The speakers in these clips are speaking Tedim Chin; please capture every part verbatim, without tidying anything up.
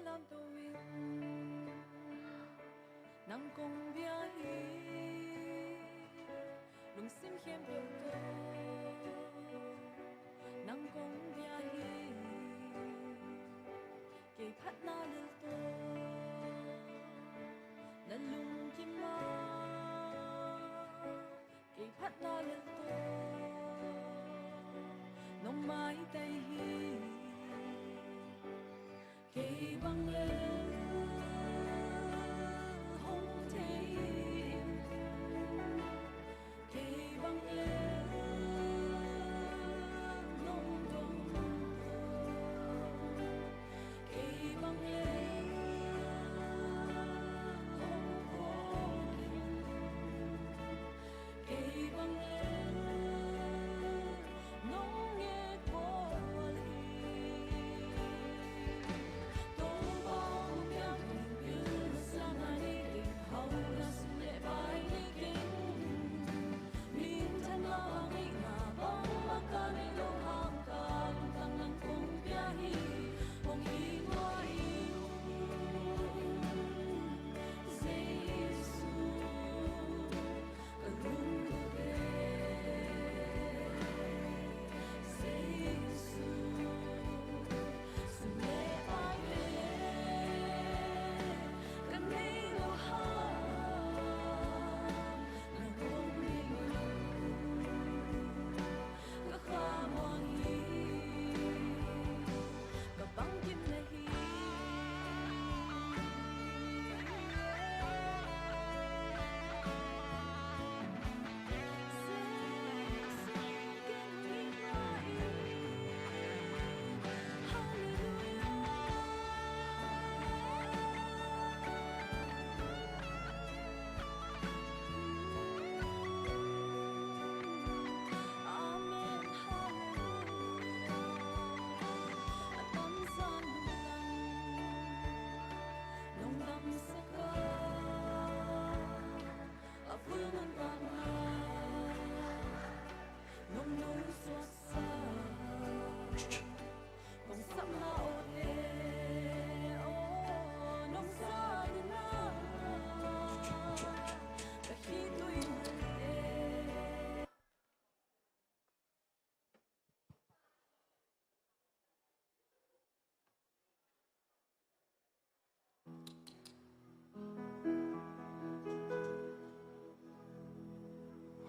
Lamto in nang kong bia hi, lungsim khempeuh tawh nang kong bia hi. Kei phatna lel tawh na lungkim a, kei phatna lel tawh nong maitai hi. Kei bang lel hong thei in, kei bang lel nong dong, kei bang lel hong kawk in, kei bang lel nong nget bawl hi. Topa hong piak ding pil na siam nai ni keng, hau na sum le pai ni keng. Minthanna a ngeina bangmah ka nei lo hang, ka lungtang nang kong pia hi. Hong hi ngai in, Jesu.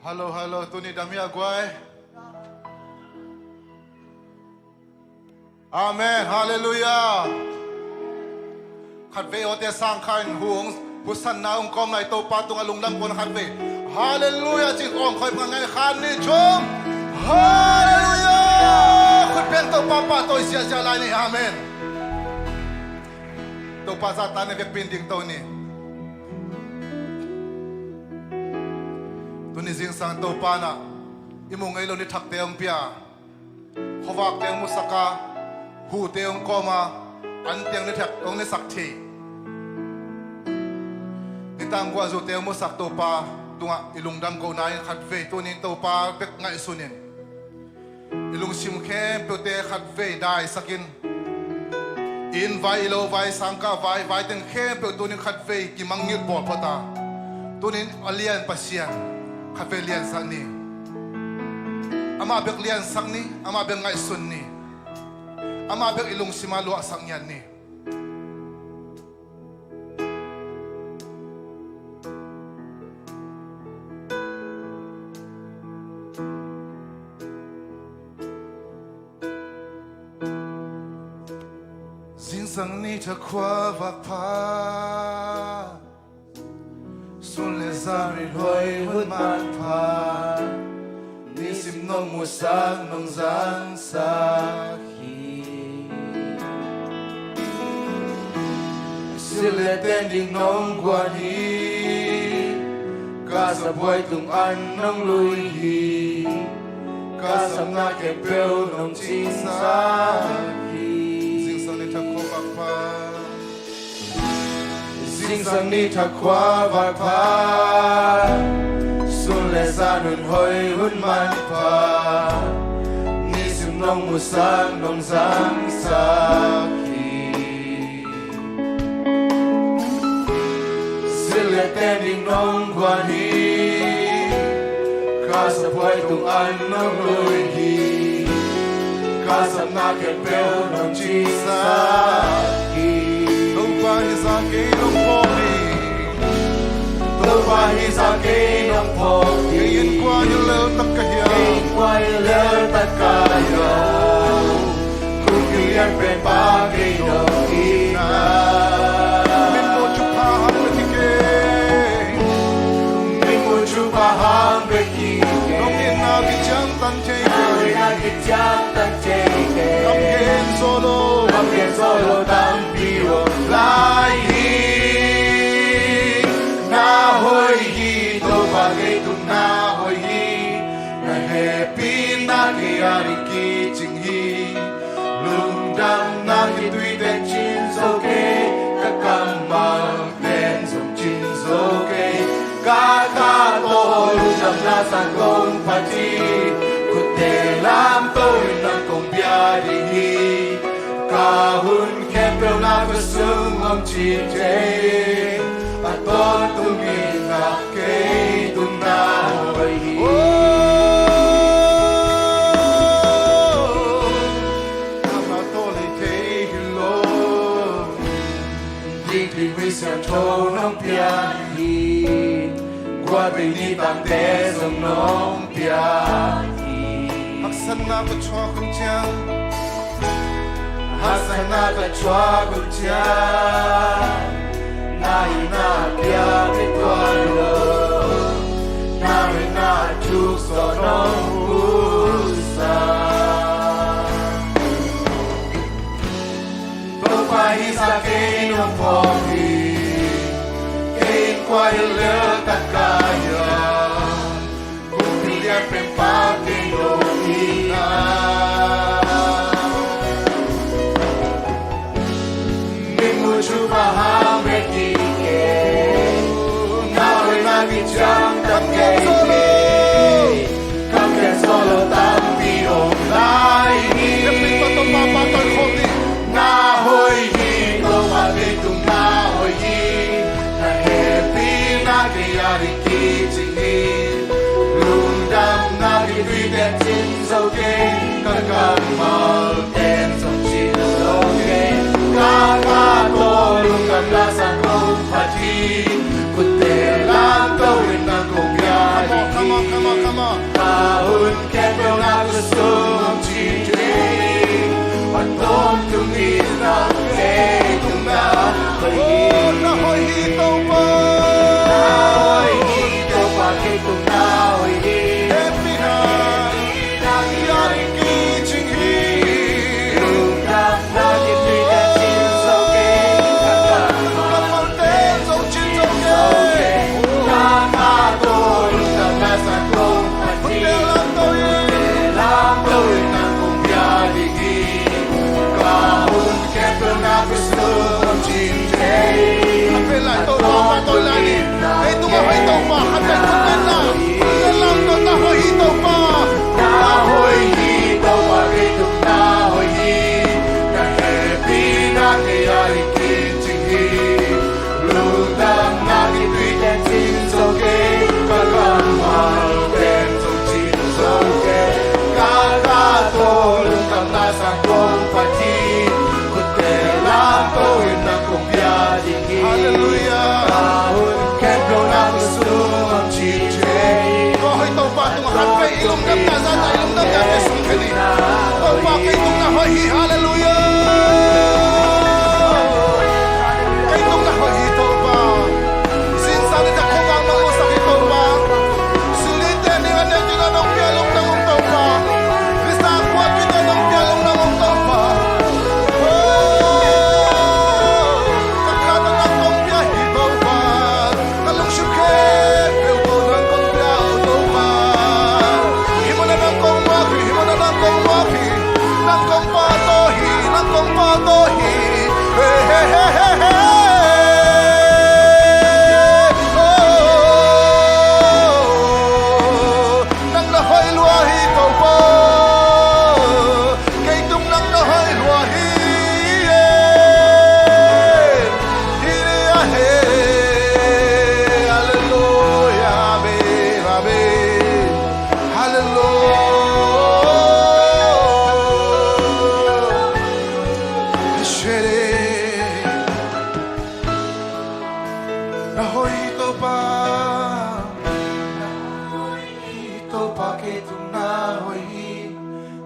Hallo, hallo, tuni dam hia guai? Amen, halleluiah. Khatvei awte sang kha in, hu hong, hu sanna hong kawm lai Topa tungah lungdam kawm khatvei. Halleluiah, cih kawm khoi pang ngai khan ni chung. Halleluiah. Khut beng Topa pahtawi ziahziah lai ni. Amen. Topa zahta na vekpi in dingto ni. Tuni zingsang Topa in ah i mu ngei lo ni thakte hong pia, khuavakte hong musak a, hute hong kawm a, an teng ni thak hong nisak thei, nitang guahzute hong musak Topa tungah i lungdam kohna in khatvei tuni in Topa bek ngaihsun in, i lungsim khempeuhte khatvei daisak in, i inn vai, i lo vai, sangkah vai, vai teng khempeuh tuni in khatvei kimangngilh bawl phot a, tuni in a lian Pasian khatvei liansak ni. Amah bek liansak ni, amah bek ngaihsun ni, amah bek i lungsim ah luahsak ngiat ni. Zingsang ni thakhua vak pha, sun le zan rinhoi hun manpha, nisim nong musak nong zangsak hi. Silh le ten ding nong guan hi, ka sabuai tung an nong lui hi, ka sapna khempeuh nong cingsak hi. Zingsang ni thakhua vak pha. Zingsang ni thakhua vak pha, sun le zan hun hoi hun manpha, nisim nong musak nong zangsak hi. Lianpen ding nong guan hi. Ka saphuai tung an nong lui hi. Ka sapna khempeuh nong cisak hi. Topa hi zah kei nong phawk hi. Topa hi zah kei nong phawk hi. Kei innkuan hi lel tak ka hiam? Kei innkuan hi lel tak ka hiam? Kumpi lianpen pa kei nong hi na. Min mu thupha hang bek hi kei. Min mu thupha hang bek hi kei. Nong itna kiciangtan thei kei. Nong itna kiciangtan thei kei. Kam gen zaw lo. Kam gen zaw lo tampi om lai hi. Na hoih hi, Topa kei tung na hoih hi. Na hehpihna kei ading kicing hi. Lungdamna kituite cin zo kei. Ka kammal pen zong cin zo kei. Ka kha tawh lungdamna sang kong phat hi. Khutte lamto in nang kong bia ding hi. Ka hun khempeuh na khut sung om cin thei. A tawntung in na kei tung na hoih hi. Oh, amah tawh lei thei hi lo. Dikdikvei siangtho nong pia hi. Gualvei nitangte zong nong pia hi. Haksatna ka thuak hun ciang. Haksatna ka thuak hun ciang. Na hihna piak hi tuan lo. Na hihna thuk zaw nong pusa. Topa hi zah kei nong phawk hi. Kei innkuan hi lel tak ka hiam? Kumpi lianpen pa kei nong hi na. Min mu thupha hang bek hi kei. Na hoihna kiciangtan thei kei. Kam gen zaw lo tampi om lai hi. Na hoih hi, Topa kei tung na hoih hi. Na hehpihna kei ading kicing hi. Lungdamna kituite cin zo kei. Ka kammal pen zong cin zo kei. Ka kha tawh lungdamna sang kong phat hi. Khutte lamto in nang kong bia ding hi. Come on, come on, come on, come on. Ka hun khempeuh na khut sung om cin thei. A tawntung in na kei tung na hoih hi. Oh, na hoih hi Topa. Na hoih hi Topa kei tung na hoih hi. Hehpihna kei ading kicing hi. Lungdamna kituite cin zo kei. Ka kammal pen zong cin zo kei. Ka kha tawh lungdamna sang kong phat hi. Khutte lamto in, lamto in nang kong bia ding hi. Ka hun khempeuh na khut sung om cin thei. A pen lai Topa, a pen lai ni. Kei tung a hoih Topa, a pen khut pen na. Khutte lamto na hoih hi Topa. Na hoih hi Topa, kei tung na hoih hi. Na hehpihna kei ading kicing hi. Lungdamna kituite cin zo kei. Ka kammal pen zong cin zo kei. Ka kha tawh lungdamna sang kong phat hi. Khutte lamto in nang kong bia ding hi. Halleluijah. Ka hun khempeuh na khut sung om cin thei. Tua hoih Topa tung a khat vei i lungdamna zahta i lungdamna kei sung khen hi. Topa kei tung na hoih hi. Halleluijah. Kei tung na hoih hi Topa. Zingsang nitak khuavak nong musak hi Topa. Sulite ning a neu ding a nong pia lungdam ung Topa. Visa khuapite nong pia lungdam ung Topa. Oh, ka kha tawh nang kong bia hi Topa. Ka lungsim khempeuh Hoih Topa, Topa kei tung na hoih hi.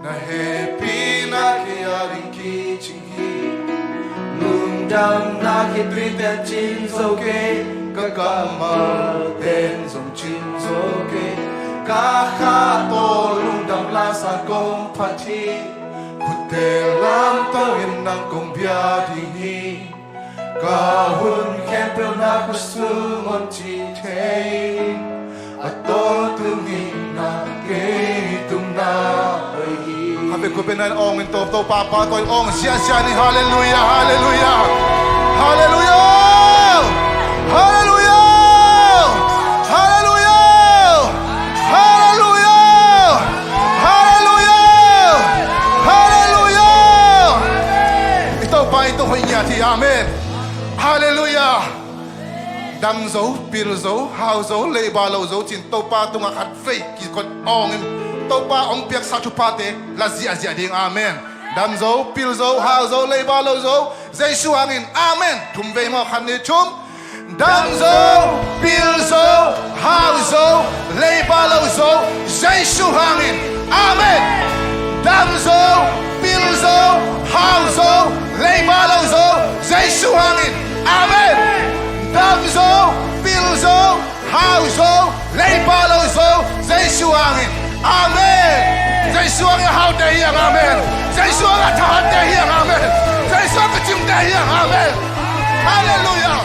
Na hehpihna kei a ding kicing hi. Lungdamna kei tuite cing zo kei, ka kammalte zong cing zo kei. Ka kha tawh lungdam lasa kong phat hi. Khutte lamto in nang kong bia ding hi. Ka hun khempeuh na khutsung on ci thei. A tawntung in na kei tung na hoih hi. Khatvei khuapi na in awng in Topa pahtawi in awng ziahziah ni. Halleluiah, halleluiah, halleluiah, halleluiah, halleluiah, halleluiah, halleluiah, halleluiah. I Topa i tung hoih ngiat hi. Amen. Halleluiah. Dam zo, pil zo, hau zo, leiba lo zo ci-in Topa tungah khatvei kikot awngin Topa hong piaksa thuphate la ziahziah ding. Amen. Dam zo, pil zo, hau zo, leiba lo zo, Jesu hangin. Amen. Thum vei maw, khat, nih, thum. Dam zo, pil zo, hau zo, leiba lo zo, Jesu hangin. Amen. Dam zo, pil zo, hau zo, leiba lo zo, Jesu hangin. Amen. Dam zo, pil zo, hau zo, leiba lo zo, Jesu hangin. Amen. Jesu hangin a haute hi hang. Amen. Jesu hangin a thahatte hi hang. Amen. Jesu hangin a kicingte hi hang. Amen. Halleluiah.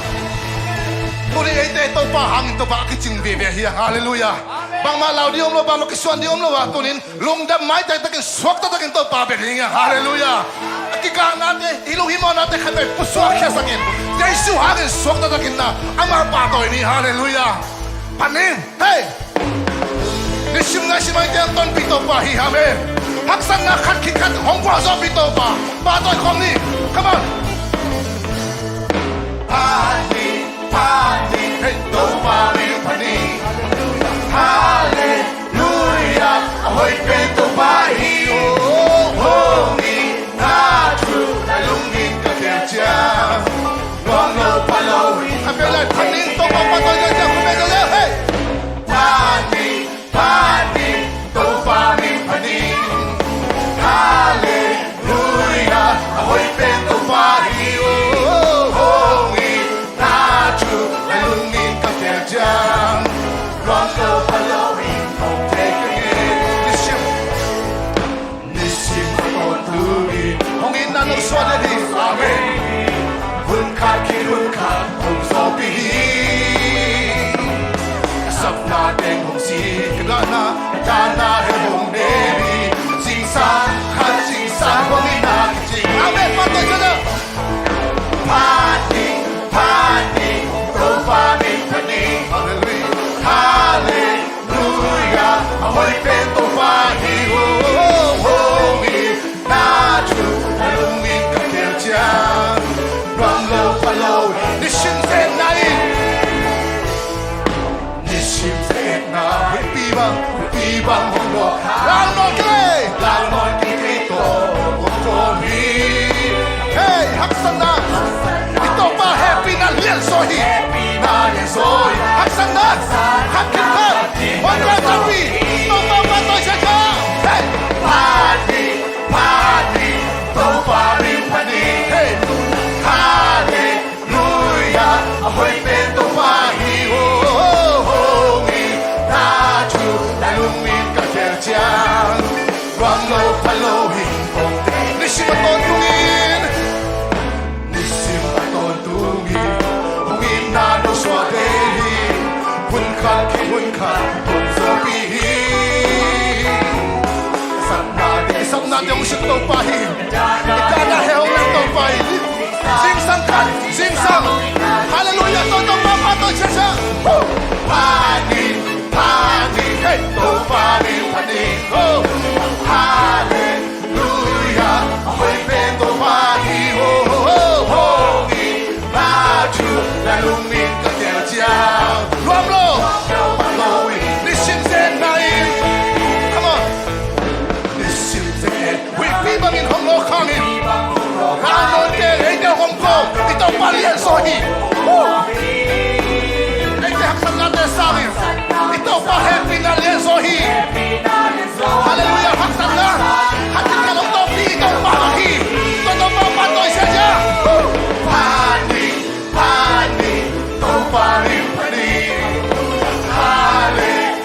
Tuni eite Topa hangin Topa a kicing veve hi hang. Halleluiah. Bangmah lau ding om lo, bangmah kisuan ding om lo a, tunin lungdam mai taktakin, suakta takin Topa bia ding hi hang. Halleluiah. A kikaknate, i lunghimawhnate khatvei pusuak khiasakin, Jesu hangin suakta takin na amah pahtawi ni. Halleluiah. Phat ning. Hei. Nisim naisim a i teng tonpih Topa hi. Amen. Haksatna khat khit khat hong gualzawhpih Topa pahtawi khawm ni. Come on. Phat ni, phat ni, hei, Topa min phat ni. Halleluiah, a hoih pen Topa hi. Hong itna thu na lungin ka khel ciang, nuam lo pha lo hi. A pia lai, phat ni, Topa pahtawi ciang, khut beng ciang, hei. Phat ni, phat ni, Topa min phat ni. Halleluiah, a hoih pen Topa hi. Hong itna thu na lungin ka khel ciang, nuam lo pha lo in hong thei ka ngen. Nisim, nisim a tawntung in hong itna no suah den hi. Amen. Hun khat khit hun khat hong zawhpih hi. A sapna teng hong sik, a dahna, a dahna hong nem hi. Zingsang khat zingsang hong itna kicing. Amen. Pahtawi ciang. Phat ni, phat ni, Topa min phat ni. Halleluiah. Halleluiah. Halleluiah, a hoih pen Topa hi. Hong itna thu na lungin ka khel ciang, nuam lo pha lo. Nisim zetna in. Nisim zetna huihpi bang, huihpi bang hong gawh. Lau nawn kei. Lau nawn kei, kei tawh hong gawh hi. Hei, haksatna, i Topa hehpihna lianzaw hi. Hehpihna lianzaw hi. Haksatna khat khit khat hong gualzawhpih Topa pahtawi ciang. Hei. Phat ni, phat ni, Topa min phat ni. Hei. Halleluiah, a hoih pen Topa hi. Hong itna thu na lungin ka khel ciang, nuam lo pha lo hi. Nisim a tawntung in, nisim a tawntung in hong itna no suah den hi. Hun khat khit hun khat hong zawhpih hi. Sapnate, sapnate hong sik Topa hi. I dahna hong lak Topa hi. Zingsang khat zingsang. Halleluiah. Topa pahtawi ciang. Phat ni, phat ni, hei, Topa min phat ni. Halleluiah. Halleluiah, a hoih pen Topa hi. Hong itna thu na lungin ka khel ciang, nuam lo pha lo in. Nisim zetna in. Come on. Nisim zetna in huihpi bangin hong gawh hangin, lau nawn kei, eite hong gawh i Topa lianzaw hi.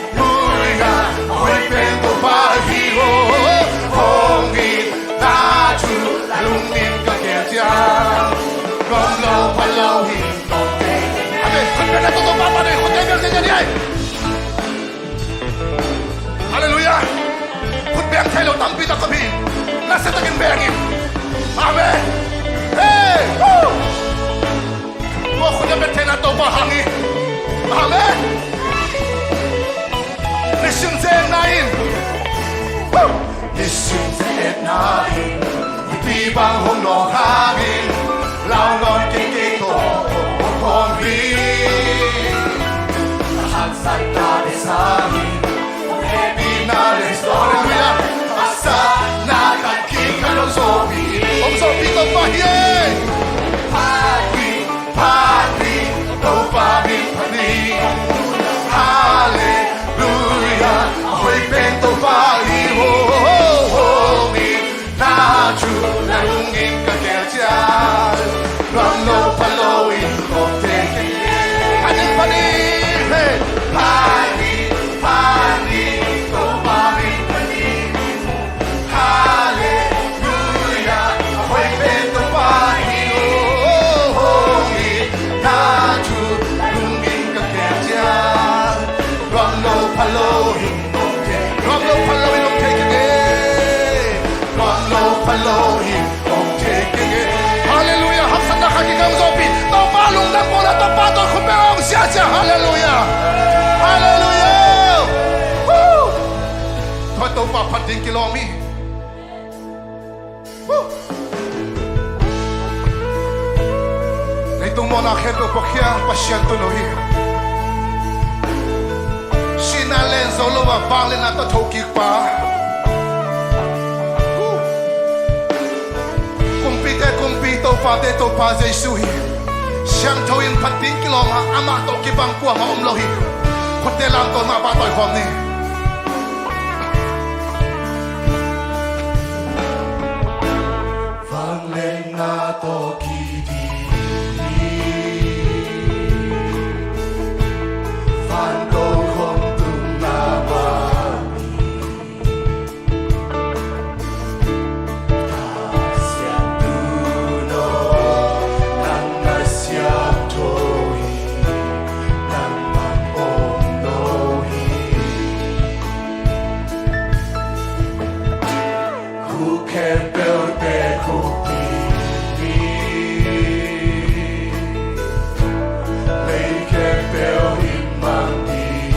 Halleluia, a hoih pen Topa hi lo, hong itna thu lungin ka gel ciang, gawm lo pha lo hi. Amen. Khut beng na tawh Topa pan in, khut beng bel ciang ni ai. Halleluia. Khut beng thei lo tampi tak om hi. Nasia takin beng in. Amen. Hey! Woo! Tua khut a beng theihna Topa hang hi. Amen. Nisim ze-etna in. Woo! Nisim ze-etna in. Mipi bang hong nawk hangin, lau nawn kei kei tawh hong khawm hi. A haksatna bek sangin, hong hehpihna leh sawlna, haksatna khat kik khat hong zawhpih, hong zawhpih Topa hi ei. Phat hi, phat hi, Topa min phat hi. Halleluia, a hoih pen Topa hi lo, hong itna thu lungin ka gel ciang, gawm lo pha lo in kong thei kei. Phat hi, phat hi, hey. Phat hi, phat hi, Topa min phat hi. Halleluia, a hoih pen Topa hi lo, hong itna thu lungin ka gel ciang, gawm lo pha lo in hong thei, gawm lo pha lo in hong thei kei kei. Gawm lo pha lo in hong thei kei kei. Halleluia, haksatna khat kik khat hong zawhpih. Topa lungdam ko la, Topa tawh khut beng hong sia sia. Halleluia. Halleluia. Woo! Tua Topa phat ding kilawm hi. Leitung mawhna khempeuh puakhia Pasian tun uh hi. Sihna len zo lo a, vangliatna tawh thokik pa. Kumpite Kumpi, Topate Topa Jesu hi. Siangtho in phat ding kilawm a, amah tawh kibang kuamah om lo hi. Khutte lamto, mah pa tawi khawm ni. Vangliatna tawh kiding hi, van tawh khawm tungna mah hi. Tha siam tu naw, nang na siangtho hi, nang bang om lo hi. Khuk khempeuh te khuk ding hi, lei khempeuh in mang ding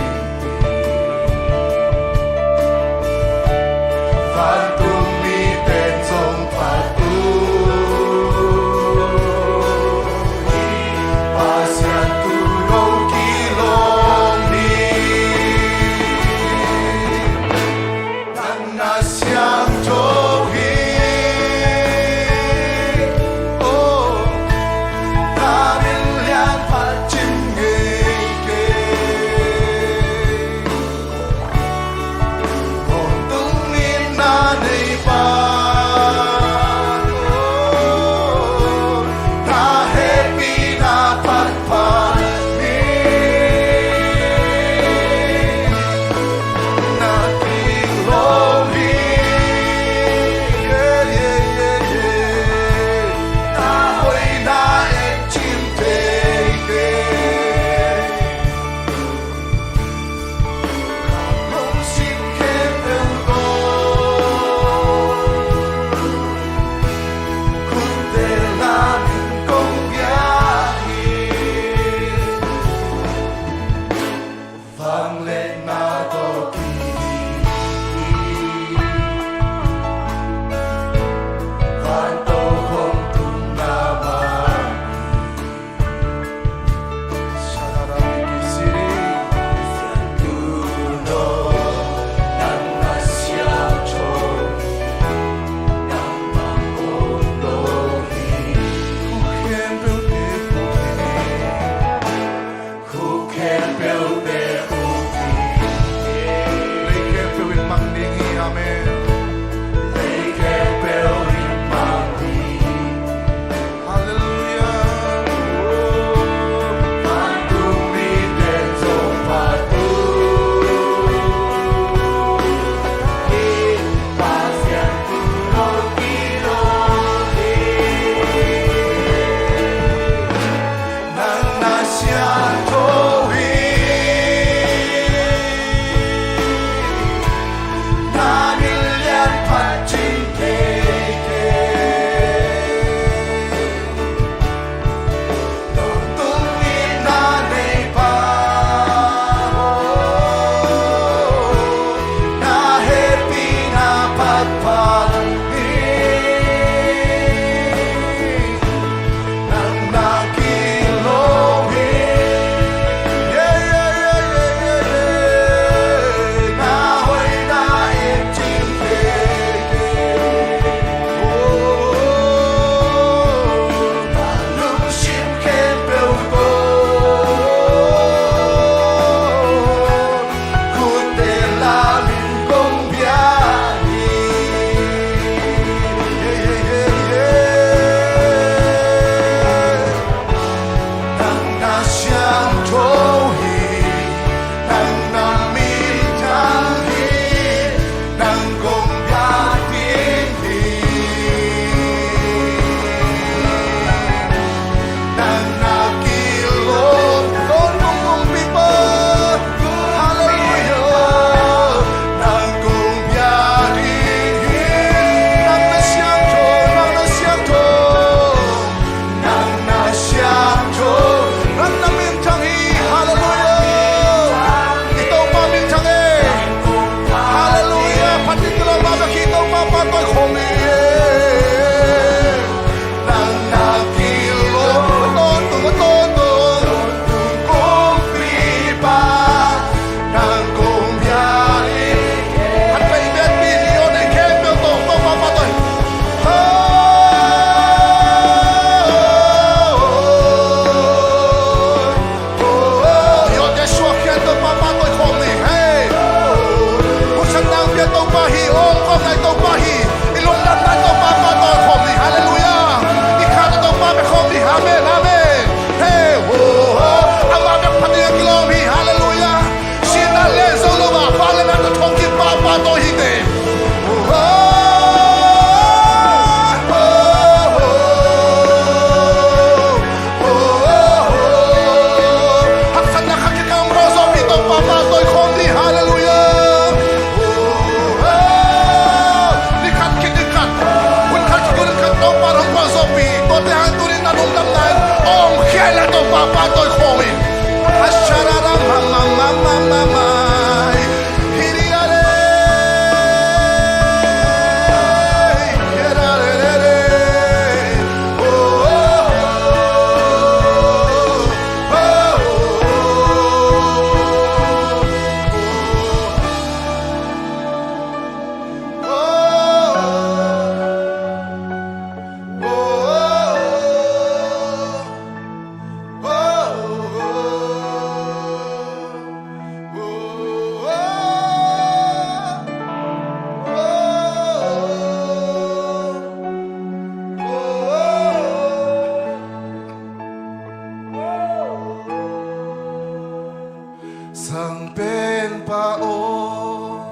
Sangpenpa aw,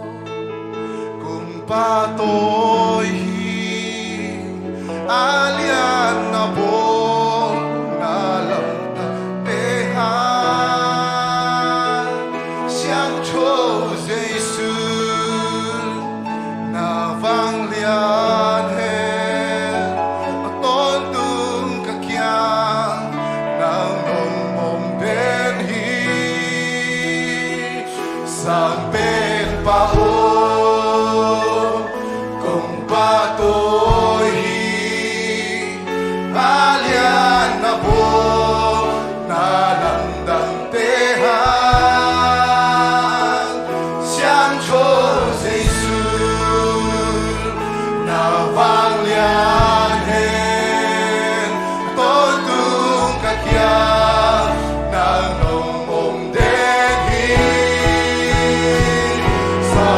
kong pahtawi hi. A lian a bawl na lamdangte hang, Siangtho Jesu, na vanglian hen. A tawntung ka kiang nang nong om den hi. Sangpenpa aw, kong pahtawi hi. A lian a bawl na lamdangte hang, Siangtho Jesu, na vanglian hen. A tawntung ka kiang nang nong om den hi. Sa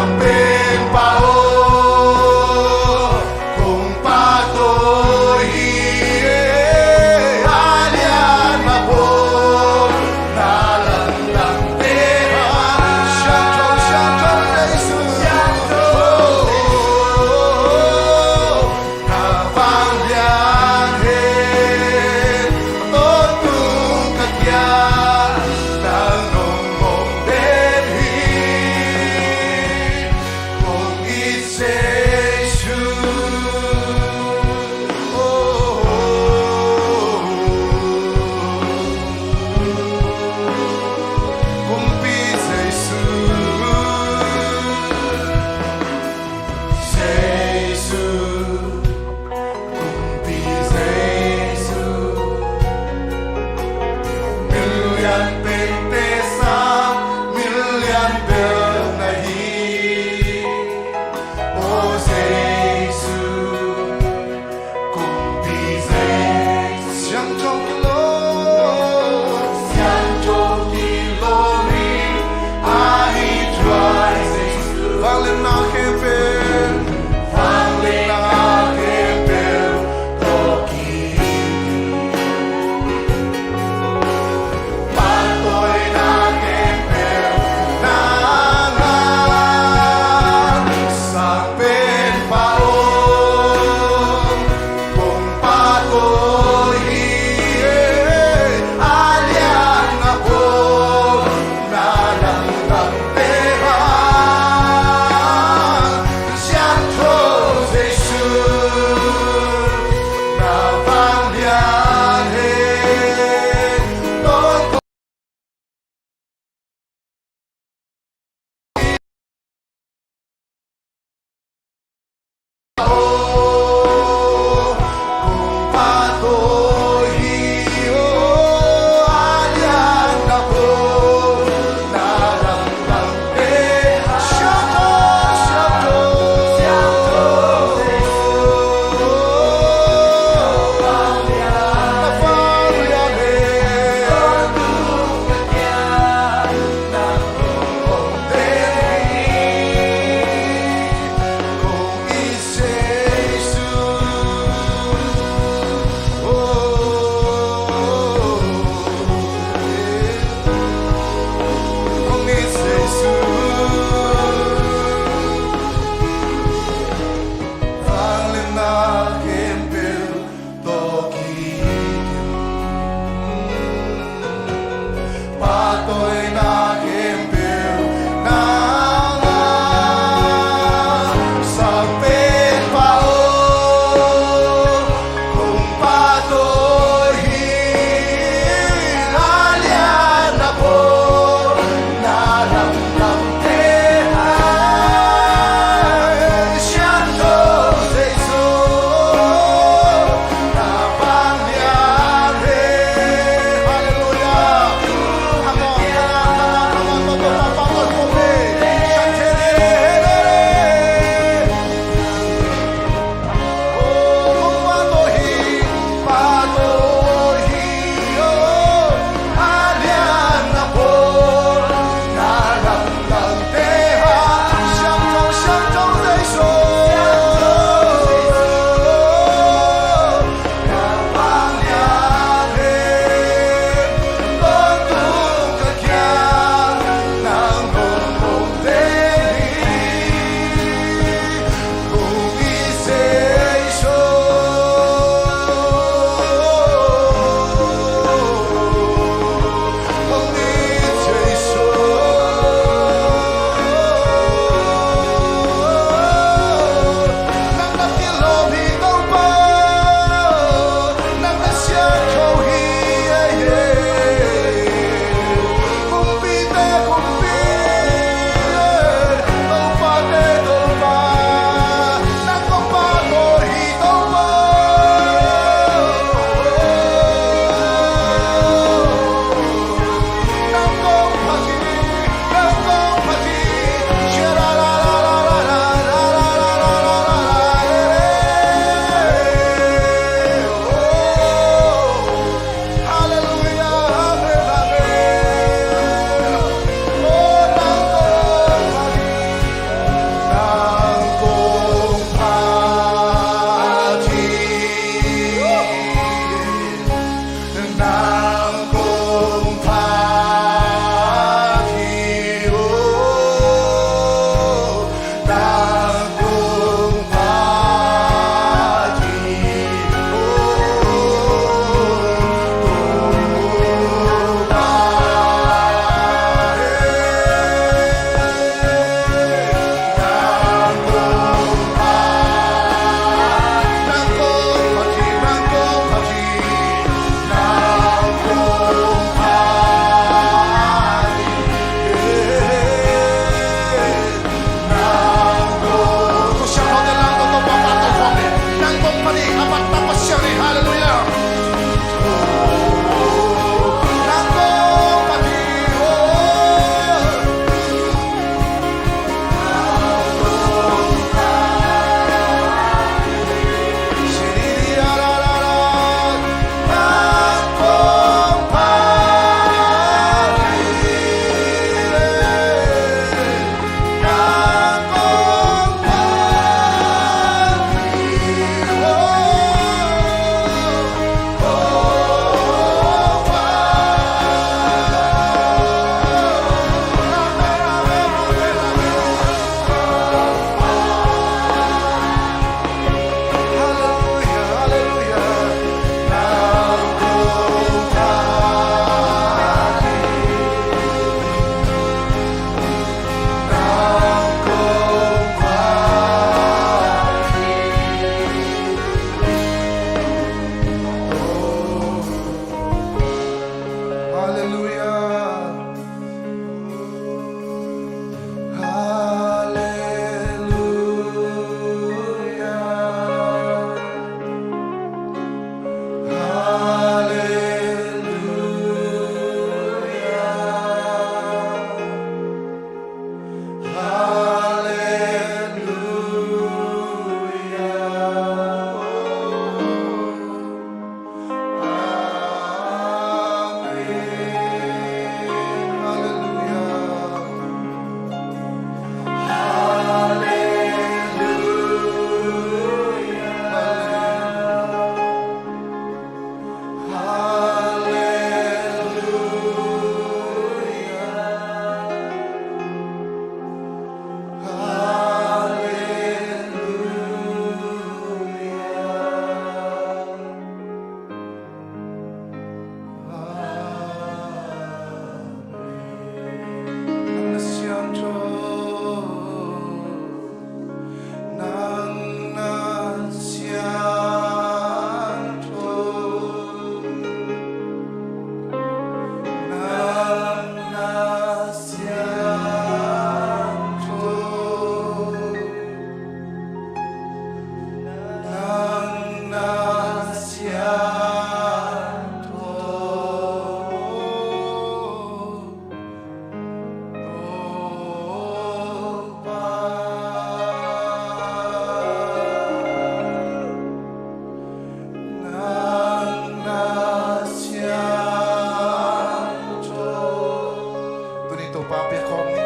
Topa pia khawm ni.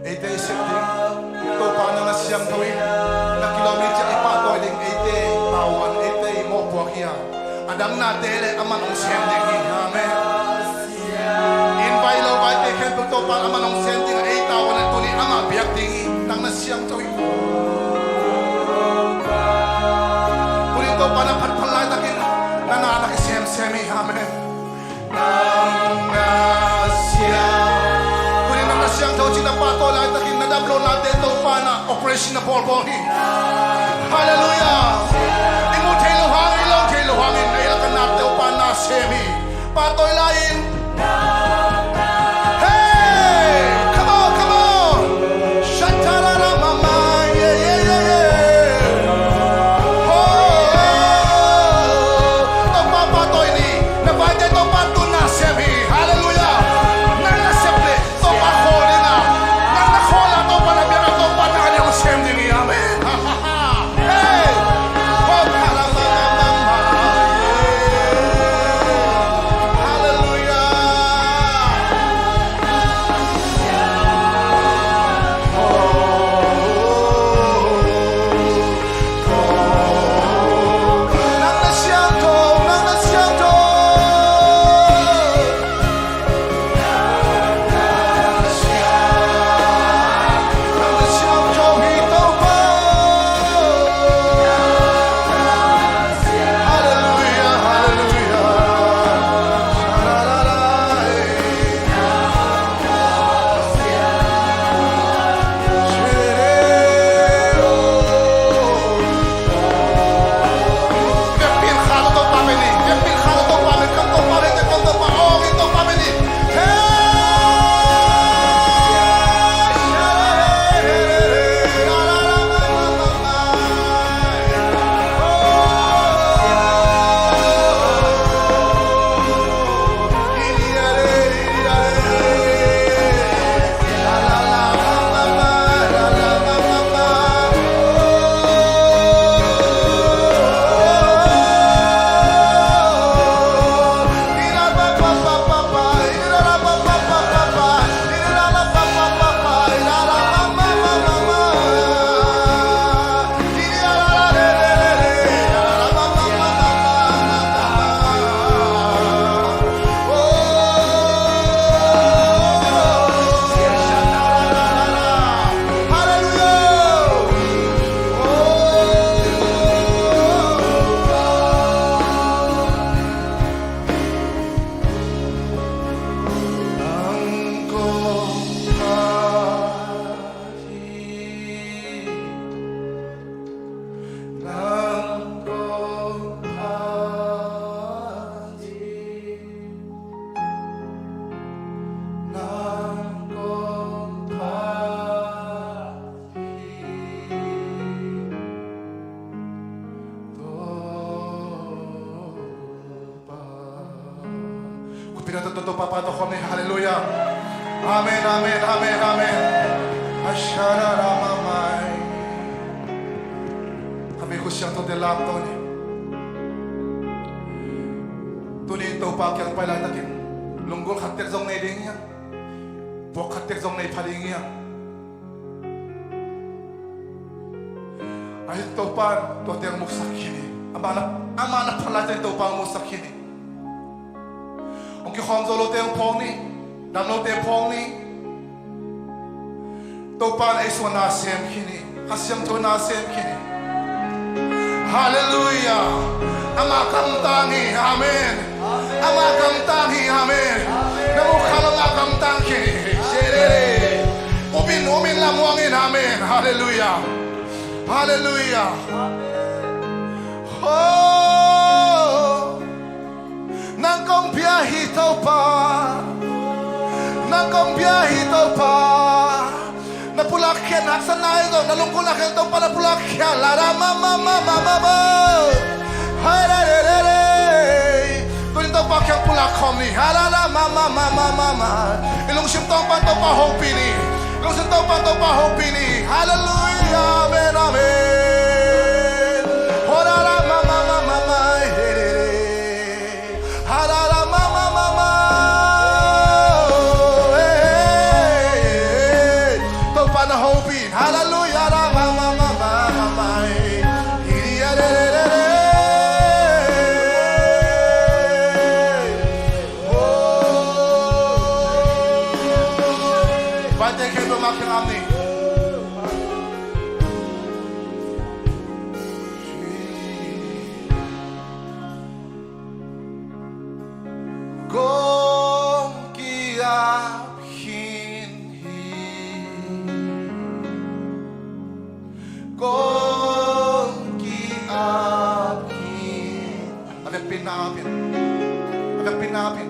Eite i sep ding, Topa nang na siangtho in, na kilawm ni ciang i pahtawi ding, eite i pauan, eite i mawhpuak hi a, a dang nate le amah hong sem ding hi. Amen. Inn vai lo vaite khempeuh Topa amah hong sem ding a, ei tavuan a tuni amah biak ding hi. Nang na siangtho in. Tuni Topa na phatphat laitakin na na na kisemsem hi. Amen. Nang na siang. Tuni nang na siangtho cih na pahtawi laitakin na dam lo nate Topa na operation na bawlbawl hi. Halleluiah. I muh theih loh hangin, i lawng theih loh hangin, ei lakah na Topa na sem hi. Pahtawi lai-in. Hey, come on, come on. Shatarara mama, yeah, yeah, yeah, yeah. Oh, Topa pahtawi ni. Na vaite Topa tun na sem hi. Halleluiah. Nang na sep leh Topa khawl ding a, nang na khawl a Topa na biak a, Topa nang a ding hong sem ding hi. Amen. Hey. Oh, kalamamamama. Halleluiah. Oh. Nang na siangtho, nang na siangtho. Khutbetna tawh Topa pahtawi khawm ni. Halleluiah. Amen, amen, amen, amen. Ashara ramamai. Kami khut siangthote lamto ni. Tuni Topa kiang pai laitakin lunggulh khat tek zong nei ding hiam? Puak khat tek zong nei pha ding hiam? Ahi Topa in tuate hong musak khin hi. Amah na, amah na phat laitakin Topa hong musak khin hi. Hong kikhawm zo lote hong phawk ni. Dam lote phawk ni. Topa in ei sungah na sem khin hi. Kha Siangtho in na sem khin hi. Halleluiah. Amah kamtang hi. Amen. Amah kamtang hi. Amen. Na mukhal amah kamtang khin hi. Serere. Umin, umin, lamuangin. Amen. Halleluiah. Halleluiah. Oh. Nang kong pia hi Topa. Nang kong pia hi Topa. Na pulak khia, na haksatna ahi zong, na lunggulhna khia Topa na pulak khia. La ra ma ma ma ma ma ma. Hai ra re re re. Tuni Topa kiang pulak khawm ni. Ha la la ma ma ma ma ma ma. I lungsim Topa, Topa hopih ni. I lungsim Topa, Topa hopih ni. Halleluiah. Amen. Amen. Ho la la ma ma ma ma ma. Re re re. Ha la la ma ma ma ma. Hey, hey. Te khempeuh mah kiang ap ni. Kong ki-ap khin hi. Kong ki-ap hi. A vekpi-in na ap in. A vekpi-in na ap in.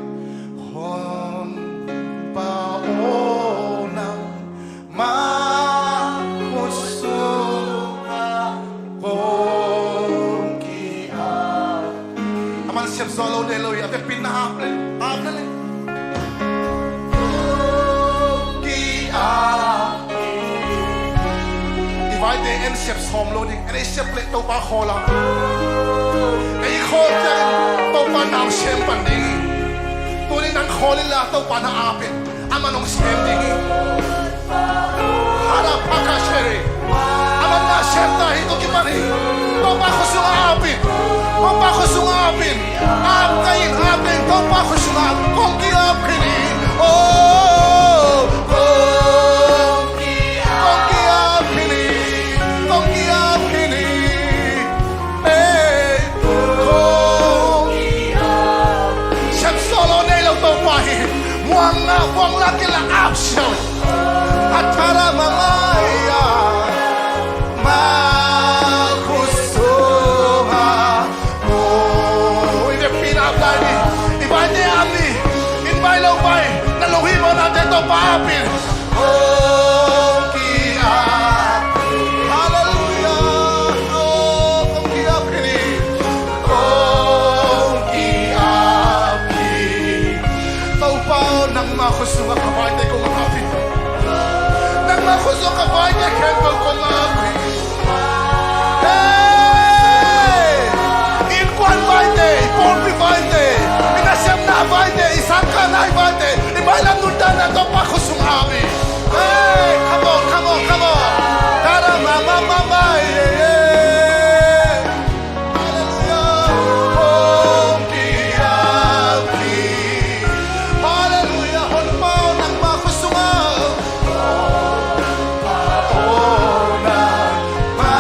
Honpa aw, nangmah khutsungah kong ki-ap. A man siap zaw lo nei lo hi. A vekpi-in na ap le, ap le le. Kong ki-ap. I vaite en siap sawm lo ding. En ei siap leh Topa khawl a, ei khawl ciangin Topa na hong sem pan ding hi. Tuni nang khawl inla Topa na ap in. Aman hong sem ding hi. Hara pakasheri. Aman na sem ta hi, tua kipan hi. Topa khutsungah ap in. Topa khutsungah ap in. Ap ta in, ap ta in. Topa khutsungah kong ki-ap khin hi. Oh, kong ki-ap khin hi. Kong ki-ap khin hi. Ei, kong ki-ap. Siap zaw lo nei lo Topa hi. Muang na, muang na kila ap siau. Atara mamaya. Ma khutsungah. Oh, i vekpi-in ap lai ni. I vaite ap ni. In vai lo vai. Na lunghimawhnate Topa ap in. Kong ki-ap. Hallelujah. Oh, kong ki-ap khin hi. Kong ki-ap khin hi. Topa aw, nangmah khutsungah ka vaite kong ap hi. Nangmah khutsungah ka vaite khempeuh kong ap hi. Hey! I innkuan vaite, i pawlpi vaite, i nasepna vaite, i sangkahna vaite, i mailam nuntakna Topa khutsungah ap hi. Hey, come on, come on, come on. Tara mama mama, yeah, yeah. Hallelujah. Hong ki-ap hi. Hallelujah. Honpa aw, nangmah khutsungah. Honpa aw, nangmah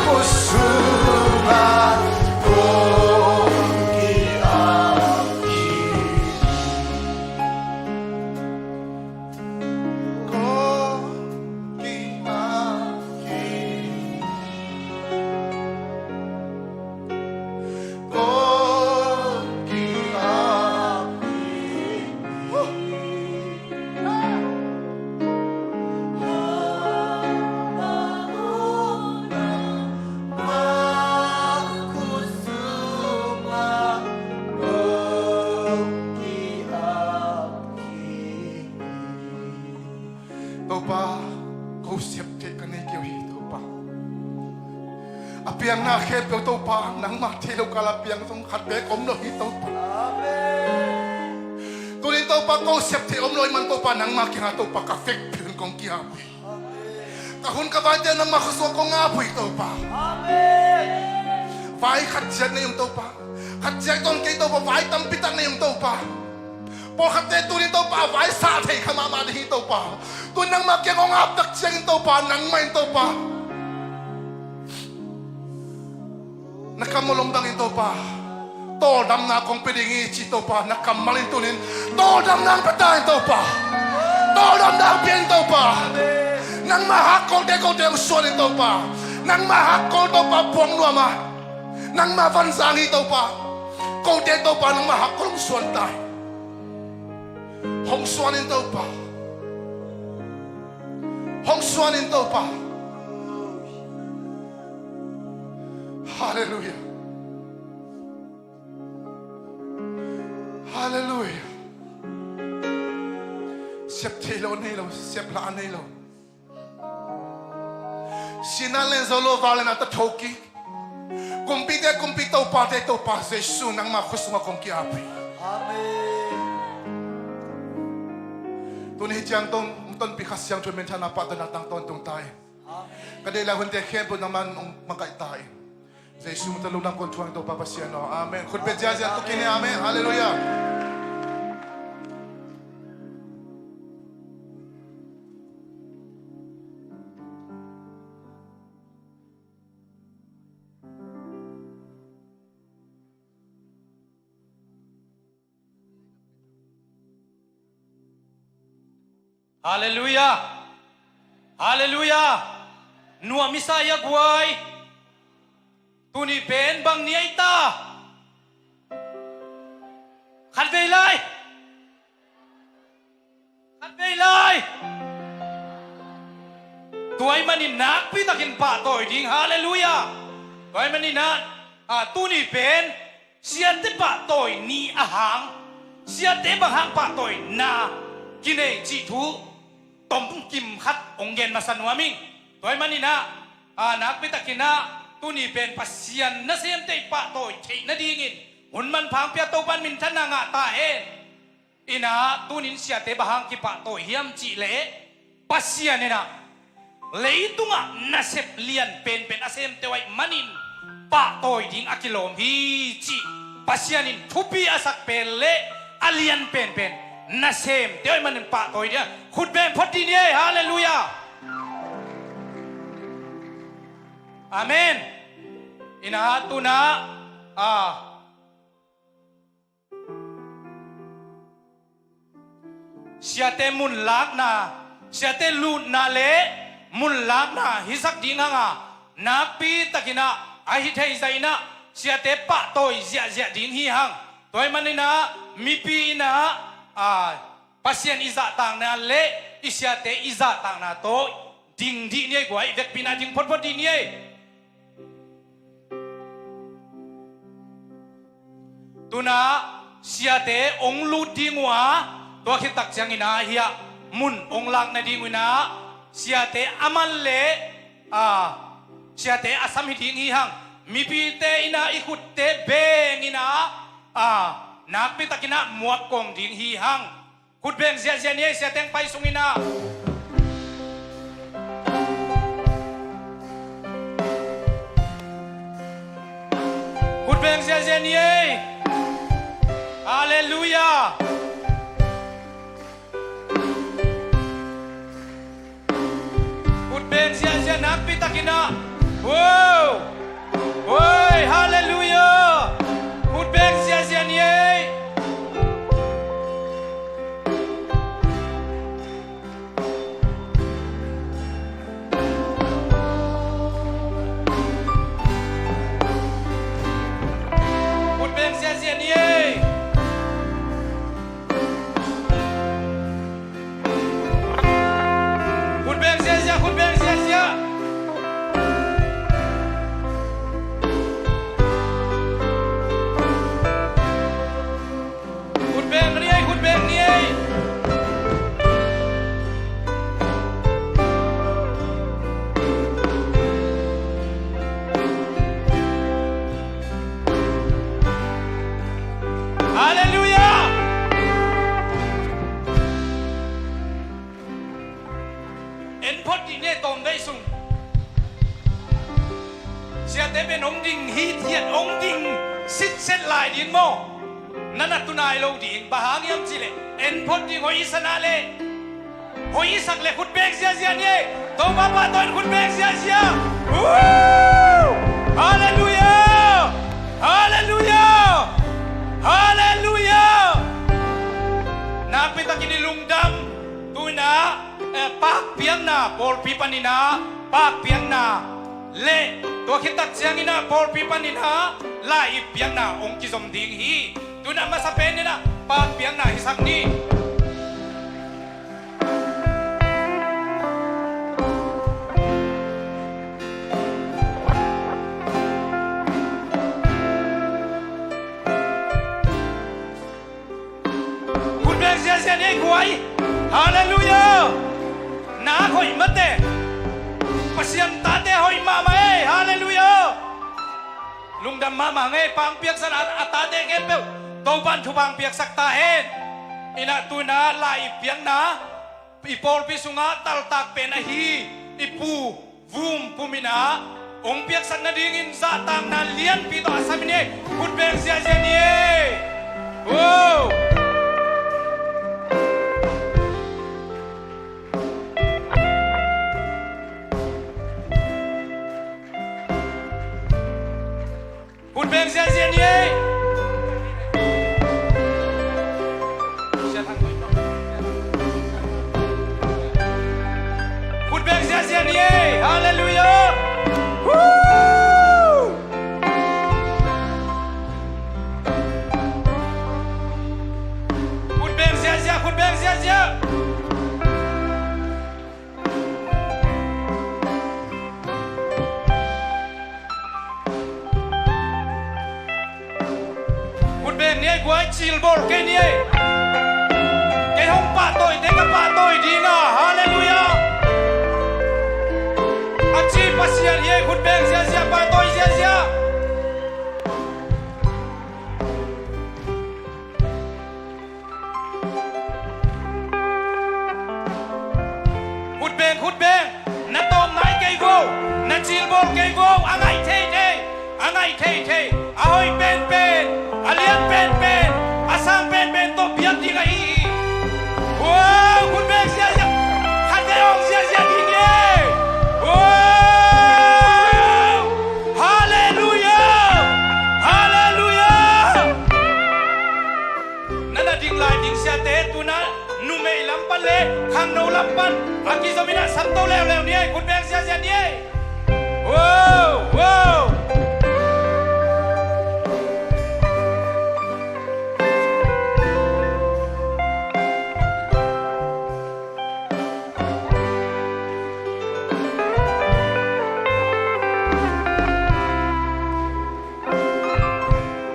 khutsungah. Hong ki-ap hi. Kong ki-ap hi. Kong ki-ap hi. Topa, ko siap theih ka nei kei uh hi, Topa. A piangna khempeuh Topa, nangmah theih loh kal a piang zong khat beek om lo hi, Topa. Amen. Tuni Topa, ko siap theih om lo ahih man Topa, nangmah kiangah Topa, ka vekpi-in kong ki-ap uh hi. Ka hun ka vaite nangmah khutsungah kong ap uh hi, Topa. Amen. Vai khat ciat nei ung, Topa. Khat ciat zong kei, Topa, vai tampi tak nei ung, Topa. Pawlkhatte tuni Topa, vai sah thei kha mahmah ding hi, Topa. Tuni nangmah kiang hong ap tak ciangin Topa, nangmah in Topa, na kam a lom bangin Topa, tawldamna kong pia ding hi ci Topa, na kammal in tunin tawldamna hong pia ta in Topa. Tawldamna hong pia in Topa. Nangmah hak kote kote hong suan in Topa. Nangmah hak ko Topa puang nuam a, nangmah vanzang hi Topa. Kote Topa, nangmah hak ko hong suan ta in. Hong suan in Topa. Hong suan in Topa. Halleluiah. Halleluiah. Siap thei lo nei lo, siap lah nei lo. Sihna len zo lo, vangliatna tawh tho kik. Kumpite Kumpi, Topate Topa Jesu, nangmah khut sungah kong ki-ap hi. Amen. Tuni hih ciang tawh hong tonpih Kha Siangtho minthanna, pahtawina tang tawntung ta in. Amen. Ka deih lai hunte khempeuh nangmah in hong makaih ta in. Jesu min tawh lungdam kong thum hi, Topa Pasian aw. Amen. Khut beng ziahziah tuk in, amen. Halleluiah. Halleluiah. Halleluiah. Nuam i sa hi a guai. Tuni pen bang ni ahi ta? Khatvei lai. Khatvei lai. Tua ahih manin nakpi takin pahtawi ding. Halleluiah. Tua ahih manin ah, ah, tuni pen siate pahtawi ni ahang, siate bang hang pahtawina kinei cih thu tomkim khat hong gen masa nuam ing. Tua ahih manin ah, ah, nakpi takin ah tuni pen Pasian nasemte i pahtawi theih nadingin hun manpha hong pia Topa'n minthanna ngah ta hen. In ah tunin siate bang hang kipahtawi hiam cih leh, Pasian in ah leitungah nasep lian penpen a semte uh ahih manin pahtawi ding a kilawm hi cih Pasian in thupi a sak pen leh a lian penpen nasemte uh ahih manin pahtawi ding a. Khut beng phot dih ni ei. Halleluiah. Amen. In ah tu-in ah, ah, siate munlakna, siate lutna leh munlakna hisak ding hang a, nakpi takin ah a hi thei zah in ah siate pahtawi ziahziah ding hi hang. Tua ahih manin ah mipi in ah, a, Pasian i zahtakna leh i siate i zahtakna tawh ding dih ni ei guai, vekpi-in ah ding photphot dih ni ei. Tu-in ah siate hong lut ding uh a, tua khit tak ciangin ah hiah mun hong lak nading uh in ah siate a man leh, a, siate a sam hi ding hi hang. Mipite in ah i khutte beng in ah, a, nakpi takin ah muak kawm ding hi hang. Khut beng ziahziah ni ei, siate hong pai sungin ah. Khut beng ziahziah ni ei. Halleluiah. Khut beng ziahziah nakpi takin ah. Wow! Oi, halleluiah! Khut beng ziahziah ni ei. Khut beng ziahziah ni ei. Khut beng ziahziah, khut beng ziahziah. Khut beng ni ei, khut beng ni ei. Halleluiah. En phot dih ni ei, tawmvei sung. Siate pen hong ding hithiat, hong ding sitset lai ding maw? Na na tu nai lo ding, bang hang hiam cih leh en phot ding, hoih i sa na leh. Hoih i sak leh khut beng ziahziah ni ei. Topa pahtawi in khut beng ziahziah. Woo! Halleluiah! Halleluiah! Halleluiah! Nakpi takin i lungdam. Tu-in ah, eh, pakpiakna, pawlpi panin ah pakpiakna leh tua khit tak ciangin ah pawlpi panin ah lai-ip piakna hong kizom ding hi. Tu-in ah masa pen in ah pakpiakna hisak ni. Khut beng ziahziah ni ei guai. Halleluiah. Na hoih mate. Pasian tate hoih mahmah ei. Halleluiah. Lungdam mahmah ngei, pang piaksan a, a tate ngei peuh Topa'n thupha hong piaksak ta hen. In ah tu-in ah lai-ip piakna, i pawlpi sungah taltak pen ahi i Pu Vum Pum in ah hong piaksak nadingin zahtakna lianpi tawh a sam in ei. Khut beng ziahziah ni ei. Wow! Khut beng ziahziah ni ei. Cilbawl kei ni ei. Kei hong pahtawite ka pahtawi ding a. Halleluiah. A ci Pasian hi ei. Khut beng ziazia, pahtawi ziazia. Khut beng, khut beng. Na tawm nai kei vo. Na cilbawl kei vo. A ngaih theithei, a ngaih theithei, a hoih penpen, a lian penpen, a sang penpen tawh piak ding ahi hi. Wow, khut beng ziazia. Khatvei awng ziazia ding le. Wow. Halleluiah. Halleluiah. Na na ding lai ding siate, tu-in ah numei lam pan le khangno lam pan a kizom in ah samto leuleu ni ei. Khut beng ziazia ni ei. Wow, wow.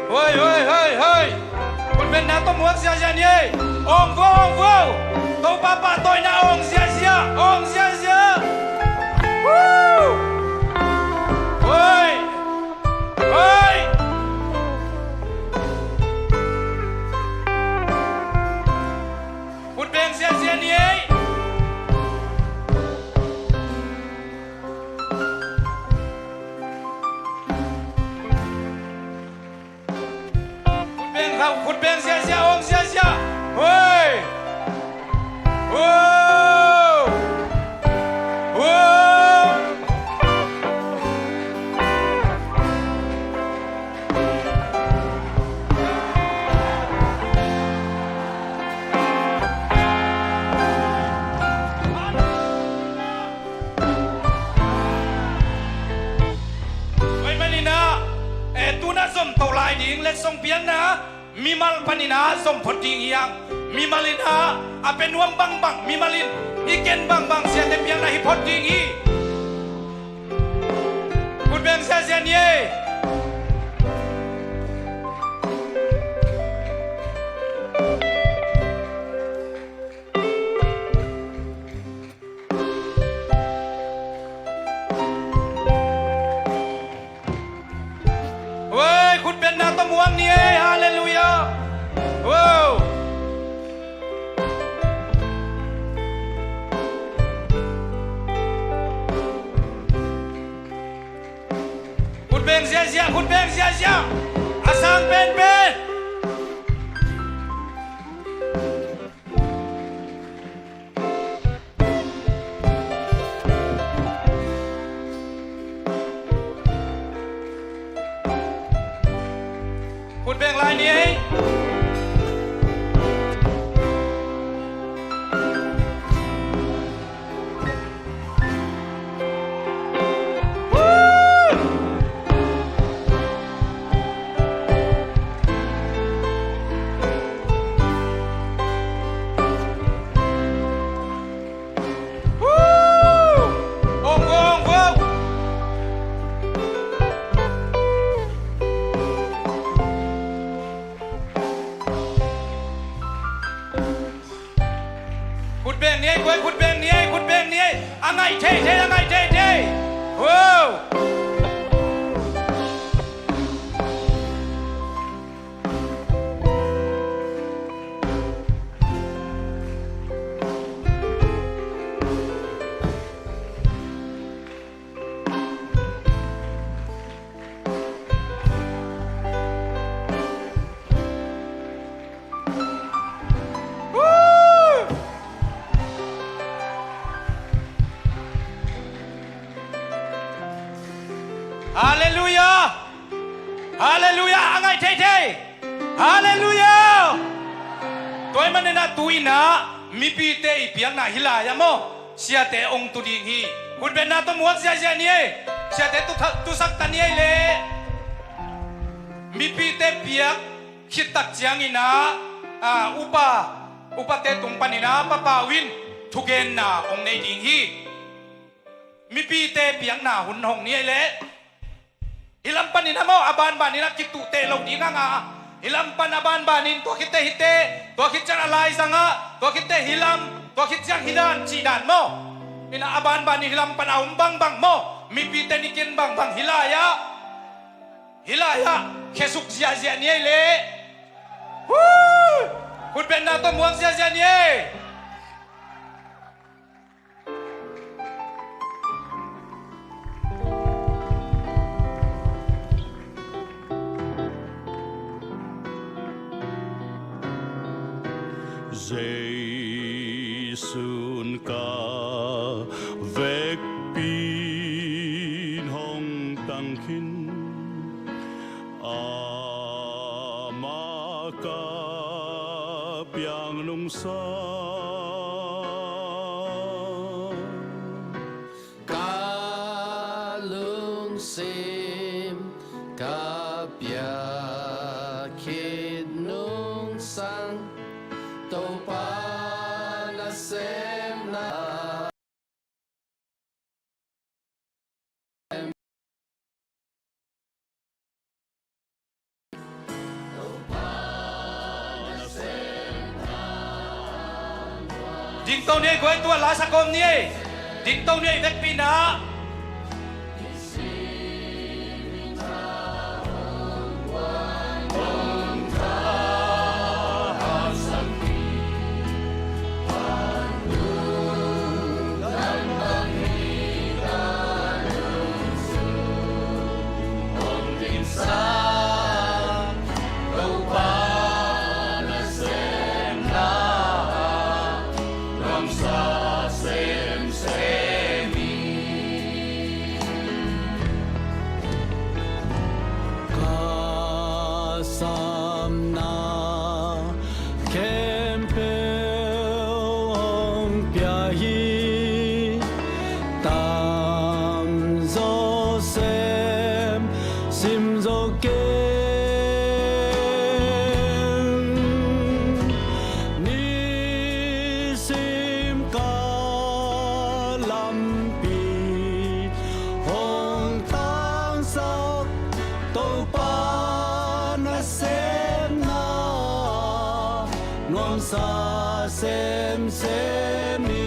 Hoi, hoi, hoi, hoi. Khut bengna tawh muak ziazia ni ei. Awng vo, awng vo. Topa pahtawina awng ziazia, awng ziazia. Woo! Hoi. Hoi. Khut beng ziazia ni ei. Khut beng khau, khut beng ziazia, awng ziazia. Hoi. Wow. Wow. Tua ahih manin ah, eh, tu-in ah zom to lai ding, letsong piakna mimal panin ah zom phot ding hi hang. Mimal in ah a pia nuam bangbang, mimal in i ken bangbang siate piakna hi phot ding hi. Khut beng ziazia ni ei. Hoi, khut bengna tawh muak ni ei. Halleluiah. Wow. Khut beng ziazia, khut beng ziazia. A sang penpen. Khut beng lai ni ei. Khut beng ni ei, buai khut beng ni ei, khut beng ni ei. A ngaih theithei, a ngaih theithei. Wow. Halleluiah. Halleluiah. A ngaih theithei. Halleluiah. Tua ahih manin ah tu-in ah mipite i piakna hi lai a maw, siate ong tu ding hi. Khut bengna tawh muak ziazia ni ei. Siate tu tha-, tusak ta ni ei le. Mipite piak khit tak ciangin ah, a, upa, upate tung panin ah Pa Pau in thugenna ong nei ding hi. Mipite piakna hun hong ni ei le. Hih lam panin ah maw, a banbanin ah kituhteh lo ding hang a, Hih lam pan a banbanin tua khitteh hitteh, tua khit ciang a laizangah, tua khitteh hih lam, tua khit ciang hih dan cih dan maw? Inah a banbanin hih lam pan a om bangbang maw? Mipite nikin bangbang hih lai-ah, hih lai-ah khesuk ziahziah ni ei leh. Khutbetna tawh muang ziahziah ni ei. Jesu'n ka vekpi'n hong tang khin, amah ka piang nungsa. Ka lungsim ka piak khit nungsang, Topa nasemna. Dingto ni ei, guai, tua la sa kawm ni ei. Dingto ni ei, vekpi-in ah. Ka samna khempeuh hong pia hi. Tamzaw sem, simzaw kem, nisim ka lampi hong tangsak, Topa nasemna nuamsa semsem hi.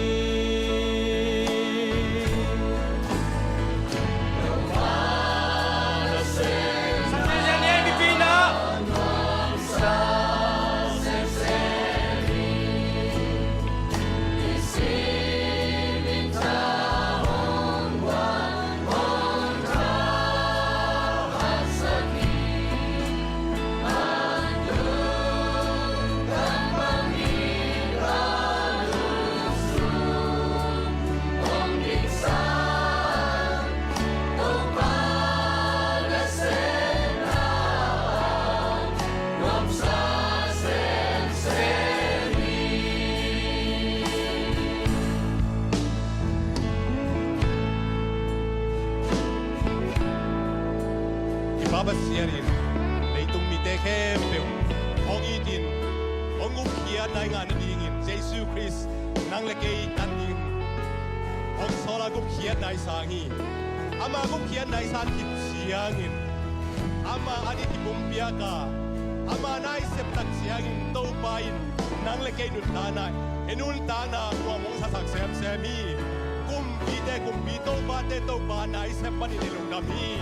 I Pa Pasian in leitung mite khempeuh hong itin, hong gupkhiatna i ngah nadingin Jesu Khrist nang le kei tan ding hong sawl a, gupkhiatna i sang hi. Ama gupkhiatna i sang khit ciangin, ama ading kipumpiak a, ama na i sep tak ciangin Topa in nang le kei nuntakna, i nuntakna tua mong sasak semsem hi. Kumpite Kumpi, Topate Topa na i sep manin i lungdam hi.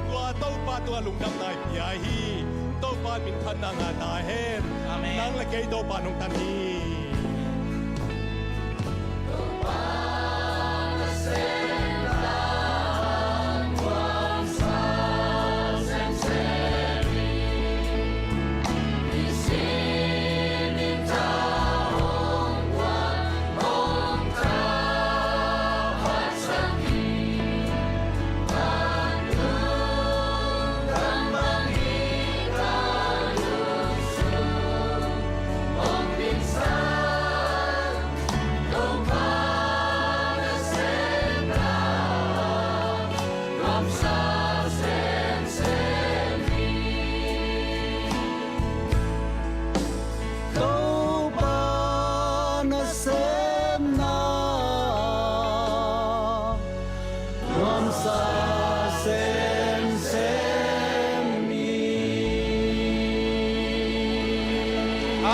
Tua Topa tungah lungdamna i pia hi. Topa minthanna ngah ta hen. Amen. Nang le kei Topa nungta ni.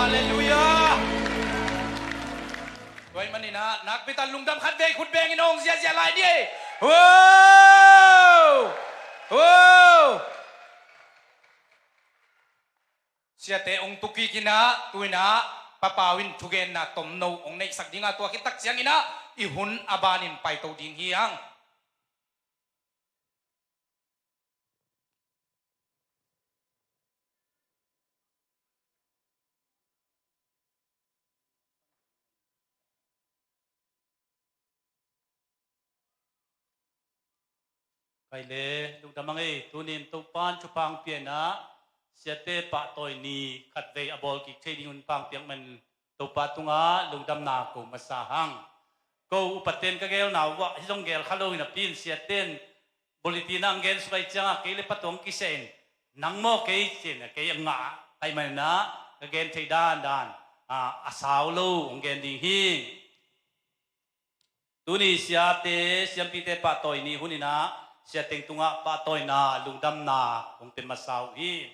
Halleluiah. Tua ahih manin ah nakpi tak lungdam khat vei khut bengin hong ziahziah lai ni. Wow! Wow! Siate hong tukik in ah, tu in ah Pa Pau in thugenna tomno hong neihsak ding a, tua khit tak ciangin ah i hun a banin paito ding hi hang. Kai le lungdam a ngei, tunin Topa'n thupha hong pia in ah, siate pahtawi ni khat vei a bawl kik thei ding hun pha hong piak man Topa tungah lungdamna ko masa hang. Ko upaten ka gelna uh ah hih zong gel kha lo hi napi in, siaten bulletin ah hong gen suk ahih ciangah kei le Pa Tuang kisia in, nang maw kei ci-in ah kei a ngah ahih manin ah ka gen thei dandan, ah, a sau lo hong gen ding hi. Tuni siate, siampite pahtawi ni hun in ah, siateng tungah pahtawina, lungdamna kong pia masa uh hi.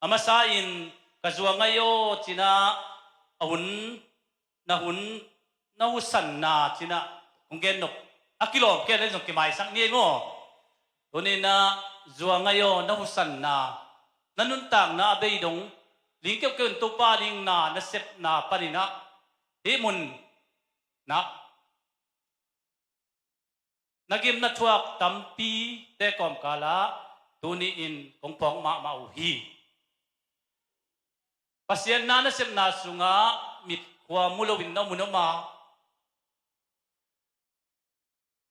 A masa in, ka zuang ahi aw ci-in ah, a hun, na hun, na husanna ci-in ah kong gen nop a kilawm kei leh zong kimaisak ni ei maw. Tuni in ah, zuang ahi aw, na husanna, na nuntakna a bei dong ling keukeu in Topa ding na, na sepna panin ah, hih mun na, na gim na thuak tampite kawmkal ah tuni in kong phawk mahmah uh hi. Pasian na, na sepna sungah mitkhua mu loin na om un om a,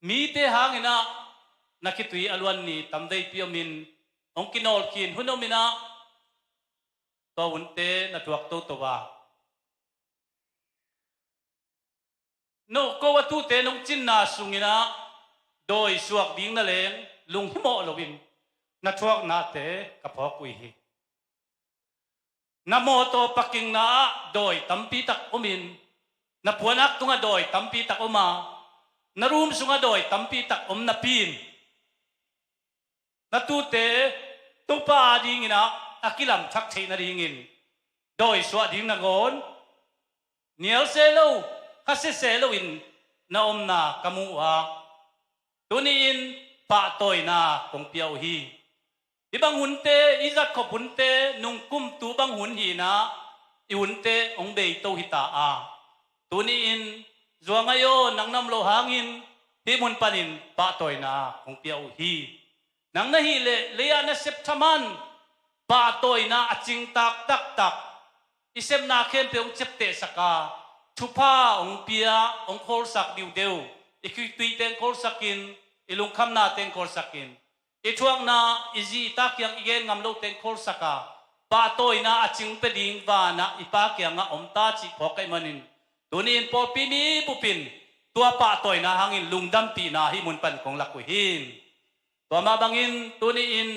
mite hangin ah na khitui a luan ni tam veipi om in, hong kinawlkhin hun om in ah, tua hunte na thuak toto a, no ko a tute nong cinna sungin ah dawi suak ding na leng lunghimawh loin na thuaknate ka phawk uh hi. Na mawtaw pakingna ah dawi tampi tak om in, na puanak tungah dawi tampi tak om a, na room sungah dawi tampi tak om napi in, na tute Topa adingin ah a kilamthak theih nadingin dawi suah ding nangawn nial se lo, khasia se loin na omna ka mu uh a, tuni in pahtawina kong pia uh hi. Hih bang hunte, i zatkhop hunte, nungkum tu bang hun hi in ah, i hunte hong beito hi ta a, tuni in zuang ahi aw, nang na om loh hangin hih mun panin pahtawina kong pia uh hi. Nang na hih leh lei-ah na sep thaman, pahtawina a cingtak taktak, i sepna khempeuh hong ciaptehsak a, thupha hong pia, hong khawlsak diudeu, i khituite hong khawlsak in, i lungkhamnate hong khawlsak in, i thuakna, i zi i ta kiang i gen ngam lote hong khawlsak a, pahtawina a cing pia ding vanah i Pa kiangah om ta cih phawk ka hih manin, tuni in pawlpi mi bup in tua pahtawina hangin lungdampihna hih mun pan kong lak uh hi. Tua mah bangin tuni in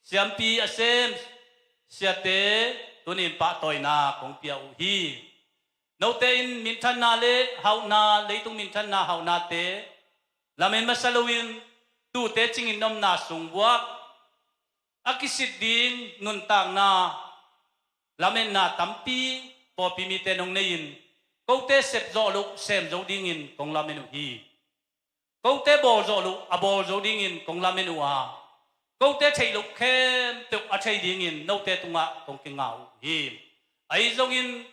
siampi a sem siate tuni in pahtawina kong pia uh hi. Note in minthanna le hauhna, leitung minthanna hauhnate lamen masa loin, tute cingin na omna sung vuak a kisit ding nuntakna, lametna tampi pawlpi mite nong nei in, kote sep zawh loh sem zo dingin kong lamen uh hi. Kote bawl zawh loh a bawl zo dingin kong lamen uh a, kote theih loh khempeuh a thei dingin note tungah kong kinga uh hi. Ahi zongin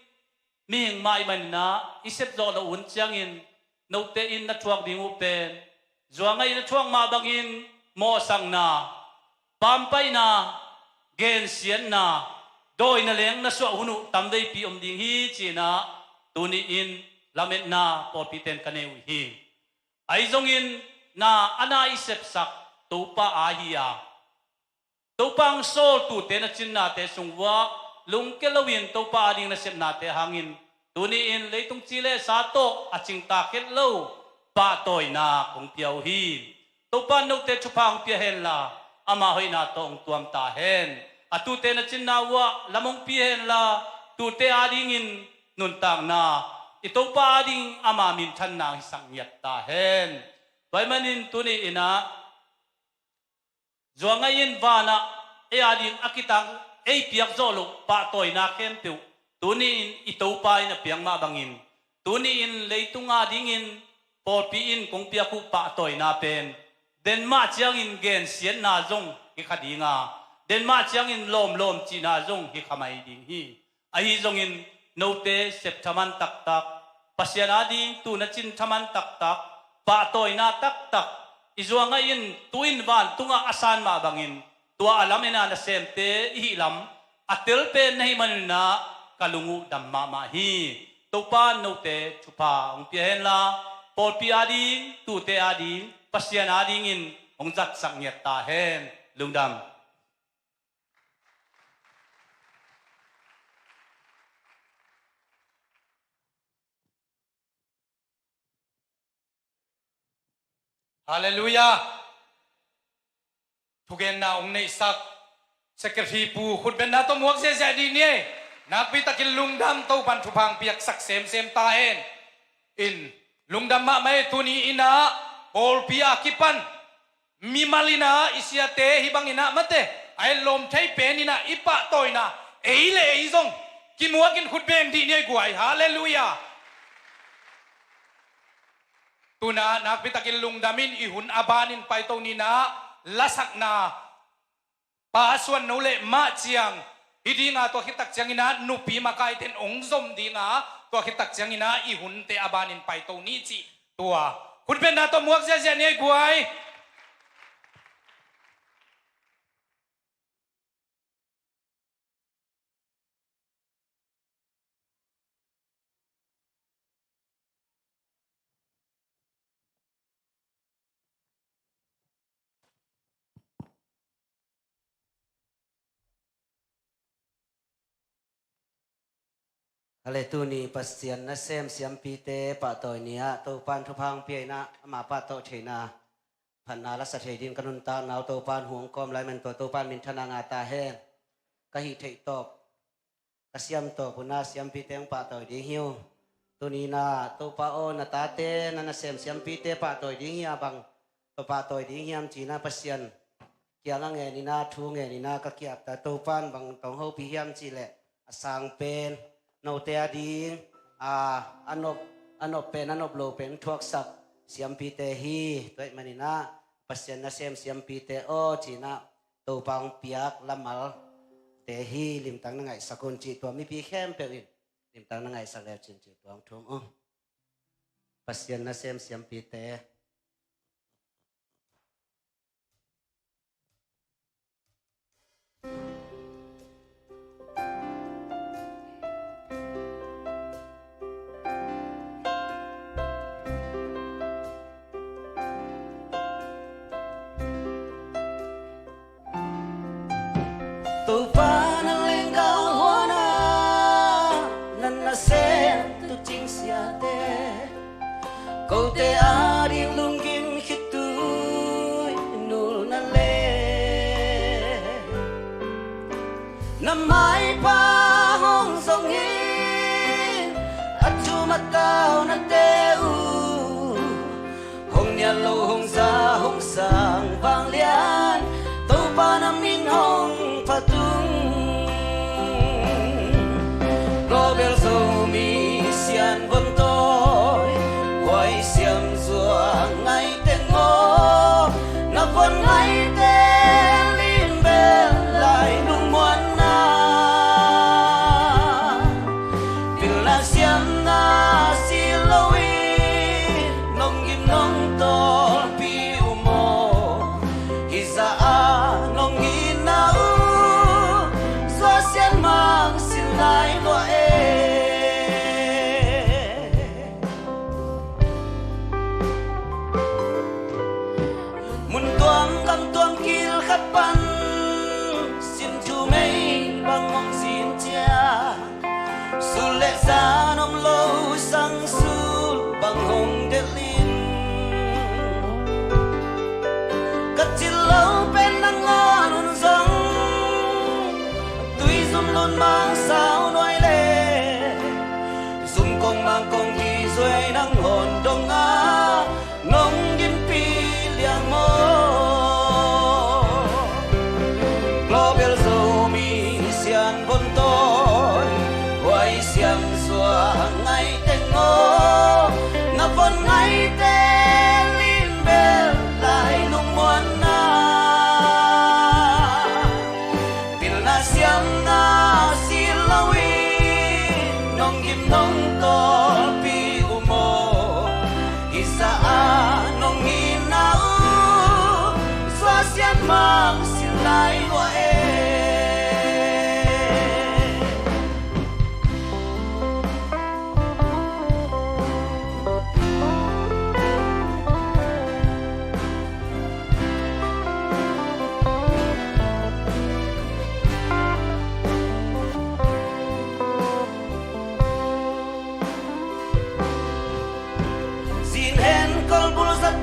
mihing mah ahih manin ah i sep zawh loh hun ciangin note in na thuak ding uh pen, zuang ahi na thuak mah bangin mawhsakna, pampaihna, gensiatna, dawina leng na suah hun uh tam veipi om ding hi ci-in ah tuni in lametna pawlpite in ka nei uh hi. Ahi zongin na a na i sepsak Topa aa hi a, Topa hong sawl tute na cinnate sung vuak lungkia loin Topa ading na sepnate hangin tuni in leitung ci le sa tawh a cingtak het lo pahtawina kong pia uh hi. Topa in note thupha hong pia henla, ama hoihna tawh hong tuam ta hen. A tute na cinna uhah lam hong pia henla, tute adingin nuntakna, i Topa ading ama minthanna hong hisak ngiat ta hen. Tua ahih manin tuni in ah zuang ahi in vanah ei ading a kitang, ei piak zawh loh pahtawina khempeuh tuni-in i Topa in a piak mah bangin, tuni-in leitung adingin pawlpi in kong piak uh pahtawina pen, den mah ciangin gensiatna zong hi kha ding a, den mah ciangin lawmlawm cihna zong hi kha mai ding hi. Ahi zongin note sep thaman taktak, Pasian ading tu na cin thaman taktak, pahtawina taktak i zuang a in, tu-in vantungah a san mah bangin, tua a lam ena nasemte i hih lam a tel pen na hih manin ah ka lung uh dam mahmah hi. Topa note thupha hong pia henla, pawlpi ading, tute ading, Pasian adingin hong zatsak ngiat ta hen. Lungdam. Halleluiah. Thugenna hong neihsak Secretary Pu khutbetna tawh muak ziahziah dih ni ei. Nakpi takin lungdam, Topan thupha hong piaksak semsem ta hen. In lungdam mahmah ei. Tuni in ah pawlpi a kipan mimal in ah i siate hih bangin ah mate a etlawm thei pen in ah i pahtawina ei le ei zong kimuakin khut beng dih ni ei guai. Halleluiah. Tu-in ah nakpi takin lungdam in, i hun a banin paito ni in ah, lasakna Pa Suan No leh mah ciang hi ding a, tua khit tak ciangin ah nupi makaite in hong zom ding a, tua khit tak ciangin ah i hunte a banin paito ni cih tua khutbetna tawh muak ziahziah ni ei guai. Hale, tuni Pasian nasem siampite pahtawi ni ah Topan thupha hong pia in ah, ama pahtawi theihna phatna la sa thei ding ka nuntakna uh Topan hong kawm lai man tua Topan minthanna ngah ta hen. Ka hih theih tawp, ka siam tawp un ah siampite hong pahtawi ding hi uh. Tuni in ah Topa aw, na tate na nasem siampite pahtawi ding hi a, bang tawh pahtawi ding hiam ci-in ah Pasian kiangah ngen in ah, thu ngen in ah ka ki-ap ta. Topan bang tawh hong hopih hiam cih leh a sang pen note ading a, a nop, a nop pen, a nop lo pen thuaksak siampite hi. Tua ahih manin ah Pasian nasem siampite aw ci-in ah Topa hong piak lamalte hi, limtak na ngaihsak un cih tua mipi khempeuh in limtak na ngaihsak le uh cin cih tua hong thum uh. Pasian nasem siampite. Topa na lenggah huan ah na nasem tuucing siate, kote ading lunggim khitui nulna le na maipha hong zong in, a thum a taunate uh hong nial lo, hong za, hong sang vanglian Topa na min hong phat ung. Global Zomi Sian Von Tawi, huai siam zuak ngai teng aw, na von ngaite lim bel lai lungmuanna, pilna siamna si lo in nong gim nong tawlpi uh maw? Hih zah a nong itna uh Suah Sian Mang Sin Nai Luah e. Mun tuam gam tuam gil khat pan sin thumei bang hong zin ciang, sul le zan om lo sang sul bang hong delh in. Ka cil lo pen nangawn un zong, tui zum lun mang sau nuai le, zum kong mang kong gi zuai nangawn dong a, nong gimpi liang maw? Global Zomi Sian Von Tawi, huai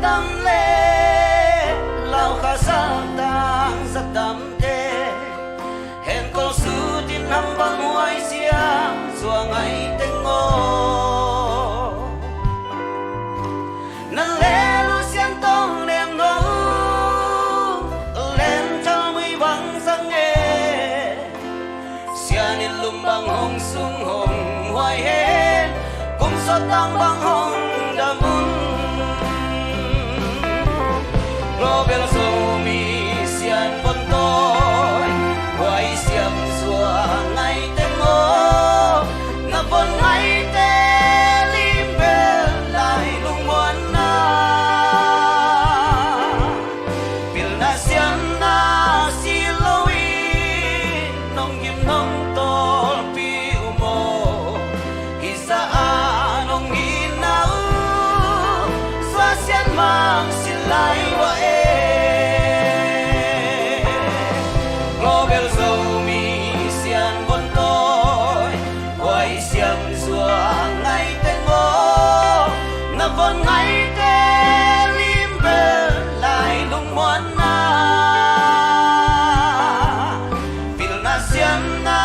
Tam le lau kha sa tang za tamte, hen kol su tin ham bang huai siam zua ngai teng aw. Na le lu sian tong nem no, len chal mui bang sang e. Sian in lum bang hong sung hong huai hen, kum sot tang bang hong dam un. Global Zomi Sian Von Tawi, huai siam zua ngai teng aw. Na von ngaite lim bel lai lungmuanna, pilna siamna si lo in, nong gim nong tawlpi uh maw? Hih zah a nong itna uh, sua sian mang si lai ua e. Global Zomi Sian Von Tawi, huai siam zua ngai teng aw. Na von ngaite lim bel lai lungmuanna, pilna siamna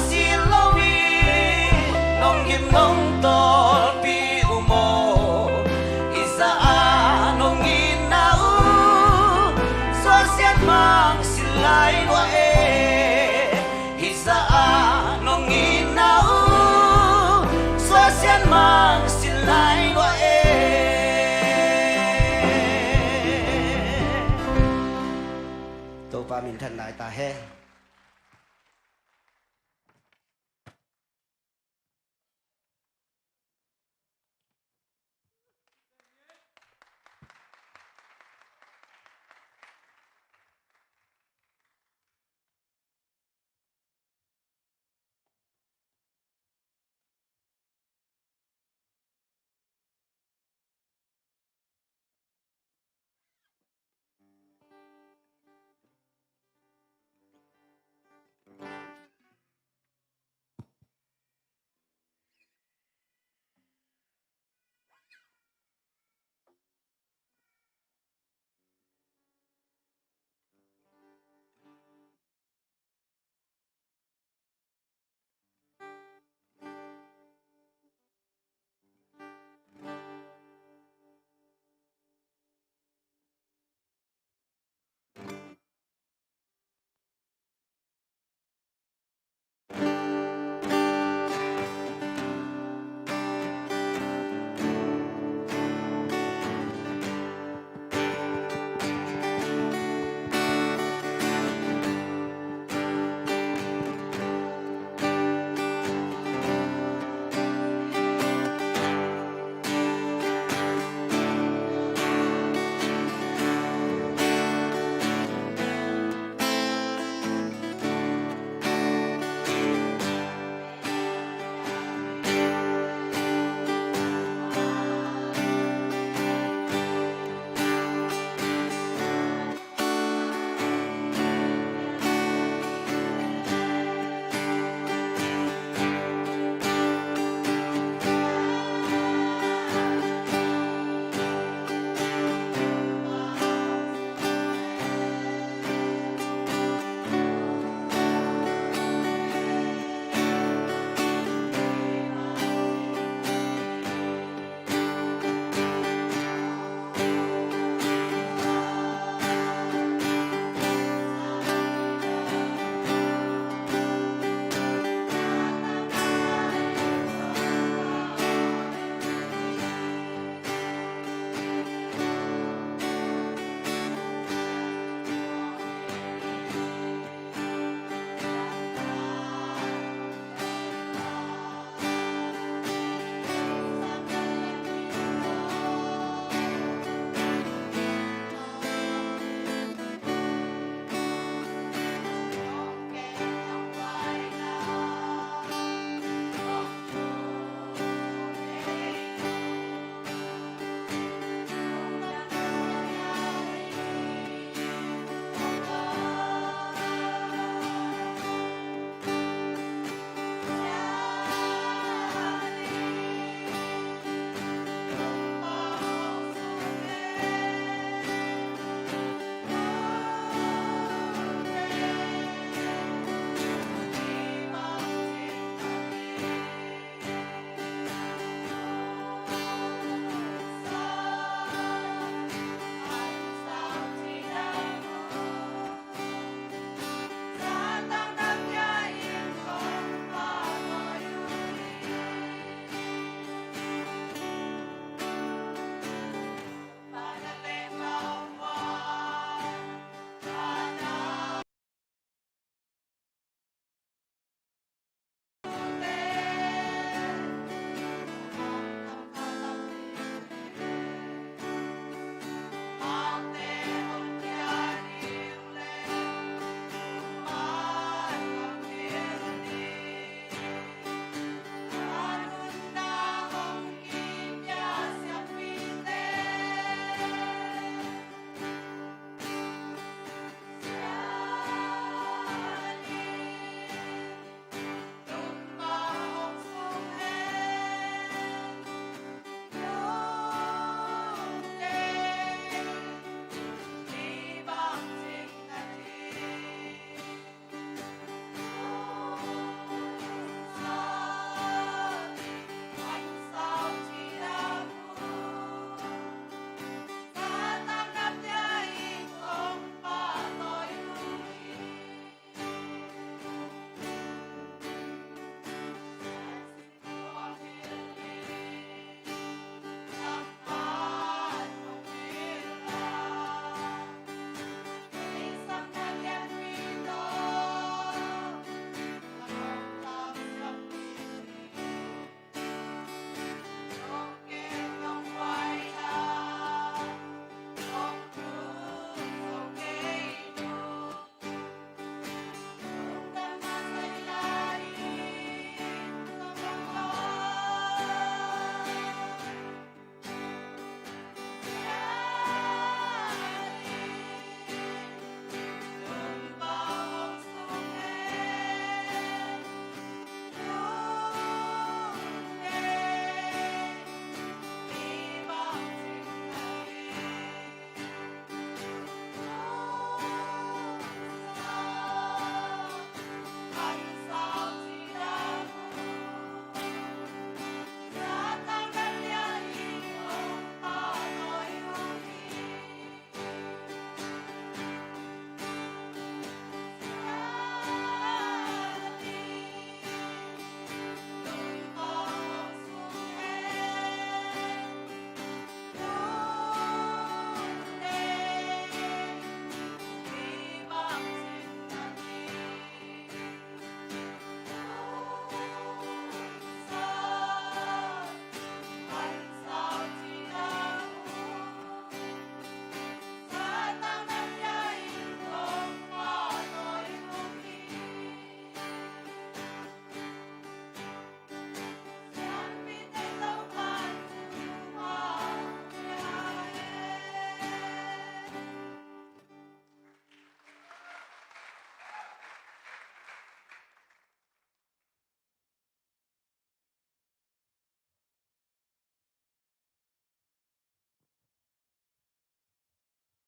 si lo in, nong gim nong tawlpi uh maw? Hih zah a nong itna uh, sua sian mang si lai ua e. Hih zah a nong itna uh, sua sian mang si lai ua e. Topa minthan nai ta hen.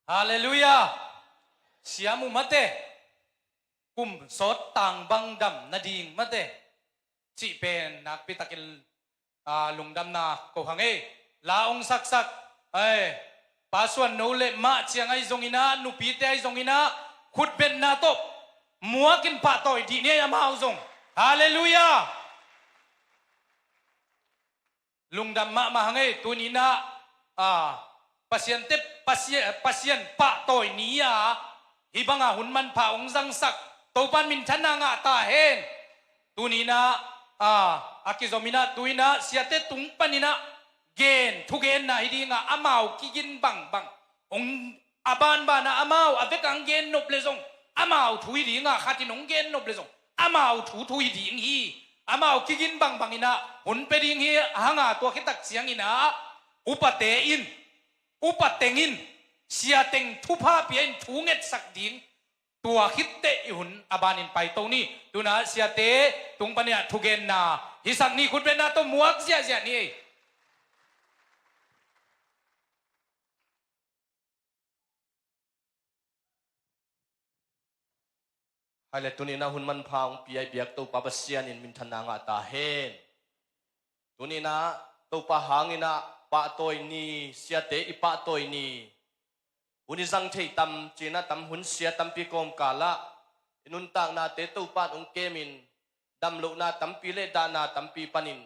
Halleluiah. Siam uh mate. Kum sawt tang bang dam nading mate. Cih pen nakpi takin, aa, lungdamna ko hang ei. La ong saksak, ei, Pa Suan No le mah ciang ahi zongin ah, nupite ahi zongin ah, khutbetna tawh muakin pahtawi dih ni ei amau zong. Halleluiah. Lungdam mahmah hang ei. Tuni-in ah, aa, Pasian te, Pasian, Pasian pahtawi ni-a hih banga hun manpha hong zangsak Topa'n minthanna ngah ta hen. Tuni-in ah, aa, a kizom in ah, tu-in ah siate tung panin ah gen, thugenna hi ding a, amau kigin bangbang hong, a banban ah amau a vek ah hong gen nop le zong, amau thu hi ding a, khat in hong gen nop le zong, amau thu thu hi ding hi. Amau kigin bangbang in ah hun pia ding hi. Hang a, tua khit tak ciangin ah upate in, upa teng in, sia teng thupha pia in thu ngetsak ding. Tua khit teh i hun a banin paito ni. Tu-in ah siate tung panin ah thugenna hisak ni, khutbetna tawh muak ziahziah ni ei. Hai le, tuni-in ah hun manpha hong pia i biak Topa Pasian in minthanna ngah ta hen. Tuni-in ah Topa hangin ah pahtawi ni, siate i pahtawi ni. Hun i zang thei tam, ci-in ah tam hun sia tampi kawmkal ah i nuntaknate Topa'n hong kemin, damlohna tampi le dahna tampi panin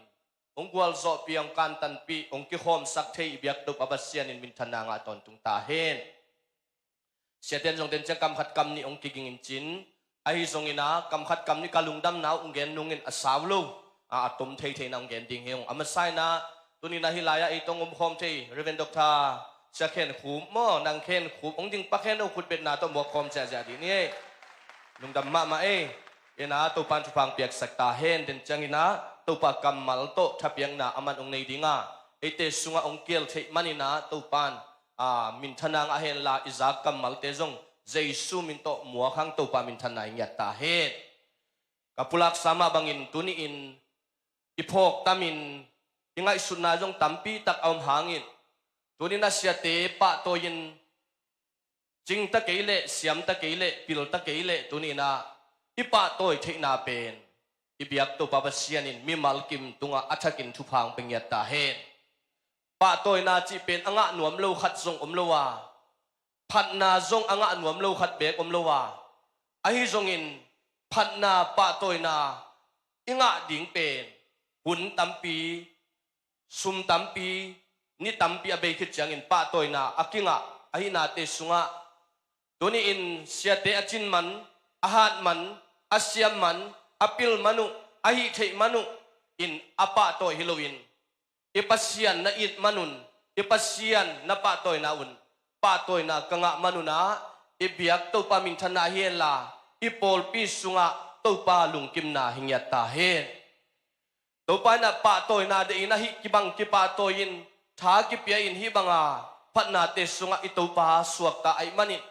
hong gualzawhpih, hong kantanpih, hong kikhawmsak thei i biak Topa Pasian in minthanna ngah tawntung ta hen. Siate in zong den ciang kam khat kam nih hong kiging in cin, ahi zongin ah kam khat kam nih ka lungdamna uh hong gen nungin a sau lo, a, a tom theithei in ah hong gen ding hi ung. A masa in ah tuni-in ah hih lai-ah ei tawh hong omkhawm thei Reverend Doctor Sia Khen Khup maw, nang Khen Khup hong ding pak hen aw, khutbetna tawh muak khawm ziahziah dih ni ei. Lungdam mahmah ei. In ah Topa'n thupha hong piaksak ta hen. Den ciangin ah Topa kammal tawh thapiakna aman hong nei ding a, eite sungah hong kial theih manin ah Topa'n, aa, minthanna ngah hen la, i zak kammalte zong Jesu min tawh muak hang. Topa minthanna i ngiat ta hen. Ka pulaksa mah bangin tuni-in i phawk tamin i ngaihsutna zong tampi tak a om hangin, tuni-in ah siate pahtawi in, cingta kei leh, siamta kei leh, pilta kei leh, tuni-in ah i pahtawi theihna pen i biak Topa Pasian in mimal kim tungah a thakin thupha hong pia ngiat ta hen. Pahtawina cih pen a ngah nuam lo khat zong om lo a, phatna zong a ngah nuam lo khat beek om lo a, ahi zongin phatna, pahtawina i ngah ding pen hun tampi, sum tampi, ni tampi a bei khit ciangin pahtawina a kingah ahihnate sungah, tuni-in siate a cin man, a hat man, a siam man, a pil man uh, a hih theih man uh in a pahtawi hi loin, i Pasian na it man un, i Pasian na pahtawina un, pahtawina ka ngah man un ah i biak Topa minthanna hi henla, i pawlpi sungah Topa lungkimna hi ngiat ta hen. Topa in ah pahtawina deih in ah hih kibang kipahtawi in, tha kipia in, hih banga phatnate sungah i Topa suakta ahih manin,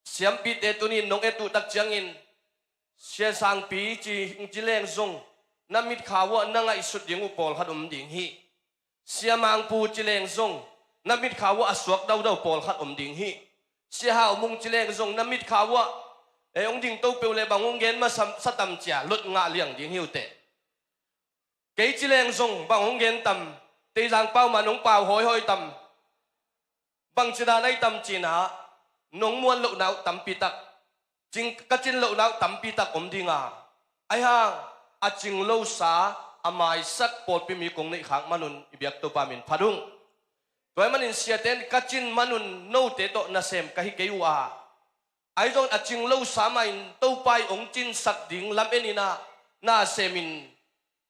siampite tuni-in nong et uh tak ciangin, Sia Sangpi ci, ci leng zong na mitkha uh ah na ngaihsut ding uh pawlkhat om ding hi. Sia Mangpu ci leng zong na mitkha uh ah a suak daudau pawlkhat om ding hi. Sia Hau Mung ci leng zong na mitkha uh ah, ei, hong ding to peuh leh bang hong gen masa, sa tam cia lot ngah liang ding hi uh teh. Kei ci leng zong bang hong gen tam, Teizang pau man hong pau hawihawi tam, bangci dan ahi tam ci-in ah nong muan lohna uh tampi tak, cing, ka cin lohna uh tampi tak om ding a, ahi hang a cing losa, a maisak pawlpi mi kong neih khak man un i biak Topa min phat ung. Tua ahih manin siate in ka cin man un note tawh nasem ka hi kei uh a, ahi zongin a cing losa mah in Topa in hong cinsak ding lam en in ah, nasem in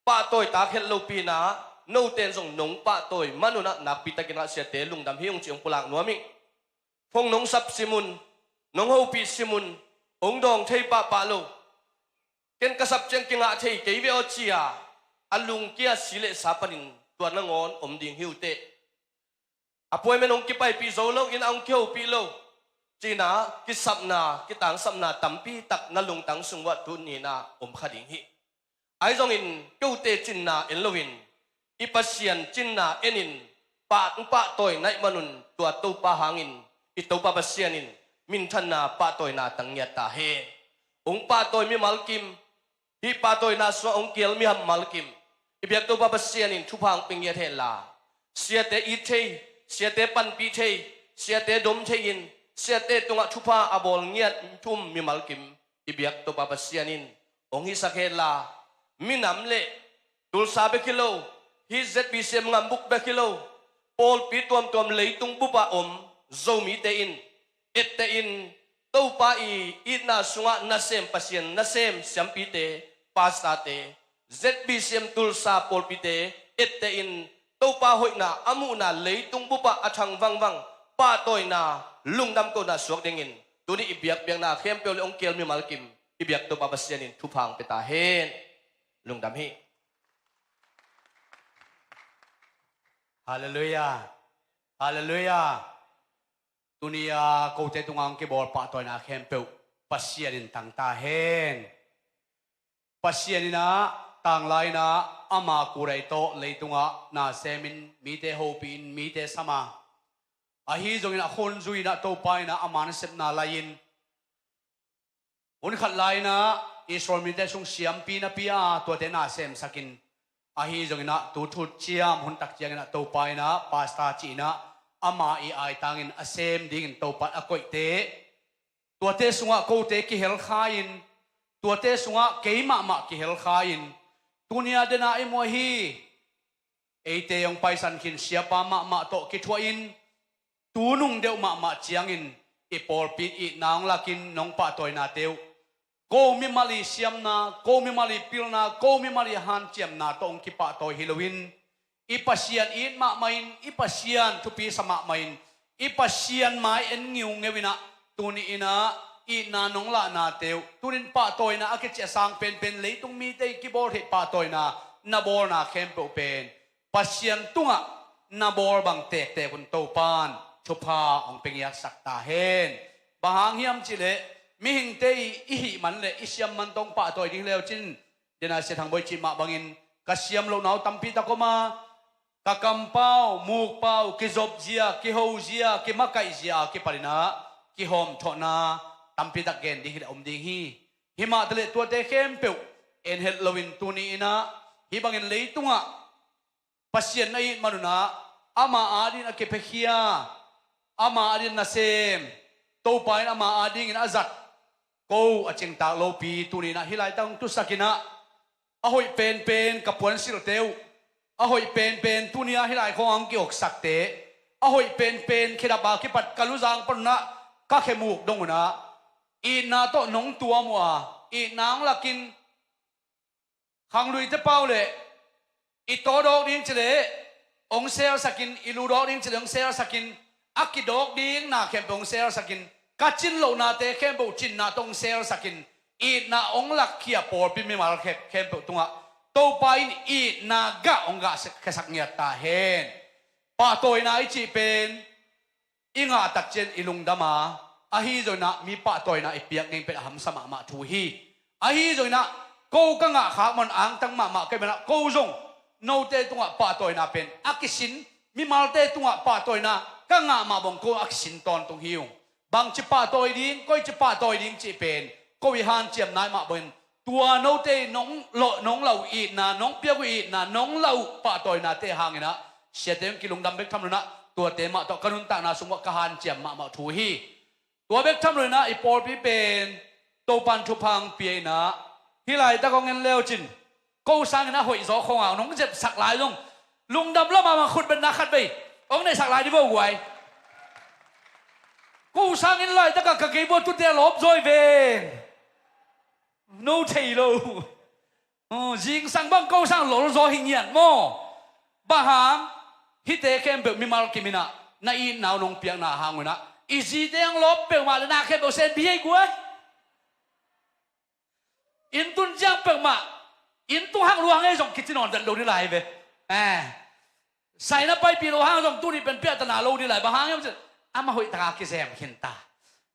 pahtawi tak het lopi-in ah, note in zong nong pahtawi man un ah nakpi takin ah siate lungdam hi ung cih hong pulak nuam ing. Phone nong sap sim un, nong hopih sim un, hong dawng thei pahpah lo. Ken ka sap ciang kingah thei kei ve aw ci-a, a lungkia si le sa panin tua nangawn om ding hi uh teh. Appointment hong kipaipih zo lo, inn ah hong kihopih lo, ci-in ah kisapna, kitangsapna tampi tak na lungtang sung uah tuni-in ah om kha ding hi. Ahi zongin kote cinna en loin, i Pasian cinna en in, pah, pahtawi na hih man un tua Topa hangin i Topa Pasian in minthanna pahtawina tang ngiat ta hen. Ong pahtawi mimal kim, hih pahtawina sungah ong kial mimal kim, i biak Topa Pasian in thupha ong pia ngiat henla, siate it thei, siate panpih thei, siate dom thei in, siate tungah thupha a bawl ngiat thu um mimal kim, i biak Topa Pasian in ong hisak henla, minam le Tulsa bek hi lo, hih Z B C M ngambuk bek hi lo, pawlpi tuamtuam leitung bupah om Zomite in, etteh in, Topa i itna sungah nasem, Pasian nasem siampite, pastorte, Z B C M Tulsa pawlpite etteh in, Topa hoihna a muhna leitung bupah a thang vangvang, pahtawina, lungdam kohna suak dingin tuni i biakpiakna khempeuh le ong kial mimal kim, i biak Topa Pasian in thupha ong pia ta hen. Lungdam hi. Halleluiah. Halleluiah. Tuni-a kote tungah ong kibawl pahtawina khempeuh Pasian in tang ta hen. Pasian in ah, tanglai in ah, ama kudai tawh leitungah na semin, mite hopihin, mite sama, ahi zongin a khonzui in ah, Topa in ah ama nasepna lai-in, hun khat lai-in ah Israel mite sung siampi na pia a, tuate na semsakin, ahi zongin ah tu thuciam hun tak ciangin ah Topa in ah pastor ci-in ah ama i aitangin a sem dingin Topa in a koihte, tuate sungah kote kihelkha-in, tuate sungah kei mahmah kihelkha-in, tuni-a den a i muh ahi, eite hong paisan khin siapa mahmah tawh kithuahin, tu nung deuh mahmah ciangin i pawlpi in itna hong lakin nong pahtawinate uh, ko mimal i siamna, ko mimal i pilna, ko mimal i hanciamna tawh hong kipahtawi hi loin, i Pasian it mahmah in, i Pasian thupi sa mahmah in, i Pasian mai en ngiungeu in ah, tuni in ah itna nong lahnate uh, tuni in pahtawina a kici a sang penpen leitung mite i kibawl theih pahtawina na bawlna khempeuh pen Pasian tungah na bawl bang tektek un Topa in thupha hong pia ngiatsak ta hen. Bang hang hiam cih leh, mihingte i, i hih man le i siam man tawh hong pahtawi ding hi leu cin, den a Sia Thang Bawi cih mah bangin ka siam lohna uh tampi tak om a, ka kampau, mukpau, kizopzia, kihozia, kimakaihzia a kipanin ah kihawmthawhna tampi tak gen ding hi leh om ding hi. Himah taleh tuate khempeuh en het loin tuni in ah hih bangin leitungah Pasian na it man un ah, ama adingin a kiphiakhia, ama adingin nasem, Topa in ama adingin a zat ko a cingtak lopi tuni in ah hih laitak hong tusakin ah, a hoih penpen ka puansilhte uh, a hoih penpen tuni-a hih lai khawng hong ki-oksakte, a hoih penpen khedap a kipat ka luzang pan un ah ka khemuk dong un ah, itna tawh nong tuam uh a, itna hong lakin, khangluite pau le i tawdawk ding ci leh hong selsakin, i ludawk ding ci leh hong selsakin, a kidawk ding na khempeuh hong selsakin, ka cin lohnate khempeuh cinna tawh hong selsakin, itna hong lakkhia pawlpi mimal khe-, khempeuh tungah Topa in itna gah hong gah khiasak ngiat ta hen. Pahtawina i cih pen i ngah tak ciang i lungdam a, ahi zongin ah mi pahtawina i piak ding pen a hamsa mahmah thu hi. Ahi zongin ah ko ka ngah khak man angtang mahmah ka hih man ah ko zong note tungah pahtawina pen a kisin, mimalte tungah pahtawina ka ngah mah bang ko a kisin tawntung hi ung. Bangci pahtawi ding, koici pahtawi ding cih pen ko i hanciam nai mah bangin, tua note nong lo, nong lau itna, nong piak uh itna, nong lau pahtawinate hangin ah siate hong kilungdam bek tham lo in ah, tuate mah tawh ka nuntakna sung uah ka hanciam mahmah thu hi. Tua bek tham lo in ah i pawlpi pen Topan thupha hong pia in ah, hih laitak hong en leu cin, ko sangin a hoih zaw khawng a nong zepsak lai zong lungdam lamah mah khut betna khat vei hong neihsak lai dih vo guai. Ko sangin laitak a ka keyboard tute a lawp zaw hi ve. No thei lo. Oh, zingsang bang ko sang lol zaw hi ngiat maw? Bang hang, hihte khempeuh mimal kim in ah na itna uh nong piakna hang un ah, i zite hong lawp peuhmah le na khempeuh sen bi hei guai. Inn tun ciang peuhmah, inn tung hak lua hang ei zong kici nawn vet lo dih lai ve. Eh. Saina paipih lo hang zong tuni pen piahtana lo dih lai, bang hang hiam cih leh amah hoih taka kizem khin ta.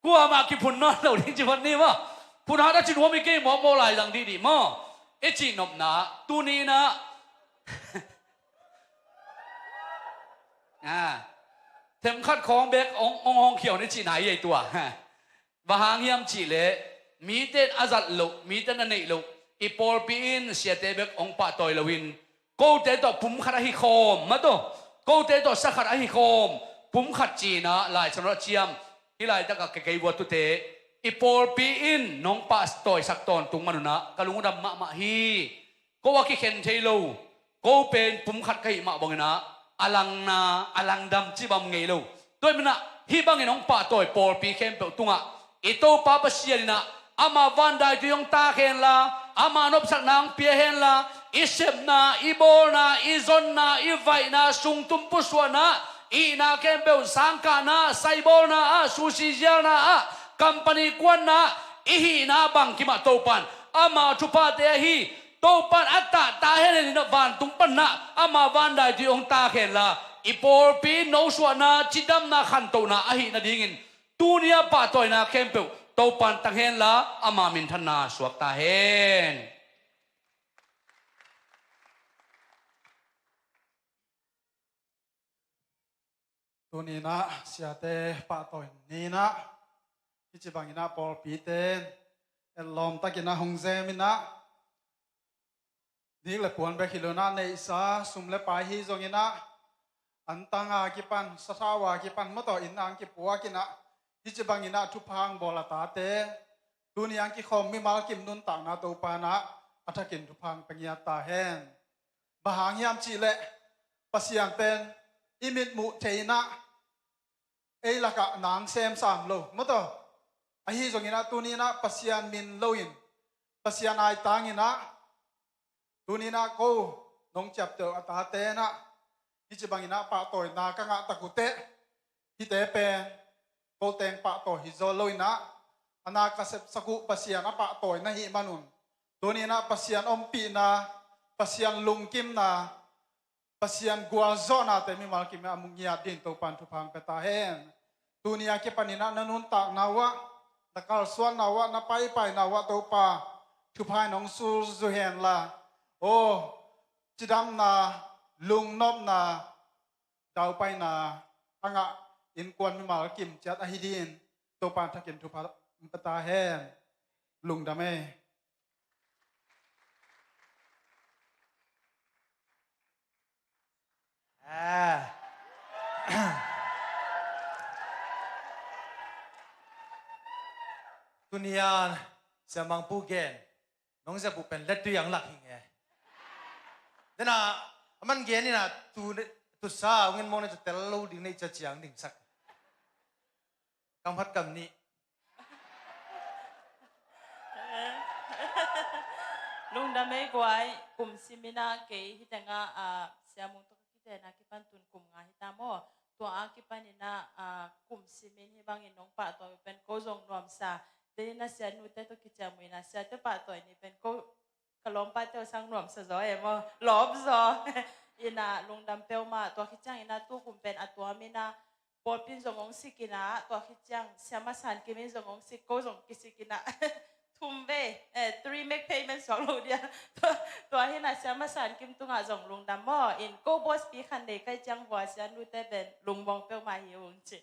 Kuamah kiphun nawn lo ding ci phot ni maw? Phun hat a ci nuam hi kei mawkmawk lai zang dihdih maw? I cih nopna tuni in ah, ah, Themkhat khawng bek hong, hong, hong khiau ni cihna hi ei tua. Bang hang hiam cihleh, mite in a zat loh, mite in a neih loh, i pawlpi in siate bek hong pahtawi loin, kote tawh pumkhat ahi khawm, mah tawh, kote tawh sakhat ahi khawm, pumkhat cihna Lai Siangtho ah ciam, hih laitak a kei, kei vua tute, i pawlpi in nong pahtawisak tawntung man un ah, ka lungdam mahmah hi. Ko a kikhen thei lo, ko pen pumkhat ka hih mah bangin ah, a langna, a langdam cih bang ngei lo. Tua ahih manin ah, hih bangin hong pahtawi pawlpi khempeuh tungah, i Topa Pasian in ah, ama vandaitui hong tak henla, ama nopsakna hong pia henla, i sepna, i bawlna, i zonna, i vaihna, sungtum pusuahna, i hihna khempeuh, sangkahna, saibawlna ah, susi zialna ah, company kuanna ah, i hihna bangkim ah Topa in ama thuphate ahi, Topa in a tahta henhen in ah vantung panin ah ama vandaitui hong tak henla, i pawlpi nosuahna, cidamna, khantohna ahih nadingin, tuni a pahtawina khempeuh Topa in tang henla, ama minthanna suak ta hen. Tuni in ah siate pahtawi ni in ah, hih ci bangin ah pawlpite in etlawm takin ah hong zem in ah, dik le puan bek hi lo in ah, neihsa, sum le pai hi zongin ah, antang a kipan, sathau a kipan, mah tawh inn ah hong kipuak in ah, hih ci bangin ah thupha hong bawl a tate, tuni a hong kikhawm mimal kim nuntakna Topa in ah a thakin thupha hong pia ngiat ta hen. Bang hang hiam cihleh, Pasian pen i mitmuh thei in ah, ei lakah nang semsam lo, mah tawh. Ahi zongin ah tuni in ah Pasian min loin, Pasian aitang in ah, tuni in ah ko nong ciapteh a tate in ah, hih ci bangin ah pahtawina ka ngah tak uh teh, hihte pen ko teng pahtawi hi zaw lo in ah, a na ka sepsak uh Pasian a pahtawi na hih man un, tuni in ah Pasian ompihna, Pasian lungkimna, Pasian gualzawhnate mimal kim a mu ngiat dingin Topa in thupha hong pia ta hen. Tuni a kipan in ah na nuntakna uh ah, na kalsuanna uh ah, na paipaina uh ah Topa thupha in hong sulzu henla, aw, cidamna, lungnopna, daupaina a ngah innkuan mimal kim ciat ahi dingin Topa in thakin thupha hong pia ta hen. Lungdam ei. Ah. Tuni a Sia Mangpu gen, nong zep uh pen let tui ang lak hi nge. Dena, a man gen in ah, tu, tu sa, ung in mong ne tu tel lo ding nei cia ciang ding sak. Kam khat kam nih. Lungdam ei guai, kum sim in ah kei hih teng ah, ah, Sia Mung tawh ka kiten a kipan tun kum nga hi ta maw. Tua a kipan in ah, ah, kum sim in hih bangin nong pahtawi uh pen ko zong nuamsa. Denin ah sia nute tawh kiciam uh in ah siate pahtawi ni pen ko ka lawmpate uh sang nuamsa zaw e maw. Lawp zaw. In ah lungdam peuhmah, tua khit ciangin ah tu kum pen a tuam in ah pawlpi in zong hong sik in ah, tua khit ciang Sia Ma San Kim in zong hong sik, ko zong kisik in ah. Thum vei, eh, three mek payment suak lo dia. Tua, tua hi in ah Sia Ma San Kim tungah zong lungdam maw. In ko boss pi khan nei kai ciang vua sia nute pen lungmuang peuhmah hi ung ci.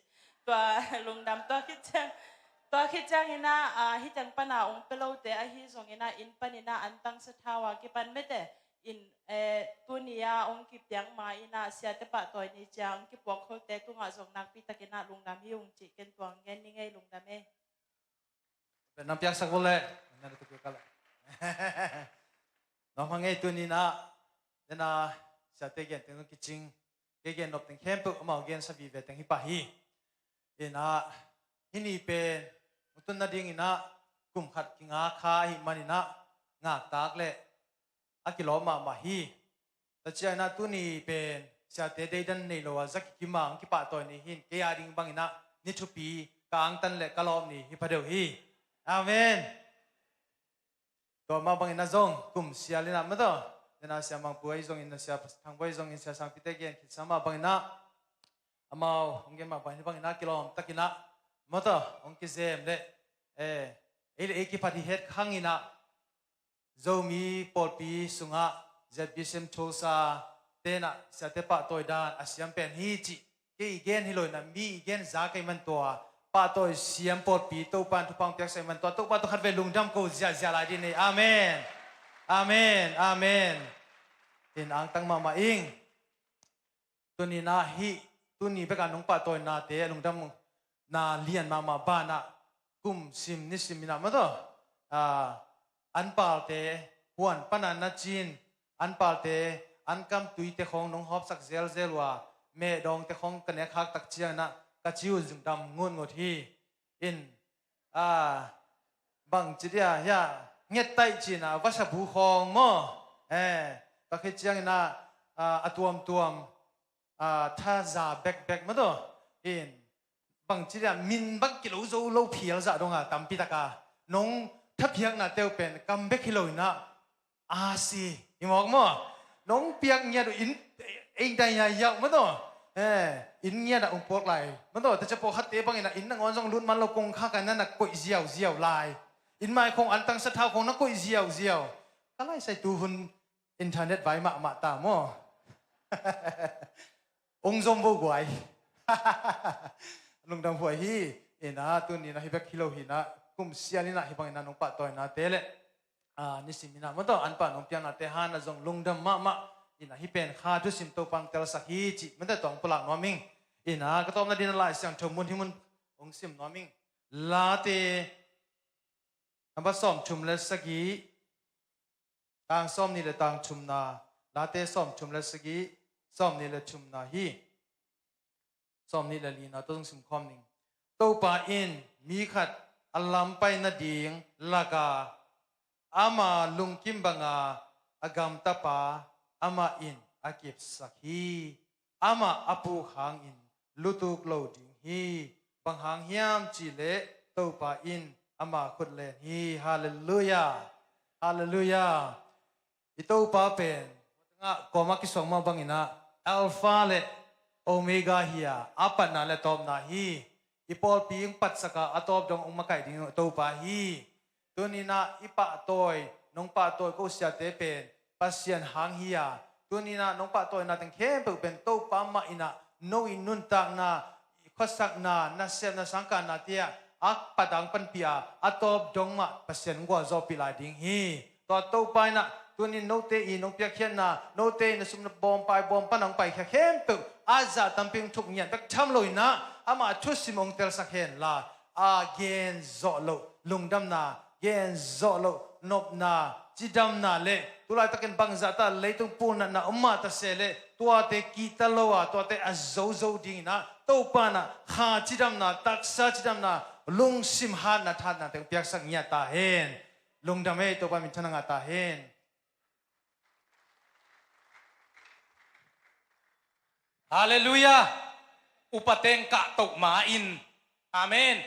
Tua lungdam, tua khit ciang, tua khit ciang in ah, ah, hih teng pan a hong pia lote ahi zongin ah, inn pan in ah antang sathau a kipan mete in, eh, tuni a hong kipiak ma in ah siate pahtawi ni ciang kipuak khote tungah zong nakpi takin ah lungdam hi ung cih ken tua hong gen ning ei. Lungdam ei. Pen nang piaksak vua leh, nang na tu piak ka leh. Nuam hang ei tuni in ah, dena siate gen teng zong kicing, kei gen nop teng khempeuh amau gensa vive teng hi pah hi. In ah, hih ni pen hong tun nadingin ah kum khat kinga kha ahih manin ah ngaktak leh a kilawm mahmah hi. Tua ciangin ah tuni pen siate deidan nei lo a za kikim a hong kipahtawi ni hi in, kei a ding bangin ah ni thupi ka angtan leh ka lawp ni hi pha deuh hi. Amen. Tua mah bangin ah zong kum sial in ah mah tawh, dena Sia Mangpu ahi zongin, Sia Thang Boi zongin, Sia Sangpite gen khitsa mah bangin ah, amau hong gen mah bangin, bangin ah kilawm takin ah mah tawh hong kizem leh, eh, ei leh ei kiphat hi het khang in ah, Zomi pawlpi sungah Z B C M Tulsa te in ah siate pahtawi dan a siam pen hi cih kei i gen hi lo inah, mi i gen za kei man tua, pahtawi siam pawlpi Topa in thupha hong piaksak man tua, Topa tawh khat vei lungdam ko ziahziah lai dih ni. Amen. Amen. Amen. In angtang mahmah ing. Tuni inah hih, tuni beka nong pahtawinate a lungdamna lian mahmah banah kum sim ni sim inah maw taw, ah, an palte huan pana na cin, an palte an kam tuite khawng nong hawpsak zelzel uh a, mehdawngte khawng ka nek khak tak ciang inah ka ci uh zong dam ngutngut hi. In, ah, bangci dia hia, nget taih cina vasa bu khawng maw, eh, ka khit ciang inah, ah, a tuamtuam, ah, thaza bekbek maw taw. In, bangci dia min bang kilo zo lo phial zah donga tampi taka nong thapiakna teu pen kam bek hi lo inah, a si, i mawk maw? Nong piak ngiat uh in, ei dai ya yauh maw taw. Eh, in ngiat ah ung puak lai maw taw. Tacia pawlkhatte bang inah in nangawn zong lut man lo, kong kha kan na na koih ziauziau lai. In mai khong an tangsa thau khong na koih ziauziau. Ka laisai tuhun internet vai mahmah ta maw? Ong zom vo guai. Lungdam huai hi. Inah tuni inah hih bek hi lo hi inah, kum sial inah hih bang inah nong pahtawinate le, ah, nisim inah maw taw, an pah nong piaknate han a zong lungdam mahmah. Inah hih pen kha thusim Topa hong telsak hi cih maw taw, tua hong pulak nuam ing. Inah ka tawpna ding inah Lai Siangtho mun hih mun hong sim nuam ing. Late number sawmthum le sagih, tang sawmnih le tang thumna, Late sawmthum le sagih, sawmnih le thumna hi. Sawmnih le lina tawh zong sim khawm ning. Topa in mi khat a lam pai nading laka ama lungkim banga a gamtapa amah in a kipsak hi. Amah a puk hangin lutuk lo ding hi. Bang hang hiam cihleh Topa in ama khut len hi. Halleluiah. Halleluiah. I Topa pen kawmah kisuang mah bang inah Alpha le Omega hi a, a patna le tawpna hi. I pawlpi hong patsaka a tawp dong hong makaih ding Topa hi. Tuni inah i pahtawi, nong pahtawi ko siate pen Pasian hang hi a, tuni inah nong pahtawina teng khempeuh pen Topa mah inah no i nuntakna, i khuasakna, nasepna, sangkahna tiah a patang panpih a, a tawp dong mah Pasian hong gualzawhpih lai ding hi. Tua Topa inah tuni in note i nong piakkhiatna, note in na sum na bawm pai bawm pana hong paikhia khempeuh a zah tampi hong thuk ngiat bek tham lo inah, amah thusim hong telsak hen la, a gen zawh loh lungdamna, gen zawh loh nopna, cidamna le tulaitakin bangzahta leitung punatna om mah ta se le tuate kihta lo a, tuate a zozo ding inah Topa inah kha cidamna, taksa cidamna, lungsim hatna, hatna teng piaksak ngiat ta hen. Lungdam ei, Topa min thang a ngah ta hen. Halleluiah. Upa teng kah toh ma in. Amen.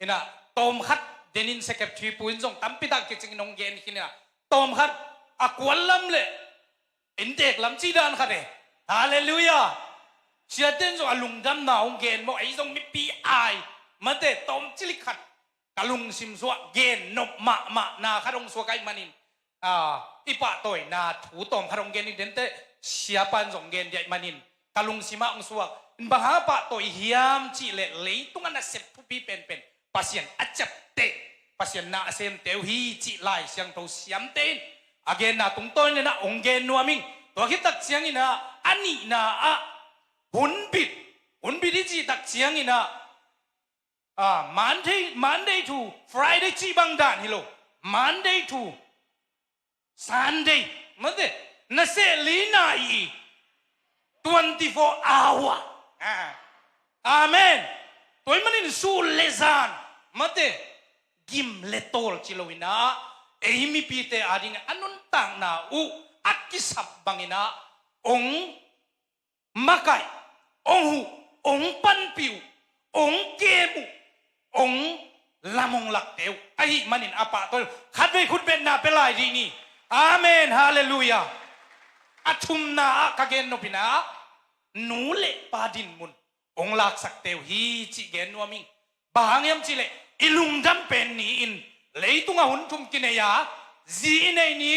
Inah tawmkhat denin secretary pu in zong tampi tak kicing in hong gen khin inah, tawmkhat a kual lam le in dek lam ci dan khat e. Halleluiah. Siate in zong a lungdamna hong gen maw, ei zong mipi ai mate tawm cilik khat ka lungsim suah gen nop mahmahna khat hong suak ahih manin, ah, i pahtawina thu tawmkhat hong gen in dente, siapa in zong gen dia ahih manin ka lungsim ah hong suak. In bang hang a pahtawi hiam cihleh leitung a nasep thupi penpen Pasian a ciapteh, Pasian na a semte uh hi cih Lai Siangtho siamte in a genna tungtawn inah hong gen nuam ing. Tua khit tak ciang inah a nihna ah hunbit, hunbit i cih tak ciang inah, ah, Monday, Monday to Friday cih bang dan hi lo. Monday to Sunday, mate, na seh li na i twenty-four hour. Ah. Amen. Tua ahih manin sul le zan, mate, gim le tawl ci lo inah, ei mipite ading a nuntakna uh a kisap bang inah hong makaih, hong huh, hong panpih uh, hong kem uh, hong lam hong lakte uh ahih manin a pahtawi uh. Khatvei khutbetna pia lai dih ni. Amen. Halleluiah. A thumna ah ka gen nop inah nu le pa dinmun hong laksakte uh hi cih gen nuam ing. Bang hang hiam cihleh i lungdam pen ni in, leitung a hun thum kinei a, zi i neih ni,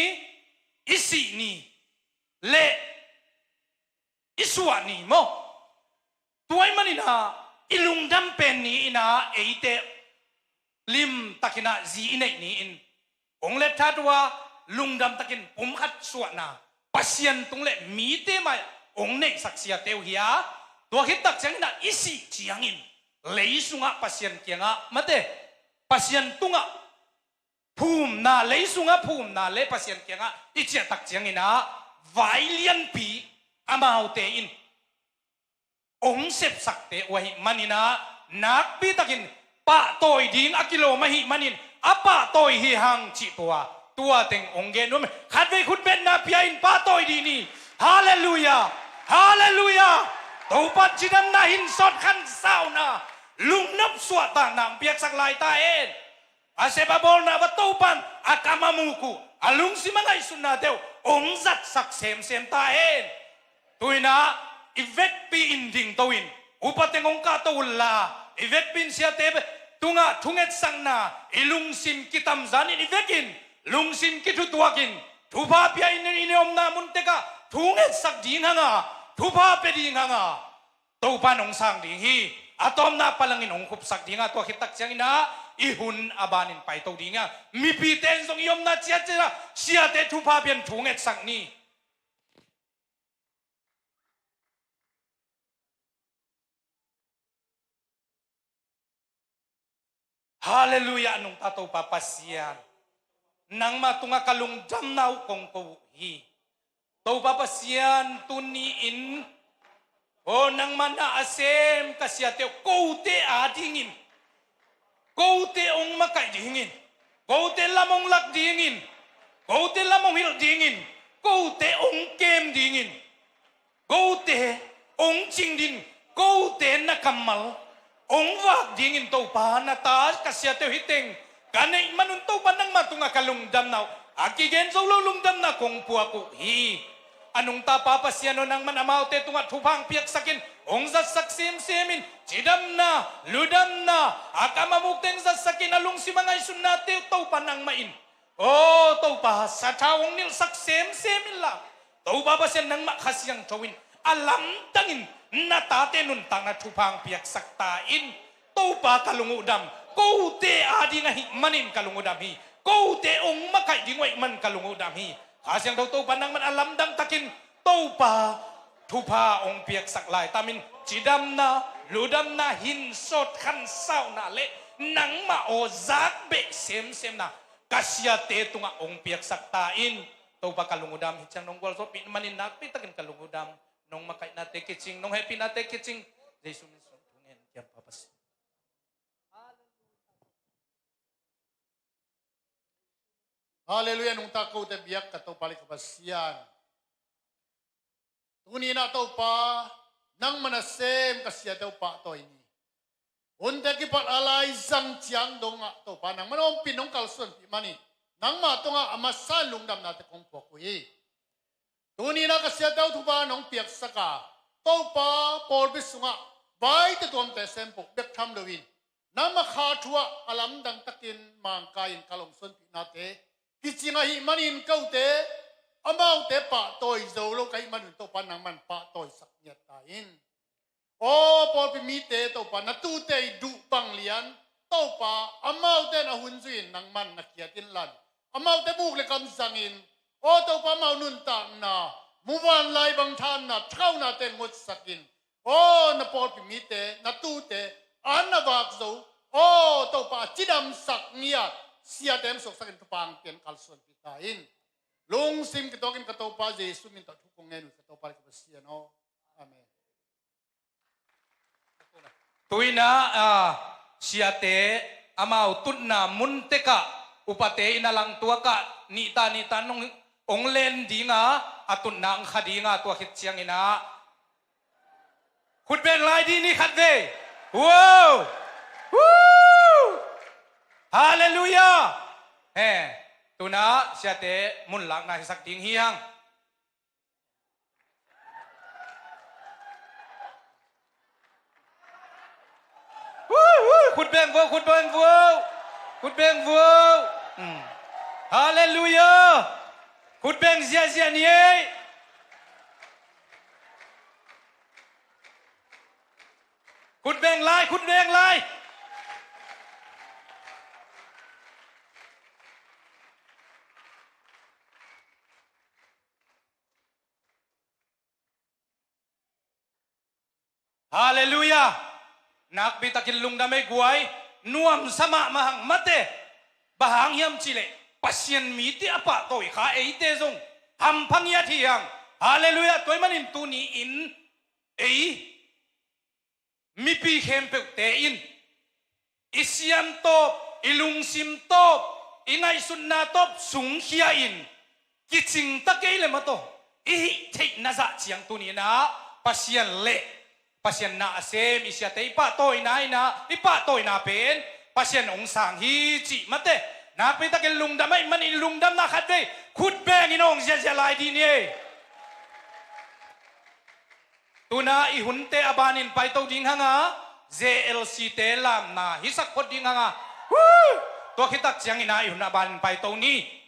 i sih ni le i suah ni maw? Tua ahih manin ah i lungdam pen ni-in ah eite limtakin ah zi i neih ni-in hong let tha tua, lungdam takin pumkhat suahna Pasian tung le mite mai-ah hong neihsak siate uh hi a, tua khit tak ciangin ah i sih ciangin lei sungah Pasian kiangah mate, Pasian tungah phumna, lei sungah phumna le Pasian kiangah i ciah tak ciangin ah vai lianpi amaute in hong sepsakte uh ahih manin ah nakpi takin pahtawi ding a kilawm ahih manin a pahtawi hi hang cih tua, tua teng hong gen uh. Khatvei khutbetna pia in pahtawi dih ni. Halleluiah. Halleluiah. Topa cidamna, hinsawt khansauna, lungnop suahtakna hong piaksak lai ta hen. A sep a bawlna va Topan a kam a muk uh, a lungsim a ngaihsutnate uh hong zatsak semsem ta hen. Tu-in ah i vekpi in dingto in, upa teng hong kahto unla, i vekpi in siate tungah thungetsakna i lungsim kitamzan in, i vekin lungsim kithutuakin, thupha pia in, i omna mun tekah thungetsak ding hanga, thupha pia ding hanga Topa in hong sang ding hi. A tawpna palangin hong khupsak ding a, tua khit tak ciangin ah i hun a banin paito ding a, mipite in zong i omna ciatciat ah siate thupha pia in thungetsak ni. Halleluiah. A nungta Topa Pasian, nangmah tungah ka lungdamna uh kong ko uh hi. Topa Pasian, tuni-in, aw, nangmah na a sem ka siate uh kote adingin, kote hong makaih dingin, kote lam hong lak dingin, kote lam hong hilh dingin, kote hong kem dingin, kote hong cing dingin, kote na kammal hong vak dingin Topa, na ta ka siate uh hi teng ka neih manun Topa, nangmah tungah ka lungdamna uh a kigen zo lo lungdamna kong puak uh hi. A nungta Pa Pasian aw, nangman amaute tungah thupha hong piaksakin, hong zatsak semsemin, cidamna, ludamna, a kam a mukte hong zatsakin, a lungsim a ngaihsutnate uh Topa nangmah in, aw Topa, sathau hong nilhsak semsem inla, Topa Pasian nangmah Kha Siangtho in a lamdangin na tate nuntakna thupha hong piaksak ta in. Topa ka lung uh dam, kote ading ahih manin ka lung uh dam hi. Kote hong makaih ding uh ahih man ka lung uh dam hi. Kha Siangtho Topa nangman a lamdang takin Topa thupha hong piaksak lai tamin, cidamna, ludamna, hinsawt khansauna le nangmah aw zakbeh semsemna ka siate tungah hong piaksak ta in. Topa ka lung uh dam hi ciang nong gualzawhpih manin nakpi takin ka lung uh dam. Nong makaihnate kicing, nong hehpihnate kicing. Jesu min suang thungen kiam Pa Pasian. Halleluiah. Nungta kote biak ka Topa le ka Pasian, tuni-in ah Topa, nangmah na sem ka siate uh pahtawi ni. Hunte kipat a laizang ciang dongah Topa, nangmah na ompih, nong kalsuanpih manin nangmah tungah a masa lungdamnate kong puak uh hi. Tuni-in ah ka siate uh thupha nong piaksak a, Topa, pawlpi sungah vaite tuamte sempoh bek tham loin, nangmah Kha thu ah a lamdang takin mangkai-in ka lungsuanpihnate kicing ahih manin kote, amaute pahtawi zo lo ka hih manun Topa nangman pahtawisak ngiat ta in. Aw pawlpi mite Topa, na tute i duh bang lian, Topa, amaute na hun zui-in nangman na kiat inla, amaute muk le kam zangin, aw Topa, amau nuntakna muvanlai bang thanna, thaunate ngotsakin, aw na pawlpi mite, na tute an na vak zo, aw Topa, a cidamsak ngiat siate hong suaksakin thupha hong pia-in kalsuanpih ta in. Lungsim kituakin ka Topa Jesu min tawh thu kong ngen uh hi, ka Topa le ka Pasian aw. Amen. Tu-in ah, ah, siate amau tutna mun tekah upate in a langtuakah nihta nihta nong hong len ding a, a tutna hong kha ding a, tua khit ciangin ah khut beng lai dih ni khatvei. Wow! Woo! Halleluiah! He, tu-in ah siate mun lakna hisak ding hi hang. Woo, woo, khut beng vo, khut beng vo. Khut beng vo. Hmm. Halleluiah. Khut beng ziahziah ni ei. Beng lai, khut beng lai. Halleluiah. Nakpi takin lungdam ei guai. Nuamsa mahmah hang mate. Bang hang hiam cihleh Pasian mite a pahtawi kha eite zong hampha ngiat hi hang. Halleluiah. Tua ahih manin tuni-in ei mipi khempeuhte in i siam tawp, i lungsim tawp, i ngaihsutna tawp sungkhia-in kicing ta kei le mataw, i hih theihna zah ciang tuni-in ah Pasian le Pasian na a sem i siate i pahtawina in ah, i pahtawina pen Pasian hong sang hi cih mate. Nakpi takin lungdam ahih manin lungdamna khatvei khut bengin hong ziahziah lai dih ni ei. Tuna i hunte a banin paito ding hang a, J L C te lamna hisak phot ding hang a. Woo! Tua khit tak ciangin ah i hun a banin paito ni.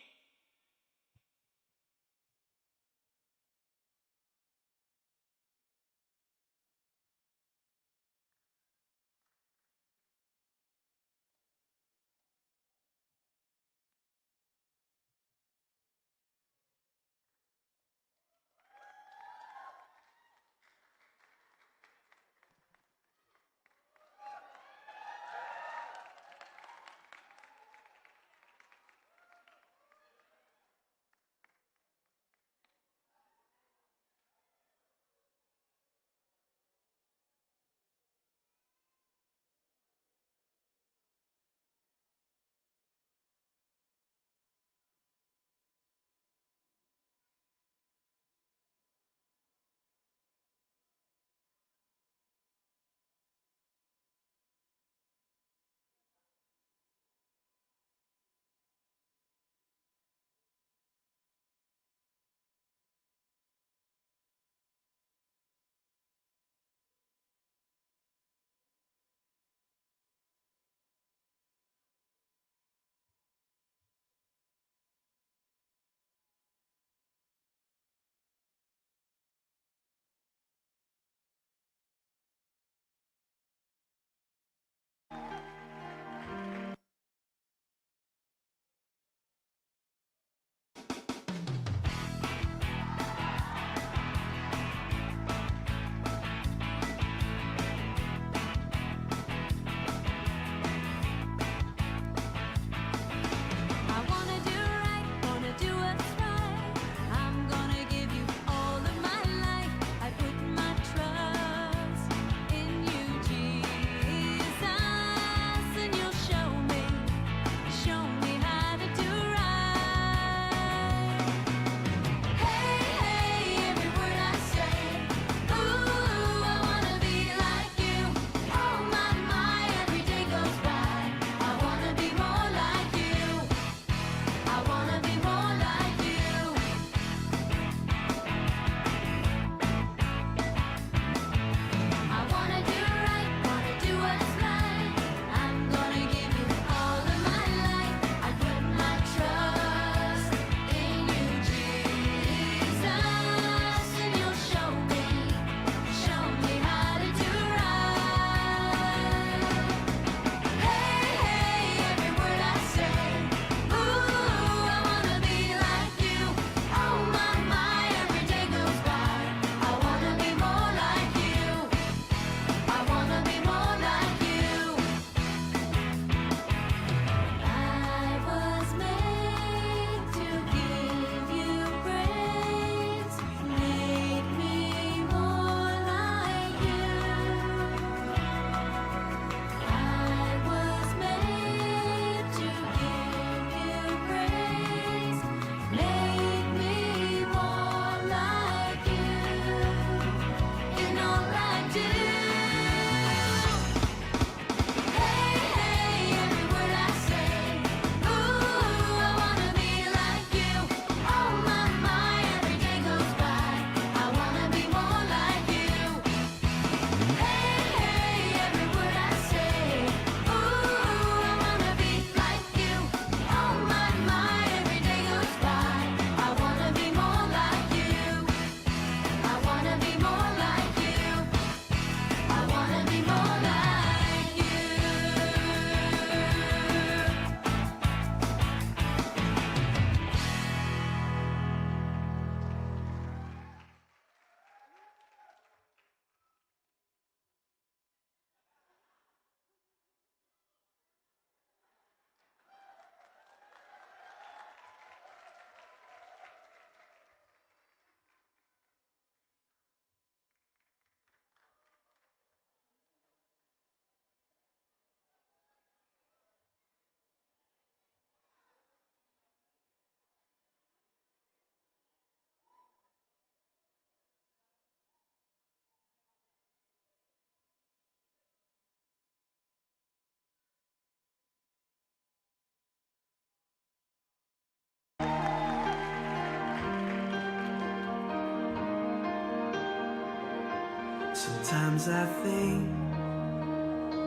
Sometimes I think,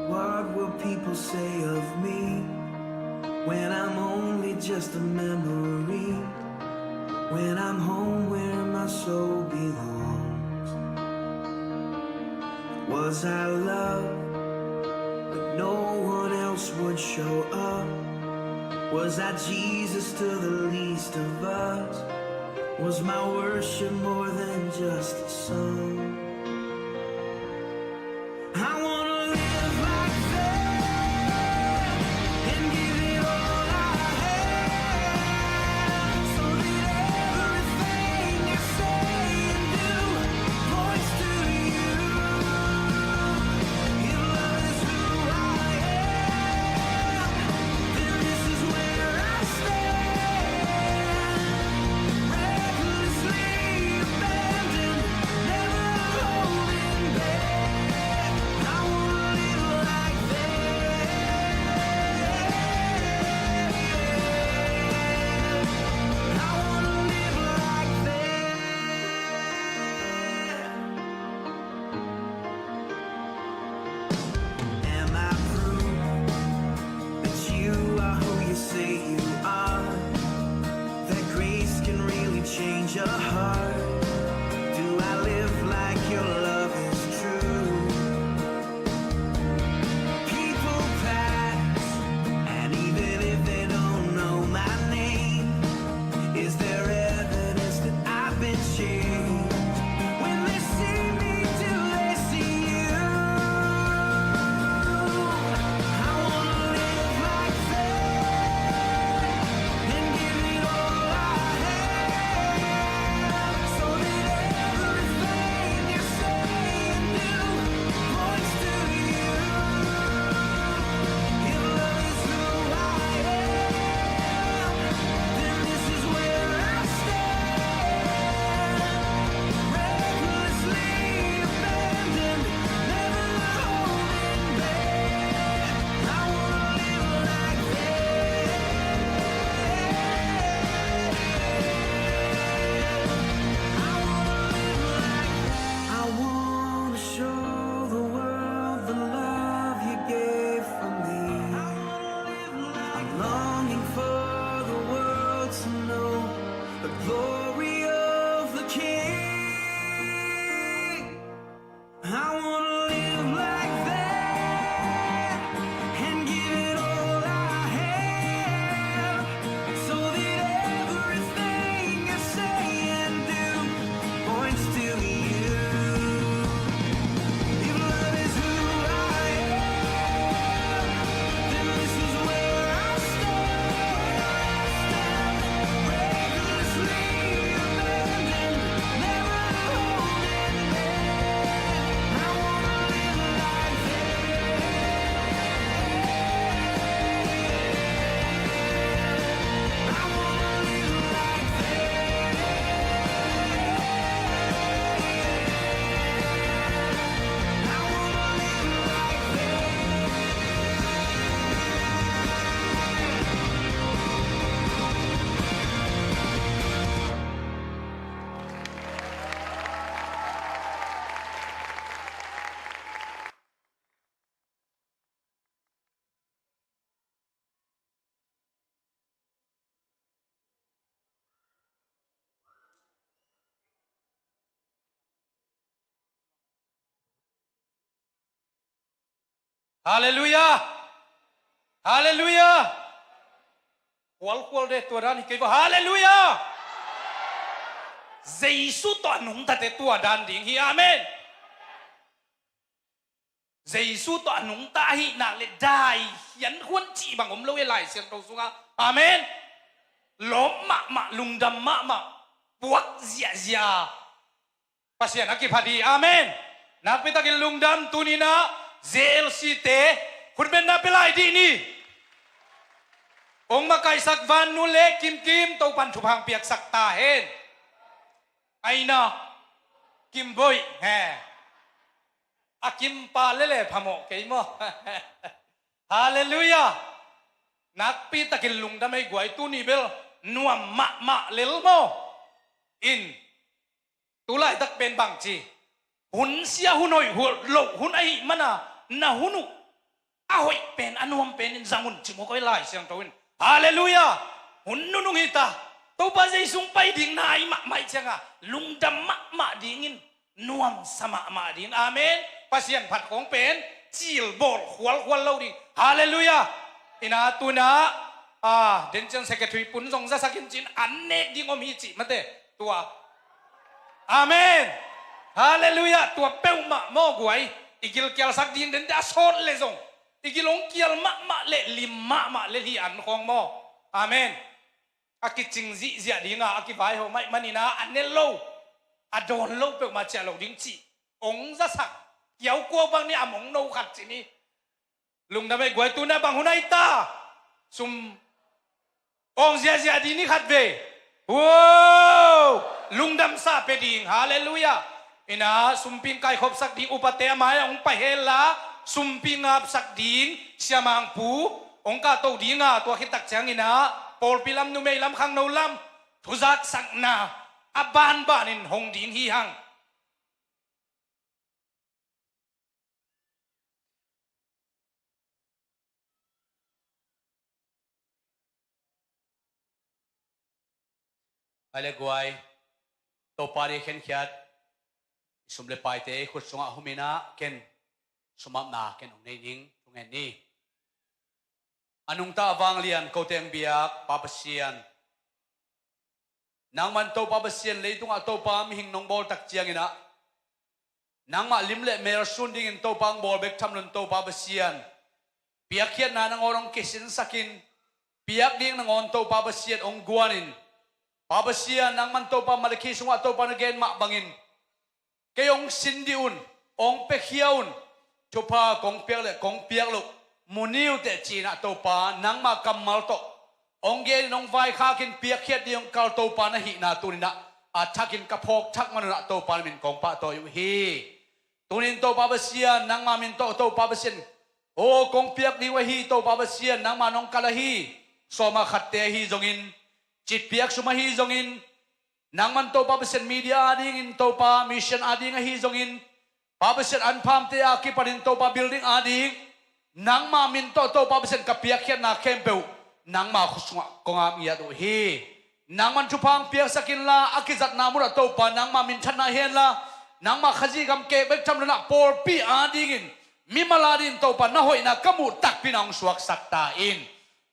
what will people say of me when I'm only just a memory? When I'm home where my soul belongs. Was I loved, but no one else would show up? Was I Jesus to the least of us? Was my worship more than just a song? I wanna live like that and give it all I have, so that everything I say and do points to you. If love is who I am, then this is where I stand. Recklessly abandoned, never holding back. I wanna live like that. I wanna live like that. Am I proof that you are who you say you are? That grace can really change a heart? Do I live like your love is true? People pass, and even if they don't know my name, is there evidence that I've been changed? When they see me, do they see you? I wanna live like that and give it all I have, so that everything I say and do points to you. If love is who I am, then this is where I stand. Recklessly abandoned, never holding back. I wanna live like that. I wanna live like that. I wanna show the world the love you gave for me. I'm longing for the world to know the glory of the King. I wanna live like that and give it all I have, so that everything I say and do points to you. If love is who I am, then this is where I stand. Recklessly abandoned, never holding back. I wanna live like that. I wanna live like that. I wanna live like that. Halleluiah! Halleluiah! Khualkhual de tua dan hi kei va. Halleluiah! Jesu tawh a nungtate tua dan ding hi. Amen. Jesu tawh a nungta ahih nak leh dai hian huan cih bang om lo e Lai Siangtho sungah. Amen. Lawm mahmah, lungdam mahmah, puak ziahziah. Pasian a kiphat hi. Amen. Nakpitakin lungdam. Tuni-in ah J L C te khutbetna pia lai dih ni. Hong makaihsak Vannu le Kimkim Topan thupha hong piaksak ta hen. Aina Kimboih he. A Kimpa lele phamawh kei maw? Halleluiah. Nakpitakin lungdam ei guai, tuni bel nuam mahmah lel maw? In, tu laitak pen bangci Hun sia, hun hoih, hun loh hun ahih mana na hun uh a hoih pen, a nuam pen in zang un, ci mawk aw hi Lai Siangtho in. Halleluiah. Hun nunung hi ta. Topa Jesu hong pai ding nai mahmah hi cianga lungdam mahmah dingin, nuamsa mahmah dingin. Amen. Pasian phat khawng pen cilbawl khualkhual lo ding. Halleluiah. Ina tuna, ah, den ciang secretary pun zong zasak in cin an nek ding om hi cih mate. Tua. Amen. Halleluiah. Tua peuhmah maw guai. I gilkialsak ding dente a sawt le zong, i gil hong kial mahmah le lim mahmah le hi an khawng maw. Amen. A kicing zihziah dinga a kivaiho maih manina a ne lo, a dawn lo peuhmah ciah lo ding cih hong zasak. Kiaukuau bang ni a mong no khat ci ni. Lungdam ei guai, tuna bang hun ahi ta. Sum awng ziahziah ding ni khat vei. Wow! Lungdamsa pia ding. Halleluiah. Ina sumpi hong kaikhopsak ding upate a mai-ah hong pai hen la, sumpi ngapsak ding siamangpu hong kahto dinga, tua khit tak ciangina pawlpi lam, numei lam, khangno lam thuzaksakna a banbanin hong ding hi hang. Ai le guai, Topa ding khenkhiat, i sum le paite i khut sungah huminah ken sumapna ken hong nei ning thungen ni. A nungta a vanglian ko teng biak Pa Pasian, nangman Topa Pasian leitungah Topa mihing nong bawl tak cianginah nangmah lim le mel sun dingin Topa hong bawl bek tham loin Topa Pasian, piakkhiatna nangawn hong kisinsakin, piak ding nangawn Topa Pasian hong guanin, Pa Pasian nangman Topa Malakhi sungah Topa na gen mah bangin kei hong sin dih un, hong piakhia un, thupha kong piak le kong piak loh mu ni uh teh cinah Topa nangmah kammal tawh hong genin hong vaikhakin piakkhiat ding hong kal Topa na hihna tuninah a thakin ka phawk thak manunah Topa na min kong pahtawi uh hi. Tunin Topa Pasian nangmah min tawh Topa Pasian, aw kong piak ding uh ahi Topa Pasian nangmah nong kal ahi, sawma khatte ahi zongin, citpiak sum ahi zongin, nangman Topa Pasian media adingin Topa mission ading ahi zongin, Pa Pasian an phamte a kipanin Topa building ading nangma min tawh Topa Pasian ka piakkhiatna khempeuh nangma khut sungah kong ap ngiat uh hi. Nangman thupha hong piaksak inla a kizatna munah Topa nangma minthanna hi henla, nangma Khazih gam kek bek tham loinah pawlpi adingin mimal adingin Topa na hoihna ka muh takpi na hong suaksak ta in.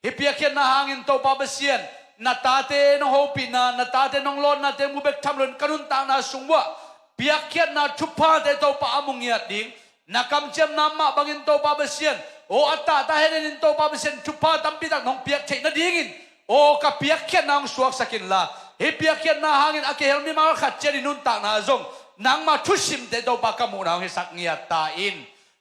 Hih piakkhiatna hangin Topa Pasian, na tate nong hopihna, na tate nong lawnnate mu bek tham loin ka nuntakna sung uhah piakkhiatna thuphate Topa a mu ngiat ding, na kamciamna mah bangin Topa Pasian, aw a tahtah henenin Topa Pasian thupha tampitak nong piak theih nadingin, aw ka piakkhiatna hong suaksak inla, hih piakkhiatna hangin a kihel mimal khat ciat i nuntakna zong nangma thusimte Topa ka muhna hong hisak ngiat ta in.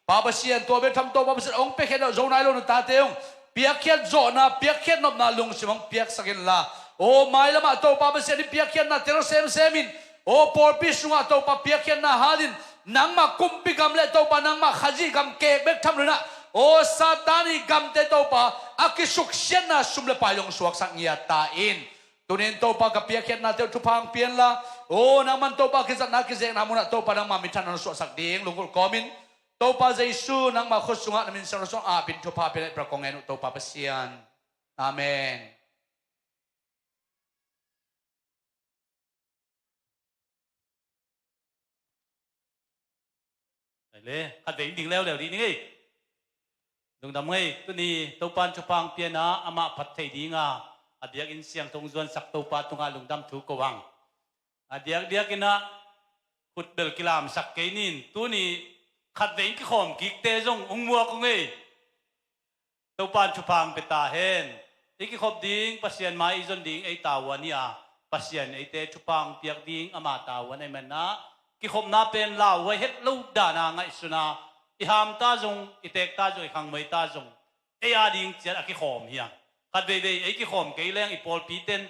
Pa Pasian, tua bek tham Topa Pasian hong piakhia lo zo nai lo na tate hong piakkhiat zawhna, piakkhiat nopna lungsim hong piaksak inla, aw mailamah Topa Pasian i piakkhiatna tel semsem in, aw pawlpi sungah Topa piakkhiatna halin nangmah kumpi gam le Topa nangmah Khazih gam kek bek tham loinah, aw Satan i gamte Topa a kisuksiatna sum le pai hong suaksak ngiat ta in. Tunin Topa ka piakkhiatnate uh thupha hong pia inla, aw nangman Topa kizatna kizekna munah Topa nangma minthanna hong suaksak ding lunggulh kawmin, Topa Jesu nangma khut sungah na min siangtho sungah apin thupha pia in, a ipra kong ngen uh Topa Pasian. Amen. Ai le, khatvei ding leuleu dih ni ngei. Lungdam ngei, tuni Topa in thupha hong pia-in ah amah phat thei dinga a biakinn siangtho hong zuansak Topa tungah lungdam thu ko hang. A diakdiak in ah khutbel kilamsak kei ning, tuni khatvei in kikhawm kikte zong hong muak uh ngei. Topa in thupha hong pia ta hen. I kikhop ding, Pasian mai i zon ding ei tavuan hi a, Pasian eite thupha hong piak ding ama tavuan ahih manin ah, kikhopna pen lauhuai het lo dan a ngaihsun a, i hamta zong, i tekta zong, i khangmeita zong ei a ding ciat a kikhawm hi a. Khatveivei ei kikhawm kei leng i pawlpite'n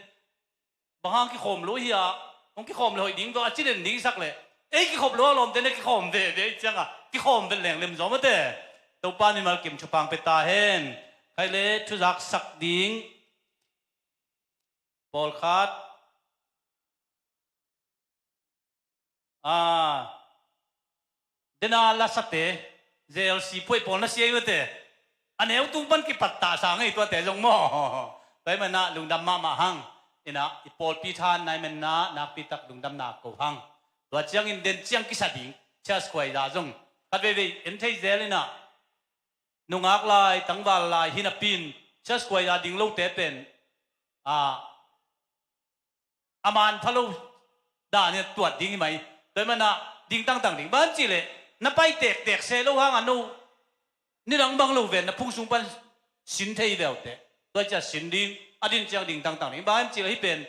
bang hang kikhawm lo hi a, hong kikhawm le hoih ding dong a ci den ding sak leh, ei kikhop lo a lawmte na kikhawm veve i cianga kikhawm vet leng lem zaw mate. Topa in mimal kim thupha hong pia ta hen. Khai le thuzaksak ding pawlkhat. Ah, Tena lasate, J L C puai pawl na sia i mate. A neu tung pan kipattah sa ngei tuate zong maw. Tua i manah lungdam mahmah hang. Inah i pawlpi than nai manah nakpitak lungdamna ko hang. Tua ciangin den ciang kisa ding, Charles Khuaiza zong khat veivei en thei zel inah, nungak lai, tangval lai hi napi-in Charles Khuaiza ding lote pen a, a man pha lo dan in tuat ding hi mai. Tua i manah ding tangtang ding. Bang hiam cihleh na pai tektek se lo hang a no nidang bang lo ven na phung sung pan sin thei veu teh. Tua ciah sin ding, a din ciang ding tangtang ding. Bang hiam cihleh hih pen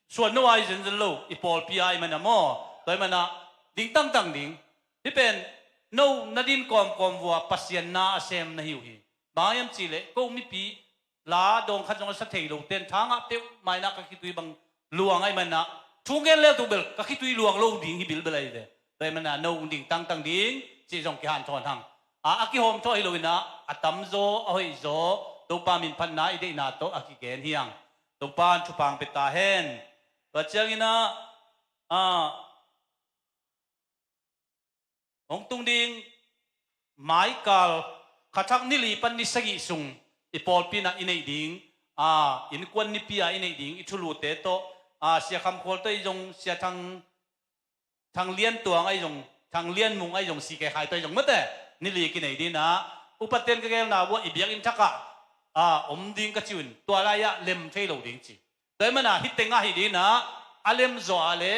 suan no ai zenzen lo, i pawlpi ai manah maw. Tua i manah ding tangtang ding. Hih pen no na din kawmkawm vua Pasian na a sem na hi uh hi. Bang hiam cihleh ko mipi la dawng khat zong a sa thei lo ten thangah peuh mainah ka khitui bang luang ai manah thu ngen leu tu bel ka khitui luang lo ding hi bilbel ai ve. Tua i manah no ding tangtang ding cih zong kihanthawn hang. A, a kihawm thawh hi lo inah a tamzaw a hoihzaw Topa min phatna i deihna tawh a kigen hi hang. Topa in thupha pia ta hen. Tua cianginah a, hong tung ding maikal khathak ni li pan ni sagih sung i pawlpi inah i neih ding, a, innkuan nipi a i neih ding i thulute tawh, a, Sia Kham Khual tawh i zong, Sia Thang, Thang Lian Tuang a i zong, Thang Lian Mung a i zong, C K Khai tawh i zong mate ni li kinei ding inah upaten ka gelna vua i biakinn thakah, a, om ding ka ci uh in tua lai-ah lem thei lo ding ci. Tua i manah hih tengah hi ding inah a lemzaw a le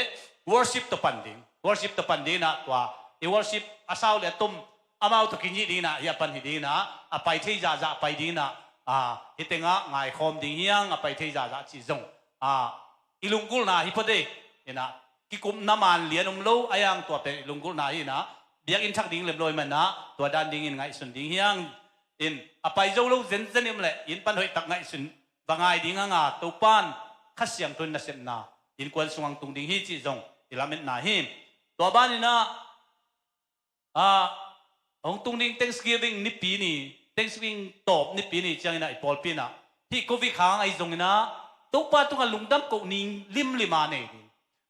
worship tawh pan ding. Worship tawh pan ding inah tua i worship a sau le a tom amau tawh kinyih ding inah hih a pan hi ding inah a pai thei zahzah pai ding inah, a, hih tengah ngaikhawm ding hi hang a pai thei zahzah cih zong, a, i lunggulhna hi phot ei. Inah kikupna man lian om lo a, a yang tua pen i lunggulhna hi inah biakinn thak ding lem lo i manah tua dan dingin ngaihsun ding hi hang. In a pai zo lo zenzen i om leh inn pan hoihtak ngaihsun va ngai ding hang a, Topa in Kha Siangtho in nasepna innkuan sungah tung ding hi cih zong i lametna hi. Tua ban inah, a, hong tung ding Thanksgiving nipi ni, Thanksgiving tawp nipi ni cianginah i pawlpi inah hih Covid hang ahi zong inah Topa tungah lungdam koh ni limlim a nei ding.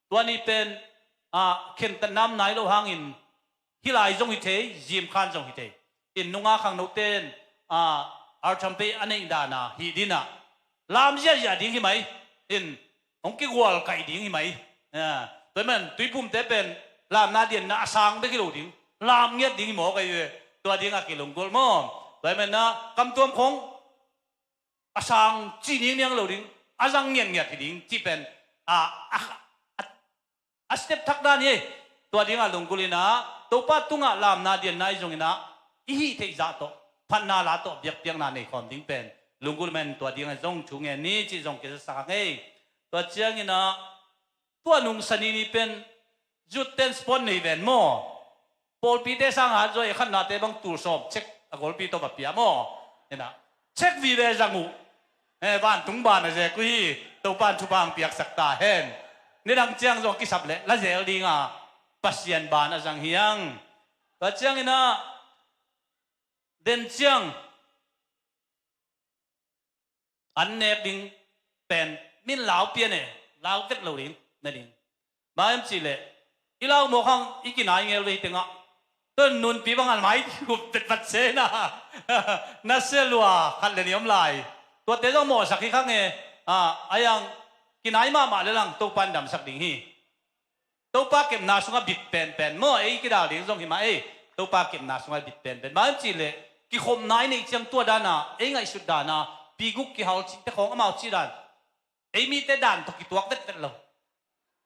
Tua ni pen, a, khentatna om nai lo hangin hih lai zong hi thei, zimkhan zong hi thei. In nunga khangnote in, a, arthampei a neih dan a hih ding inah lam ziahziah ding hi mai. In hong kigual kaih ding hi mai. A, tua i man tuiphumte pen lamna dianna a sang bek hi lo ding, lam ngiat ding hi mawk ahi ve. Tua dingah kilunggulh maw. Tua i manah kamtuam khong a sang ci ningniang lo ding, a zang ngiatngiat hi ding cih pen, a, a, a, a step thak dan hi. Tua dingah lunggulh inah Topa tungah lamna dianna i zong inah i hih theih zah tawh phatna la tawh biakpiakna nei khawm ding pen lunggulh man. Tua dingah zong thu ngen ni cih zong kizasak hang ei. Tua cianginah tua nung sani ni pen youth ten sport nei ven maw. Pawlpite sang hat zaw i khatnate bang tul sawm cek a golpi tawh va pia maw. Inah cek vive zang uh. Eh, vantung ban a zek uh hi. Topa in thupha piaksak ta hen. Nidang ciang zaw kisap leh la zel dinga Pasian ban a zang hi hang. Tua cianginah den ciang an nek ding pen min lau pian e, lau vet lo ding na ding. Bang hiam cihleh i lau mawk hang i kinai ngel ve hi tengah. Tua nunpi bang an mai hup petpat se na. Na se lua khat le ni om lai. Tuate zong mawhsak hi khang e. A, a yang kinai mahmah le lang Topa in damsak ding hi. Topa kepna sungah bit penpen maw, ei kidal ding zong hi mah ei. Topa kepna sungah bit penpen. Bang hiam cihleh kikhopna i neih ciang tua dana ei ngaihsut dana pi guk kihal cihte khawng amau cih dan, ei mite dan tawh kituak vetvet lo.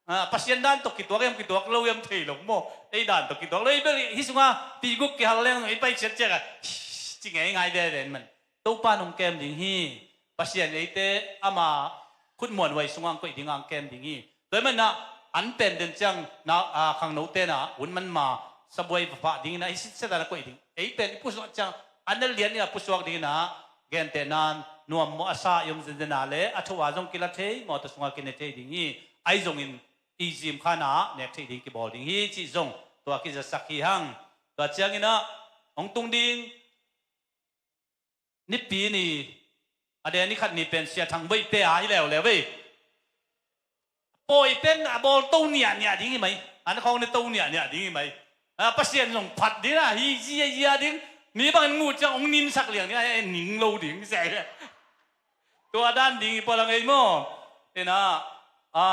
A, Pasian dan tawh kituak em kituak lo em thei lo maw. Ei dan tawh kituak lo, ei bel hih sungah pi guk kihal leng ei pai ciatciat a ci ngei ngai veve man. Topa in hong kem ding hi. Pasian eite ama khutmuanhuai sungah hong koih dingah hong kem ding hi. Tua hi manah an pen den ciang na, a, khangno tenah hun manma sabuai va pah dinginah hi sitset a na koih ding. Ei pen i pusuak ciang an na lian inah pusuak dinginah gentehna nuam maw a sa i om zenzen a le a tho a zong kila thei maw, tua sungah kine thei ding hi. Ahi zongin i zimkhan ah nek theih ding kibawl ding hi cih zong tua kizasak hi hang. Tua cianginah hong tung ding Nipi ni a den ni khat ni pen Sia Thang Boih te a hi leuleu ei. Pawi pen a bawl to niahniah ding hi mai. An khawng ni to niahniah ding hi mai. A, Pasian zong phat ding a, hi ziazia ding. Mi bangin muh ciang hong ninsak liang ding a, ning lo ding sia. Tua dan ding hi pua lang ei maw. Ina, a,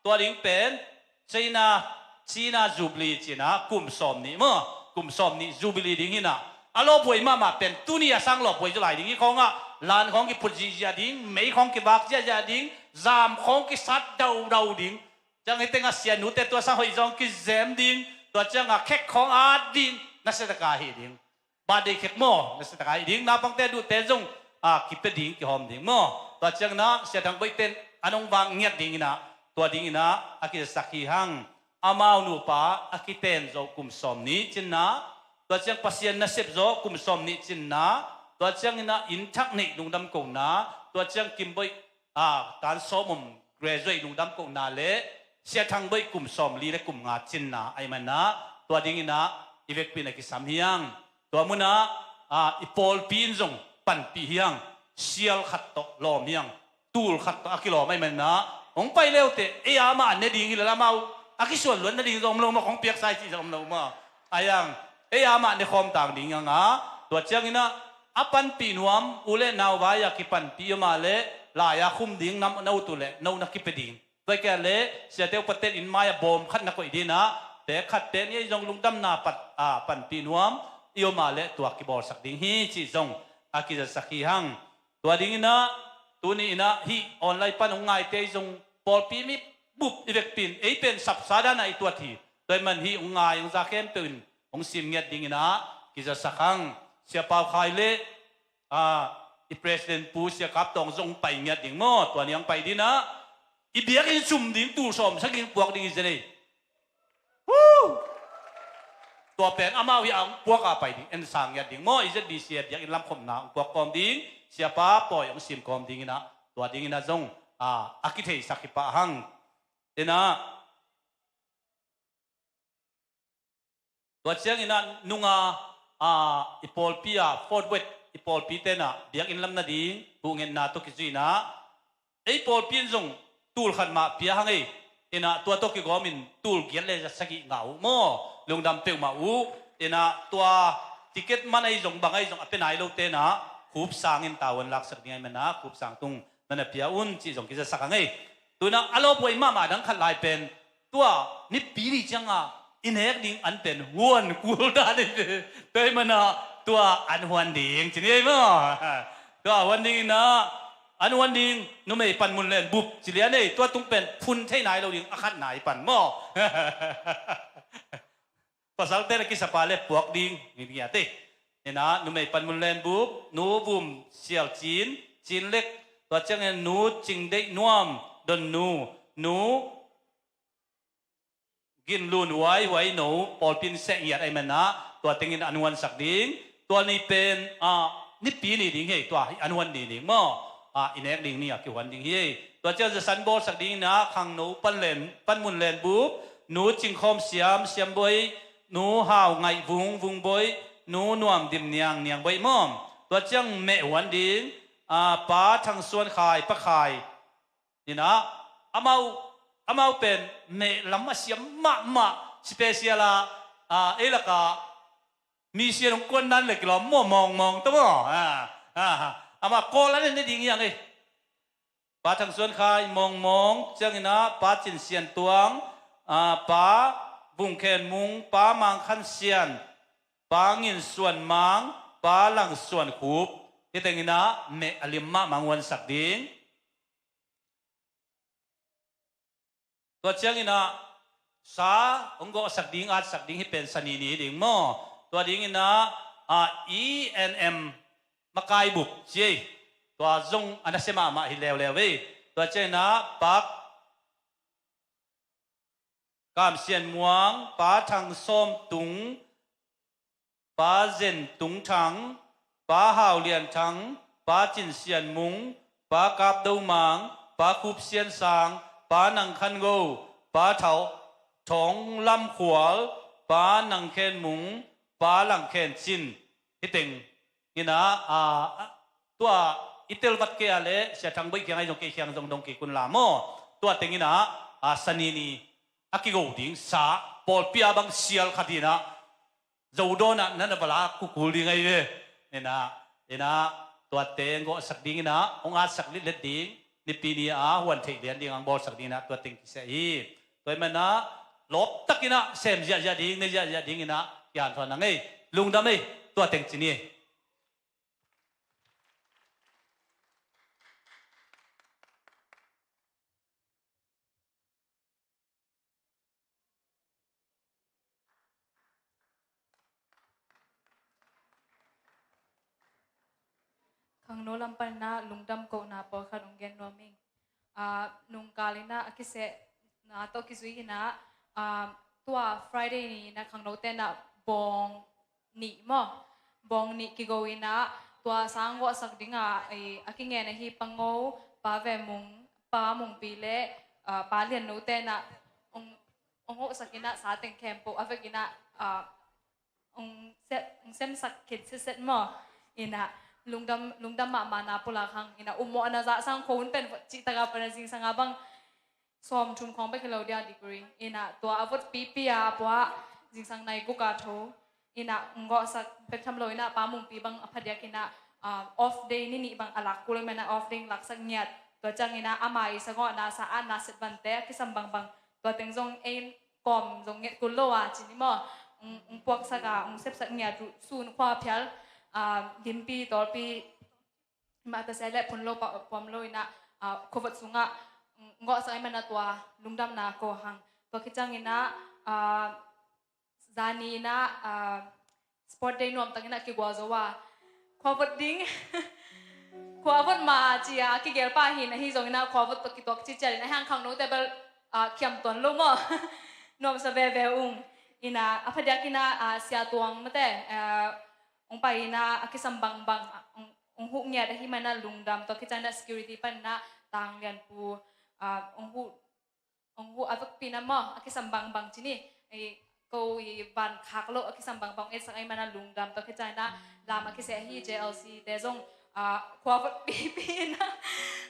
tua ding pen China, China Jubilee cina kum sawm nih maw, kum sawm nih Jubilee ding hina. A lawphuai mahmah pen tuni a sang lawphuai zaw lai ding hi khawngah, lan khawng kiphut zihziah ding, mei khawng kivak ziahziah ding, zam khawng kisat daudau ding. Ciang hi tengah sianute tua sang hoih zong kizem ding, tua ciangah khek khawng at ding, nasia taka hi ding. Birthday cake maw, nasia taka hi ding, naupangte duhte zong, a, kipia ding, kihawm ding maw. Tua ciangin ah Sia Thang Boih ten a nong vak ngiat dingin ah, tua dingin ah a kizasak hi hang. Amau nupa a kiten zawh kum sawm nih cinna, tua ciang Pasian nasep zawh kum sawm nih cinna, tua ciangin ah innthak neih lungdam kohna, tua ciang Kim Boih, a, tan sawm om graduate lungdam kohna le Sia Thang Boih kum sawm li le kum nga cinna ahih manin ah, tua dingin ah i vekpi in a kisam hi hang. Tua munah, a, i pawlpi in zong panpih hi hang. Sial khat tawh lawm hi hang. Tul khat tawh a kilawm ahih manin ah, hong pai leuteh ei a mah ne ding hi lel amau a kisuan luat nading zong om lo maw, hong piaksa i cih zong om lo maw. Ahi hang, ei a mah ne khawm tang ding hi hang a, tua ciangin ah a panpih nuam u le nau vai-a kipanpih i om a leh, lai-a khum ding na, na ut uh leh no na kipia ding. Tua hi kei a leh siate upaten inn mai-ah bawm khat na koih ding ah, pek khat pek nih ahi zong lungdamna pan, a, panpih nuam i om a leh tua kibawlsak ding hi cih zong a kizasak hi hang. Tua dingin ah tuni in ah hih online pan hong ngaite ahi zong pawlpi mi bup i vekpi in ei pen sapsa dan ah i tuat hi. Tua ahih man hih hong ngai hong za khempeuh in hong sim ngiat dingin ah kizasak hang. Sia Pau Khai le, a, i president Pu Sia Kap Tawng zong pai ngiat ding maw, tua ni hong pai ding ah, i biakinn sum ding tul sawm sagih puak ding hi zen ei. Woo! Tua pen amau hi a hong puak a pai ding, en sang ngiat ding maw, i Z B C a biakinn lamkhopna hong puak kawm ding, Siapa Pawi hong sim kawm dingin ah, tua dingin ah zong, a, a kitheisak hi pah hang. Ina, tua ciangin ah nunga, a, i pawlpi ah, Fort Worth i pawlpi ten ah biakinn lam nading huhngetna tawh kizuihna, ei pawlpi in zong tul khat mah pia hang ei. Ina, tua tawh kigawmin tul giat le za sagih ngah uh maw, lungdam peuhmah uh. Ina, tua ticket man ahi zong bang ahi zong a pia nai lote na, Khup Sang in tavuan laksak ding ahih manin ah, Khup Sang tung na na pia un cih zong kizasak hang ei. Tu-in ah a lawphuai mahmah dang khat lai pen, tua Nipi ni ciangah i nek ding an pen huan kul dan hi ve. Tua ahih manin ah tua an huan ding ci ni ei maw. Tua huan dingin ah, an huan ding, numei panmun len bup ci lian ei, tua tung pen phun thei nai lo ding, a khat nai pan maw. Pasalte na kisapa le puak ding ngiatngiat ei. Ina, numei panmun len bup, Nu Vum Sial Cin, Cin Lek, tua ciangin Nu Cing Deih Nuam, Don Nu, Nu Gin Lun Huai, Huai No, pawlpi in seh ngiat ahih manin ah, tua tengin an huansak ding. Tua ni pen, a, Nipi ni ding hi ei, tua hi an huan ni ding maw. A, i nek ding ni a kihuan ding hi ei. Tua ciang zasan bawlsak dingin ah, Khangno pan len, panmun len bup, Nu Cing Khawm Siam, Siam Boih, Nu Hau Ngaih Vung, Vung Boih, Nu Nuam Dim Niang, Niang Boih maw. Tua ciang meh huan ding, a, Pa Thang Suan Khai, Pa Khai. Ina, amau, amau pen meh lam a siam mahmah, special a, a, ei lakah mi sian hong kuan nan le kilawm maw, Mawng Mawng tawh maw. A, a, amah Kawl an en ding hi hang ei. Pa Thang Suan Khai, Mawng Mawng, ciangin ah Pa Cin Sian Tuang, a, Pa Vung Khen Mung, Pa Mang Khan Sian, Pa Ngin Suan Mang, Pa Lang Suan Khup, hih tengin ah meh a lim mahmah hong huansak ding. Tua ciangin ah sa hong gawhsak ding, atsak ding, hih pen Sani ni ding maw. Tua dingin ah, a, E and M makai bup ci ei. Tua zong a nasia mahmah hi leuleu ei. Tua ciangin ah Pa Kam Sian Muang, Pa Thang Sawm Tung, Pa Zen Tung Thang, Pa Hau Lian Thang, Pa Cin Sian Mung, Pa Kap Do Mang, Pa Khup Sian Sang, Pa Nang Khan Go, Pa Thau Thawng Lam Khual, Pa Nang Khen Mung, Pa Lang Khen Cin. Hih teng in ah, a, a, tua i tel vat kei a leh Sia Thang Boih kiang ahi zong, kei kiang zong dong kik un la maw. Tua teng in ah, a, Sani ni a kigo ding sa, pawlpi ah bang sial khat hi-in ah, Zodawn ah na na va lak kul ding ahi ve. Inah, inah, tuate hong gawhsak ding inah, hong atsak litlet ding, Nipi ni a huan theih lian ding hong bawlsak ding inah, tua teng kiseh hi. Tua ahih manin ah, lawptak inah, sem ziahziah ding, nei ziahziah ding inah, kihanthawn ing ei. Lungdam ei, tua teng ci ni ei. Khangno lam panin ah lungdam kohna pawlkhat hong gen nuam ing. Ah, nungkal inah a kisehna tawh kizui inah, ah, tua Friday ni inah khangnote inah bawng nih maw, bawng nih kigo inah, tua sa hong gawhsak ding a, eh, a kingen ahi Pa Ngo, Pa Ve Mung, Pa Mungpi le, ah, Pa Lian No te inah hong, hong gawhsak inah, sa teng khempeuh a vek inah, ah, hong se-, hong semsak khin setset maw. Inah lungdam, lungdam mahmah na pulak hang. Inah upmawhna zah sang khua hun pen cihtak a pan a zingsang a bang sawmthum khawng bek hi lo dia degree. Inah tua a vot pipi a pua, zingsang nai guk a tho. Inah hong gawhsak bek tham lo inah Pa Mungpi bang a phadiak inah, ah, off day ni nih bang a lak kul ahih manin ah off day laksak ngiat. Tua ciang inah ama i sagawhna sa atna set vante a kisam bangbang, tua teng zong ei kawm zong nget kul lo a ci ni maw. Hong, hong puaksak a, hong sepsak ngiat uh, sun khua phial, ah, limpi tawlpi mah pese le phun lo pa, pawm lo inah, ah, khuavot sungah, mm, gawhsak ahih manin ah tua lungdamna ko hang. Tua khit ciang inah, ah, zani inah, ah, sport day nuamtak inah kigual zo a, khuavot ding, khuavot ma ci a kigel pa hi inah, ahi zong inah khuavot tawh kituak ciciat inah, ahi hang khangnote bel, ah, khiam tuan lo maw. Nuamsa veve ung. Inah a phadiak inah, ah, Sia Tuang mate, ah, hong pai inah a kisam bangbang, ah, hong, hong huh ngiat ahih manin ah lungdam. Tua khit ciang inah security pan inah Tang Lian Pu, ah, hong huh, hong huh a vekpi inah maw, a kisam bangbang ci ni. Eh, ko i van khak loh a kisam bangbang etsak ahih manin ah lungdam. Tua khit ciang inah lam a kiseh ahi J L C te zong, ah, khuavot pipi inah,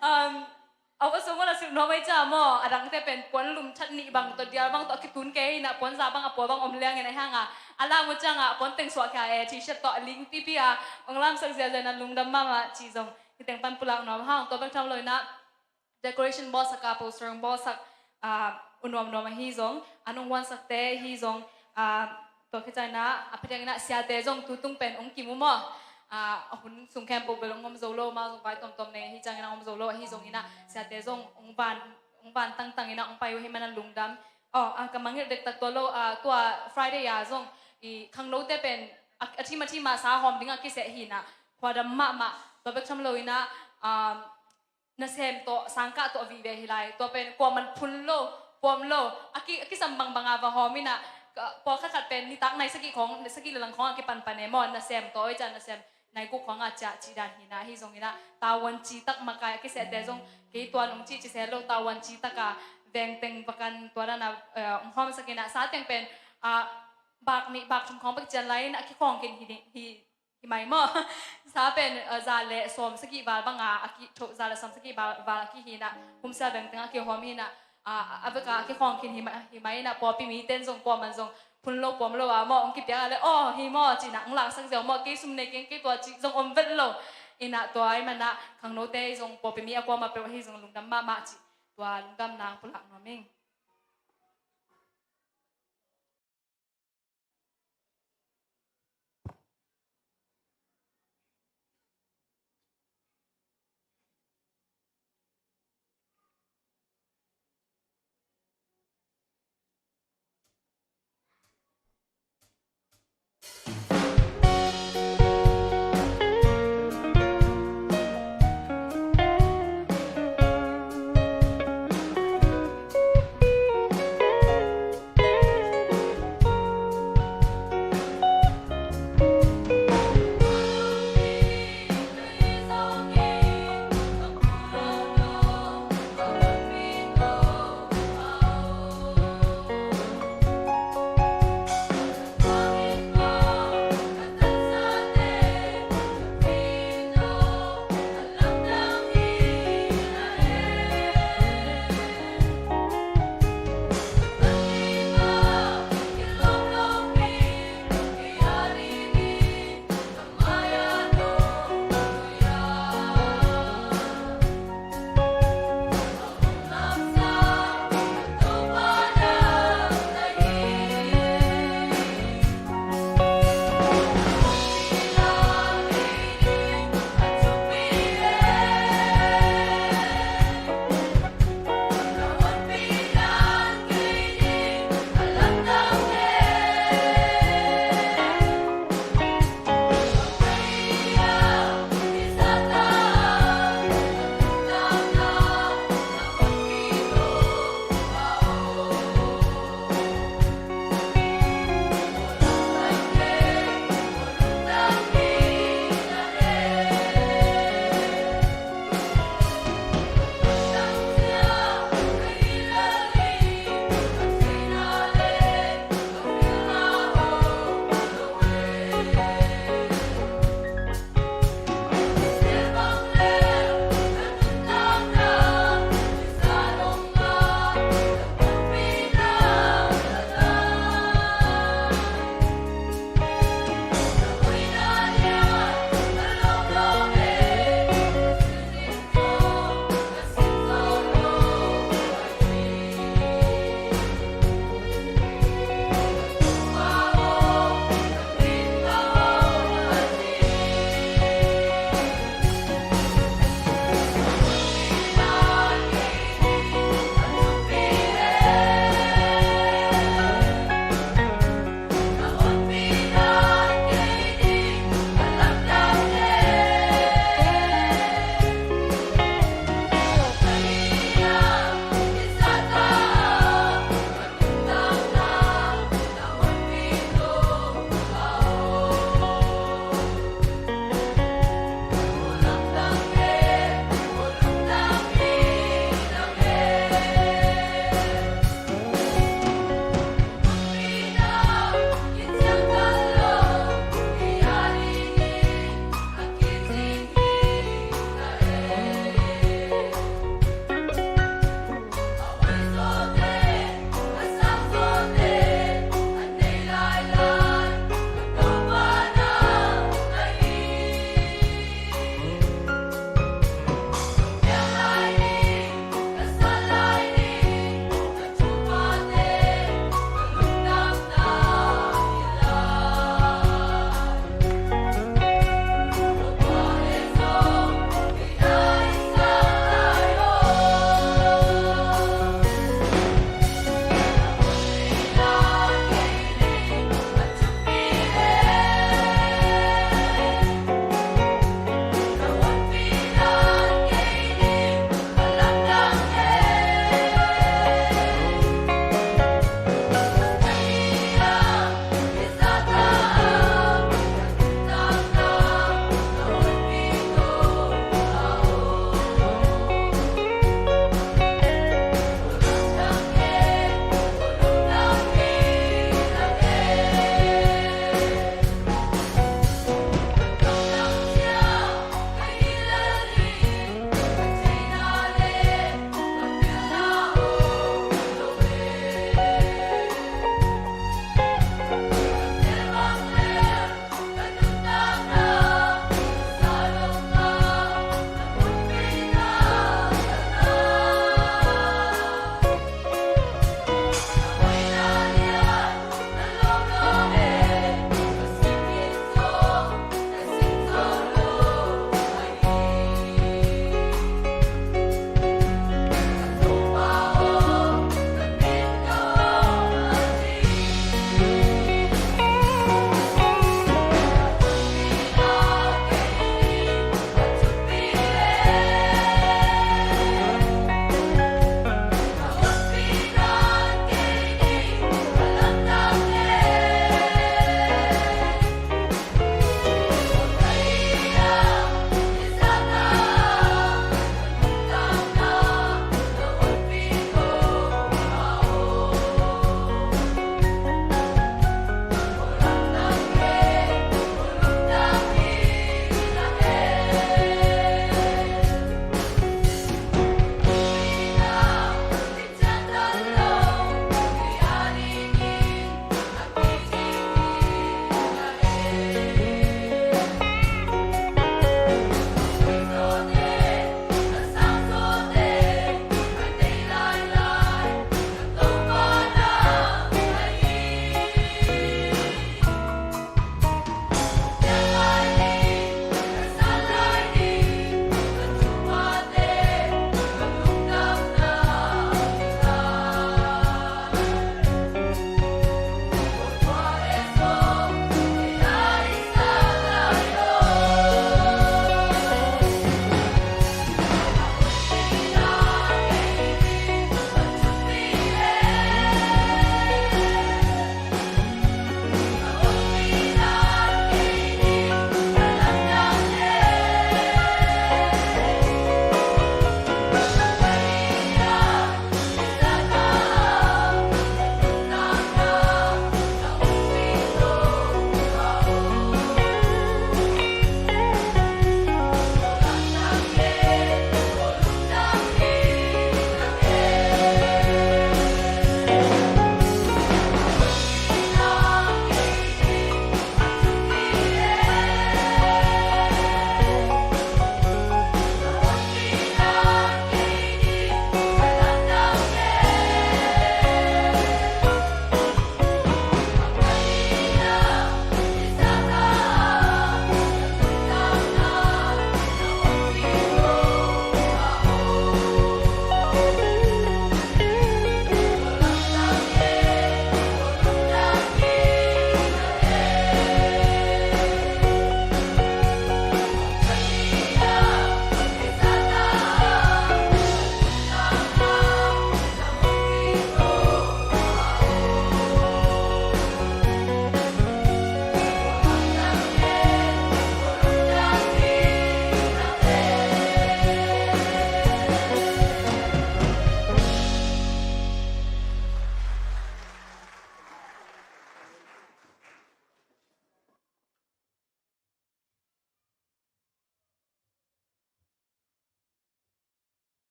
um, a va sung a la silh nuam ahih ciang maw, a dangte pen puan lum that nih bang tawh, dial bang tawh a kitun kei inah, puan za bang a pua bang om liang inah, ahi hang a, a lam uh ciang a puan teng suah khia e, T-shirt tawh a ling pipi a, hong lamsak ziahziah inah lungdam mahmah cih zong hih teng pan pulak nuam hang. Tua bek tham lo inah decoration bawlsak a, poster hong bawlsak, ah, u nuamnuam ahi zong, an hong huansakte ahi zong, ah, tua khit ciang inah a phadiak inah siate zong tutung pen hong kimu maw. Ah, a hun sung khempeuh bel hong om zo lo, amau zong vai tuamtuam nei ahi ciang inah hong om zo lo, ahi zong inah siate zong hong van, hong van tangtang inah hong pai uh ahih manin ah lungdam. Oh, ah, ka mangngilh dektak tua lo, ah, tua Friday a zong i khangnote pen a, a thim a thim a sa hawm ding a kiseh hi inah, khuadam mahmah. Tua bek tham lo inah, ah, nasem tawh, sangkah tawh vive hi lai. Tua pen kuaman phun lo, pawm lo, a ki, a kisam bangbang a va hawm inah, ka, pawlkhat khat pen nitak nai sagih khawng, sagih le lang khawng a kipanpan e maw, nasem tawh, oi ca nasem nai guk khawng a ciah cih dan hi inah, ahi zong inah tavuan citak makai a kisehte zong kei tuan hong cih ci se lo, tavuan citak a veng teng va kan tua dan a, eh, hong hawmsak inah, sa teng pen, ah, bak nih bak thum khawng bek cian lai inah a kikhawng khin hi, hi, hi mai maw. Sa pen, eh, za le sawm sagih val bang a, a kithoh, za le sawm sagih val, val a kihi inah, humsia veng teng a kihawm hi inah, ah, a vek a kikhawng khin hi mai, hi mai inah, pawlpi mite in zong kuaman zong phun lo pawm lo a maw, hong kipiak a le, aw, hi maw ci inah hong laksak ziau maw, kei sum nei keng, kei tua cih zong om vet lo. Inah tua ahih manin ah khangnote zong pawlpi mi a kuamah peuh ahi zong lungdam mahmah cih, tua lungdamna hong pulak nuam ing.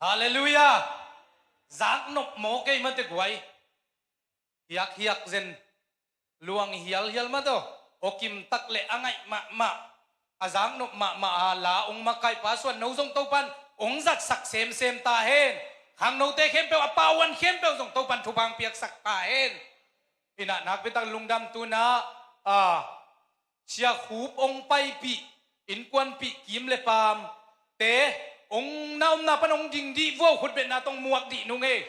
Halleluiah. Zaknop maw kei mate guai. Hiakhiak zen, luang hialhial mate aw. Awkim tak le a ngaih mahmah, a zaknop mahmah a la ong makaihpa suan no zong Topan ong zatsak semsem ta hen. Khangnote khempeuh, a pauan khempeuh zong Topan thupha ong piaksak ta hen. Inah nakpitak lungdam tuna, a, Sia Khup ong paipih, innkuanpih kim le pam te ong na omna pan ong ding dih vua, khutbetna tong muak dih nung e.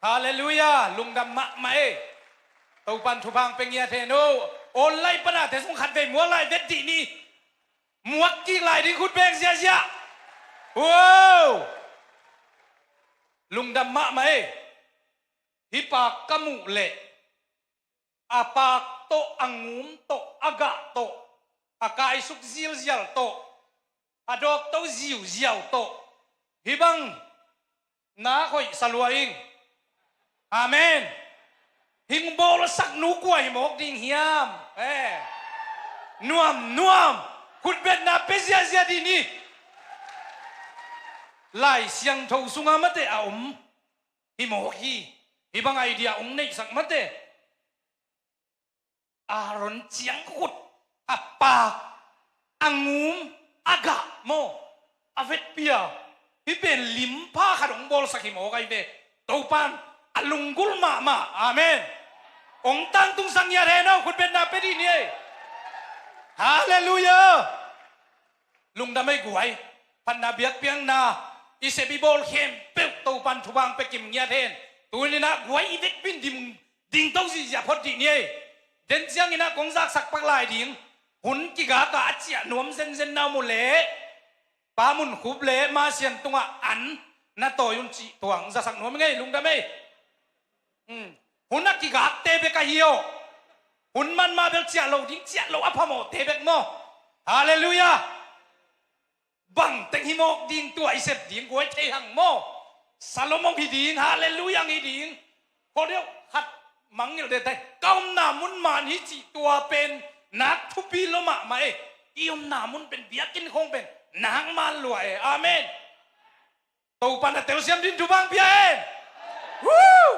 Halleluiah, lungdam mahmah e. Topan thupha ong pia ngiat hen o. Online pana te sung khat vei muak lai vet dih ni. Muak kik lai ding khutbeng ziazia. Wow. Lungdam mahmah e. Hih pa ka muh leh a paak tawh, a ngum tawh, a gah tawh, a kaisuk zilzial tawh, a dawk to ziuziau tawh, hih bang nak hoih sa lua ing. Amen. Hing bawlsak nu kua hi mawk ding hiam? Eh. Nuam nuam. Khutbetna pe ziazia dih ni. Lai Siangtho sunga mate a om hi mawk hi. Hih bang idea ong neihsak mate. Aaron ciangkhut, a paak, a ngum, a gah maw, a vetpia. Hih pen limpha khat ong bawlsak hi mawk ahi ve. Topan a lunggulh mahmah. Amen. Ong tangtungsak ngiat hen o, khutbetna pe dih ni ei. Halleluiah. Lungdam ei guai. Phatna biakpiakna i sep i bawl khempeuh Topan thupha ong pia kim ngiat hen. Tuninah guai i vekpi in ding, ding to zihziah phot dih ni ei. Den cianginah kong zaksak pak lai ding. Hun kigaka a ciah nuam zenzen na om uh leh Pa Mun Khup le Ma Sian tungah an na tawi un cih tua ong zasak nuam ing ei, lungdam ei. Hmm. Hun a kigakte bek ahi aw. Hun man mah bel ciah lo ding, ciah lo a phamawhte bek maw. Halleluiah. Bangteng hi mawk ding tua i sep ding guai thei hang maw. Salom ong hi ding, halleluiah ong hi ding. Khuadeuh khat mangngilh detail. Ka omna mun man hi cih tua pen nak thupi lo mahmah e. I omna mun pen biakinn khong pen nak man lua e. Amen. Topan a telsiam din thupha ong pia hen. Woo!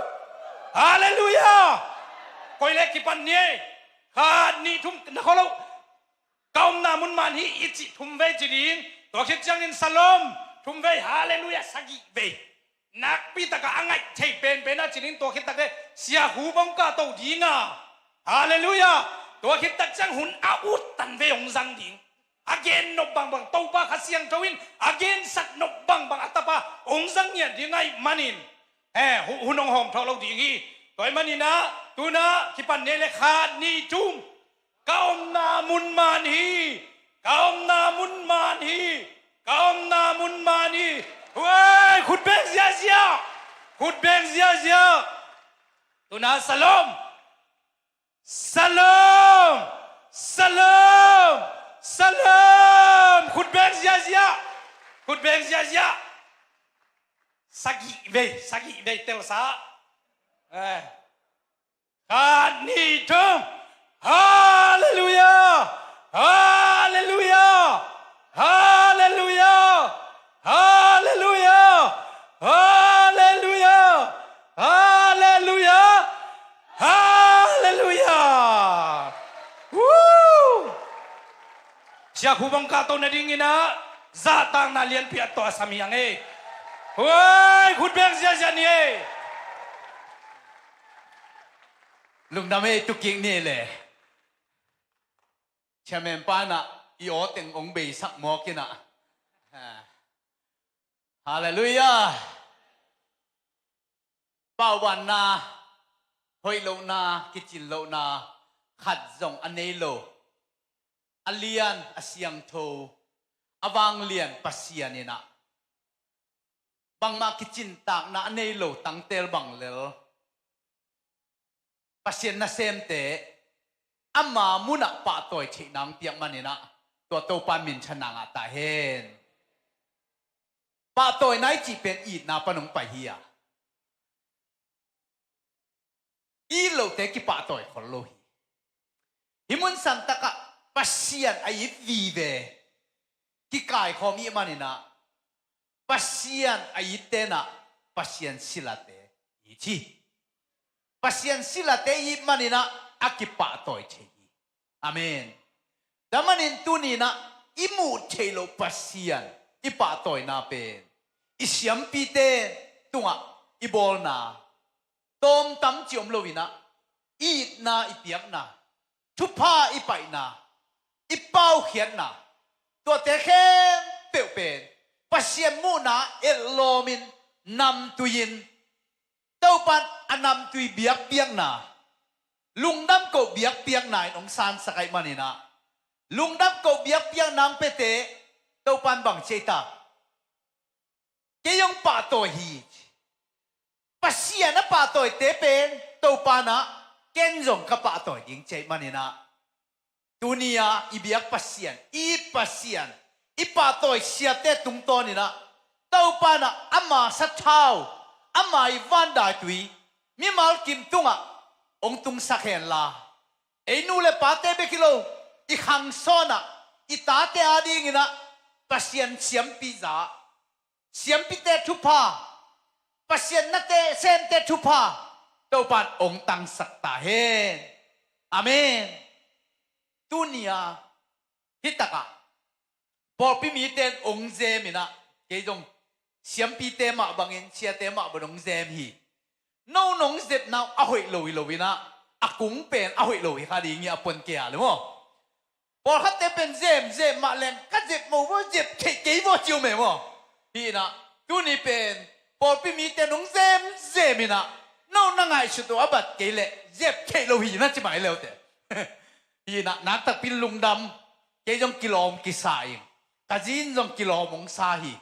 Halleluiah. Koi le kipan ni ei. Khat nih thum na kho lo. Ka omna mun man hi i cih thum vei ci ding. Tua khit ciangin salom thum vei, halleluiah sagih vei. Nakpi takah a ngaih thei penpen a ci ding, tua khit tak le Sia Khup ong kahto ding a. Halleluiah. Tua khit tak ciang hun a uttan vei ong zang ding. A gen nop bangbang, Topa Kha Siangtho in a gensak nop bangbang a tapa ong zang ngiat ding ahih manin, eh, hu-, hun ong hawm thawh lo ding hi. Tua ahih maninah tuna kipan ni ei le khat nih thum. Ka omna mun man hi. Ka omna mun man hi. Ka omna mun man hi. Huai, khutbeng ziazia. Khutbeng ziazia. Tuna salom. Salom. Salom. Salom. Khutbeng ziazia. Khutbeng ziazia. Sagih vei, sagih vei telsa. Eh. Khat nih thum. Halleluiah. Halleluiah. Halleluiah. Halleluiah. Halleluiah. Halleluiah. Halleluiah. Woo. Sia Khup ong kahto nadinginah zahtakna lianpi a tuah sam hi hang ei. Huai, khutbeng ziazia ni ei. Lungdam ei, tukik ni ei le. Chairman pa inah i aw teng ong beisak mawk inah. Ha. Halleluiah. Paubanna, hoih lohna, kicin lohna khat zong a nei lo, a lian, a siangtho, a vanglian Pasian inah bangmah kicintakna a nei lo tangtel bang lel Pasian nasemte ama munah pahtawi theihna ong piak maninah tua Topa minthanna ngah ta hen. Pahtawina i cih pen itna pan ong pai hi a, it lote kipahtawi khol lo hi. Hih mun santakah Pasian a it vive. kikaikhawm ih maninah Pasian a itte inah Pasian silate it hi. Pasian silate ih maninah a kipahtawi thei hi. Amen. Tua manin tuninah i muh theih loh Pasian i pahtawina pen i siampite tungah i bawlna tawmtam ci om loinah i itna i piakna, thupha i paihna, i paukhiatna, tuate khempeuh pen Pasian muhna etlawmin namtuiin Topan a namtui biakpiakna, lungdam koh biakpiakna in hong sansak ahih maninah lungdam koh biakpiakna hong piate Topan bang ci ei ta? Kei hong pahtawi hi. Pasian a pahtawite pen Topanah ken zong ka pahtawi ding ci ahih maninah tuni-a i biak Pasian, i Pasian, i pahtawi siate tungtawninah Topanah ama sathau, ama i vandaitui mimal kim tungah hong tungsak henla, ei nu le pate bek hi lo, i khangsawnah i tate adinginah Pasian siampi za, siampite thupha, Pasian nate semte thupha Topan hong tangsak ta hen. Amen. Tunia hitakah pawlpi mite in hong zeminah kei zong siampite mah bangin siate mah bangin hong zem hi. No nong zepna uh a hoih lo hi loinah a kung pen a hoih lo hi kha ding hi a pon kei a le maw? Pawlkhatte pen zem zem mah leng ka zep mo vaw zep theih kei vaw ci uh meh maw? Hinah tuni pen pawlpi mite nong zem zeminah no na ngaihsut uh a bat kei leh zep theih lo hi na ci mai leute. Hinah naktakpi lungdam, kei zong kilawm kisa ing, ka zin zong kilawm hong sa hi.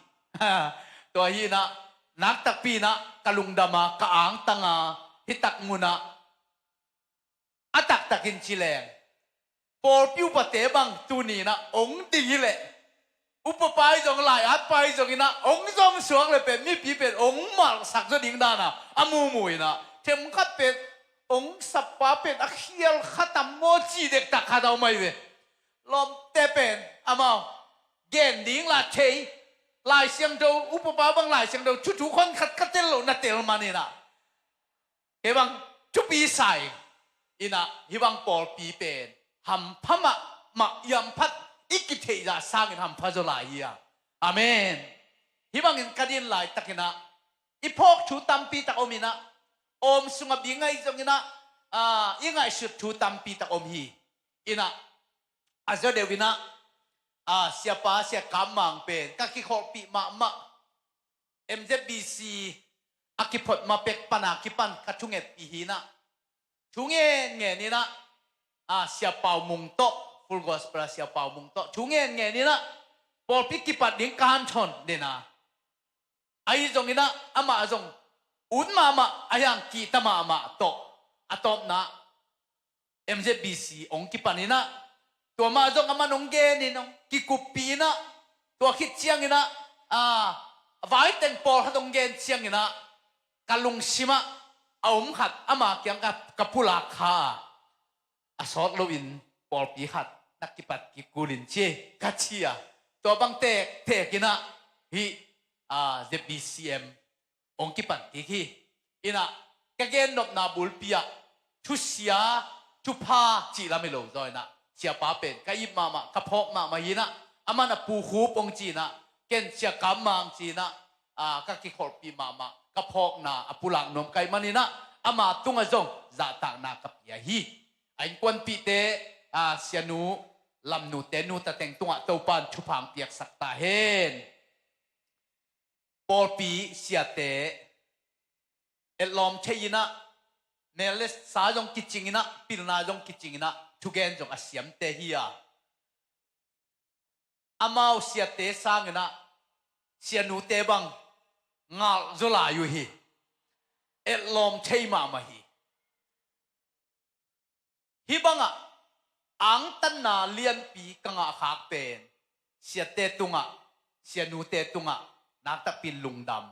Tua hinah naktakpi inah ka lungdama ka angtanga hitak munah a taktakin ci leng pawlpi upate bang tuninah hong ding hileh upapai zong lai-atpai zonginah hong zom suak le pen mipi pen hong malhsak zaw ding dana a mumu inah themkhat pen hong sapa pen a khial khatam maw ci dektak khat a om ahi ve. Lawmte pen amau gen ding la thei, Lai Siangtho upapa bang Lai Siangtho thuthu khonkhat ka tel loh na tel maninah kei bang thupi sa ing. Inah hih bang pawlpi pen hampha mahmah, i hamphat i kitheihzah sangin hampha zaw lai hi a. Amen. Hih bangin ka din laitakinah i phawk thu tampi tak om inah, awm sungah bing ahi zonginah i ngaihsut thu tampi tak om hi. Inah a zaw deuh inah siapa Sia Kam Mang pen ka kikholhpih mahmah. M Z B C a kiphot ma pek pana kipan ka thungetpih hinah thu ngen ngen inah Sia Pau Mung tawh, Full Gospel a Sia Pau Mung tawh thu ngen ngen inah pawlpi kipat ding ka hanthon dena. Ahi zonginah amah zong ut mahmah a hiang kihta mahmah tawh a tawpna M Z B C hong kipan inah tua mah zong aman hong genin hong kikuppih inah tua khit cianginah vaiteng pawlkhat hong gen cianginah ka lungsimah a om khat ama kiang ka pulak kha a sawt loin pawlpi khat na kipat kikulin ci ka ci a. Tua bang tektek inah hih Z B C M hong kipan kik hi. Inah ka gennopna bulpi ah thusia thupha cih lam hi lo zaw inah siapa pen ka ip mahmah, ka phawk mahmah hinah aman a pukhup hong ci inah ken Sia Kam Mang ci inah ka kikholhpih mahmah, ka phawkna a pulak nuam ka hih maninah ama tungah zong zahtakna ka pia hi. A innkuanpihte, sianu Lamnu te nu tateng tungah Topan thupha hong piaksak ta hen. Pawlpi siate etlawm thei inah mel le sa zong kicing inah pilna zong kicing inah thugen zong a siamte hi a. Amau siate sanginah sianute bang ngalh zaw lai uh hi. Etlawm thei mahmah hi. Hih bangah angtanna lianpi ka ngahkhak pen siate tungah, sianute tungah naktakpin lungdam.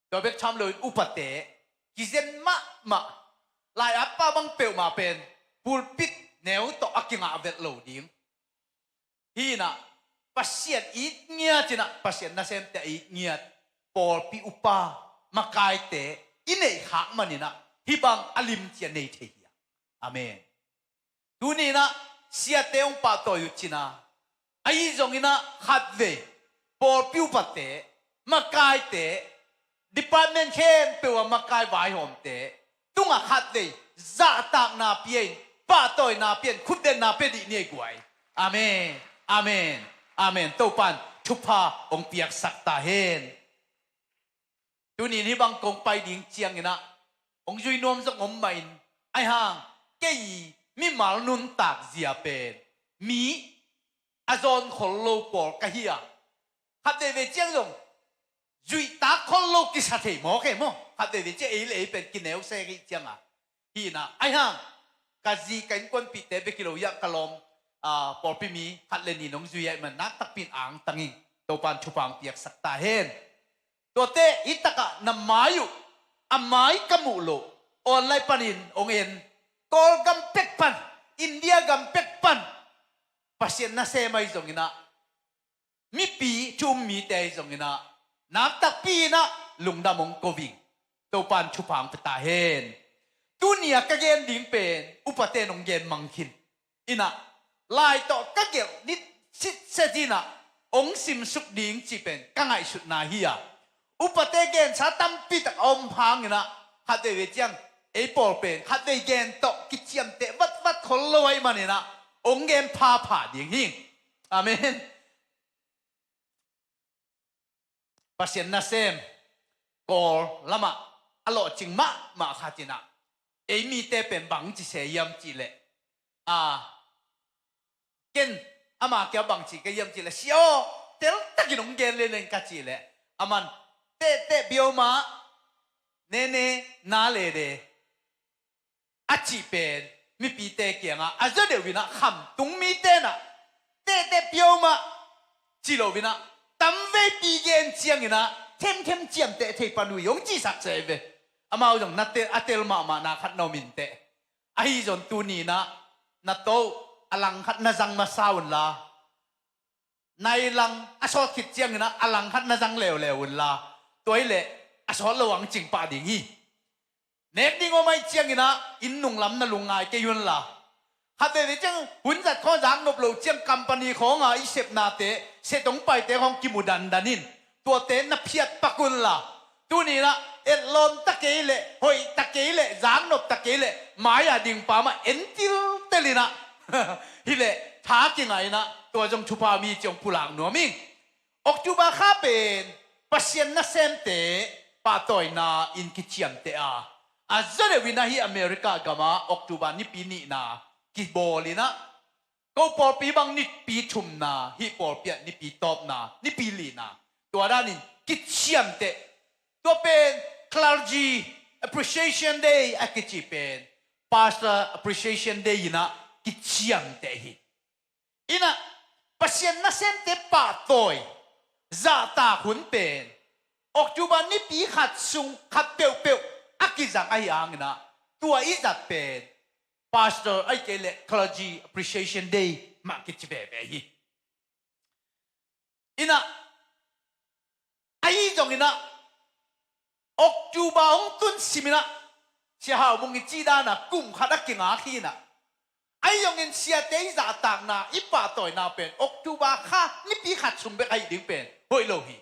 Tua bek tham loin upate kizen mahmah, lai-atpa bang peuhmah pen pulpit neu tawh a kingah vet lo ding. Hinah Pasian it ngiat inah, Pasian nasemte a it ngiat, pawlpi upa, makaite i neih khak man inah hih bang a limci a nei thei hi. Amen. Tuni inah siate hong pahtawi uh cina, ahi zong inah khatvei pawlpi upate, makaite, department khempeuh a makai vaihawmte tungah khatvei zahtakna pia in, pahtawina pia in, khutdetna pia dih ni ei guai. Amen. Amen. Amen. Topan thupha hong piaksak ta hen. Tunin hih bang kong pai ding ciang inah hong zui nuam zong om mah in, ahi hang kei mimal nuntak zia pen mi a zawn khol lo pawl ka hi a, khat veivei ciang zong zuihtak khol lo kisa thei maw kei maw? Khat veivei ciang ei le ei pen kineu se kei ciang a hi inah, ahi hang ka zi ka innkuanpihte bek hi lo hiah ka lawm, ah, pawlpi mi khat le nih nong zui ahih man nak takpi in angtang ing. Topan thupha hong piaksak ta hen. Tuate hih takah na mai uh, a mai ka muh loh, online panin hong en, Kawlgam pek pan, India gam pek pan, Pasian nasem ahi zong inah, mipi thu um mite ahi zong inah, nak takpi inah lungdam hong ko ing. Topan thupha hong pia ta hen. Tuni a ka gen ding pen upate in hong gen mang khin inah, lai tawh ka gelh ni sitset inah hong simsuk ding cih pen ka ngaihsutna hi a, upate gensa tampi tak a om hang inah, khat veivei ciang ei pawl pen khatvei gen tawh kiciamteh vatvat khol lo ahih man inah hong gen phapha ding hi. Amen. Pasian nasem Kawl lamah a lawhcing mahmah khat inah, ei mite pen bang ci se hiam cih leh, a, ken ama kia bang ci ka hiam cih leh, sia aw, teltakin hong gen lelen ka cih leh, aman tehteh pia om a, nene na lede a cih pen mipite kiangah a zaw deuh inah khamtung mite inah tehteh pia om a ci lo inah, tamveipi gen ciang inah themthem ciamteh thei pan uh hi hong cihsak se ve. Amau zong na tel, a tel mahmah na khat na om inteh. Ahi zong tuni inah na to uh a langkhat na zang masa unla, nai lang a sawt khit ciang inah a langkhat na zang leuleu unla, tua hi leh a sawt lo hong cing pah ding hi. Nek ding om ahih ciang inah inn nung lam na lungngai kei unla, khat veivei ciang hun zat khawng zaknop lo ciang company khawng a i sepnate, se tong paite khawng kimu dandan in, tuate na phiat pak unla, tuni inah etlawm ta kei leh, hoih ta kei leh, zaknop ta kei leh, mai-a ding pa mah en tiltel inah hi leh tha kingah inah tua zong thupha mi ciang pulak nuam ing. October kha pen Pasian nasemte pahtawina in kiciamteh a, a zaw deuh inah hih America gam ah October nipi nihna kibawl inah, ko pawlpi bang nipi thumna, hih pawlpi ah nipi tawpna, nipi lina, tua danin kiciamteh. Tua pen Clergy Appreciation Day a kici pen Pastor Appreciation Day inah kiciamteh hi. Inah Pasian nasemte pahtawi zahtak hun pen October nipi khat sung khat peuhpeuh a kizang ahih hang inah, tua i zat pen Pastor ahih kei leh Clergy Appreciation Day mah kici veve hi. Inah, ahi zong inah October hong tun sim inah, Sia Hau Mung i cih dan a kum khat a kingak hi inah, ahi zongin siate i zahtakna, i pahtawina pen October kha nipi khat sung bek ahih ding pen hoih lo hi.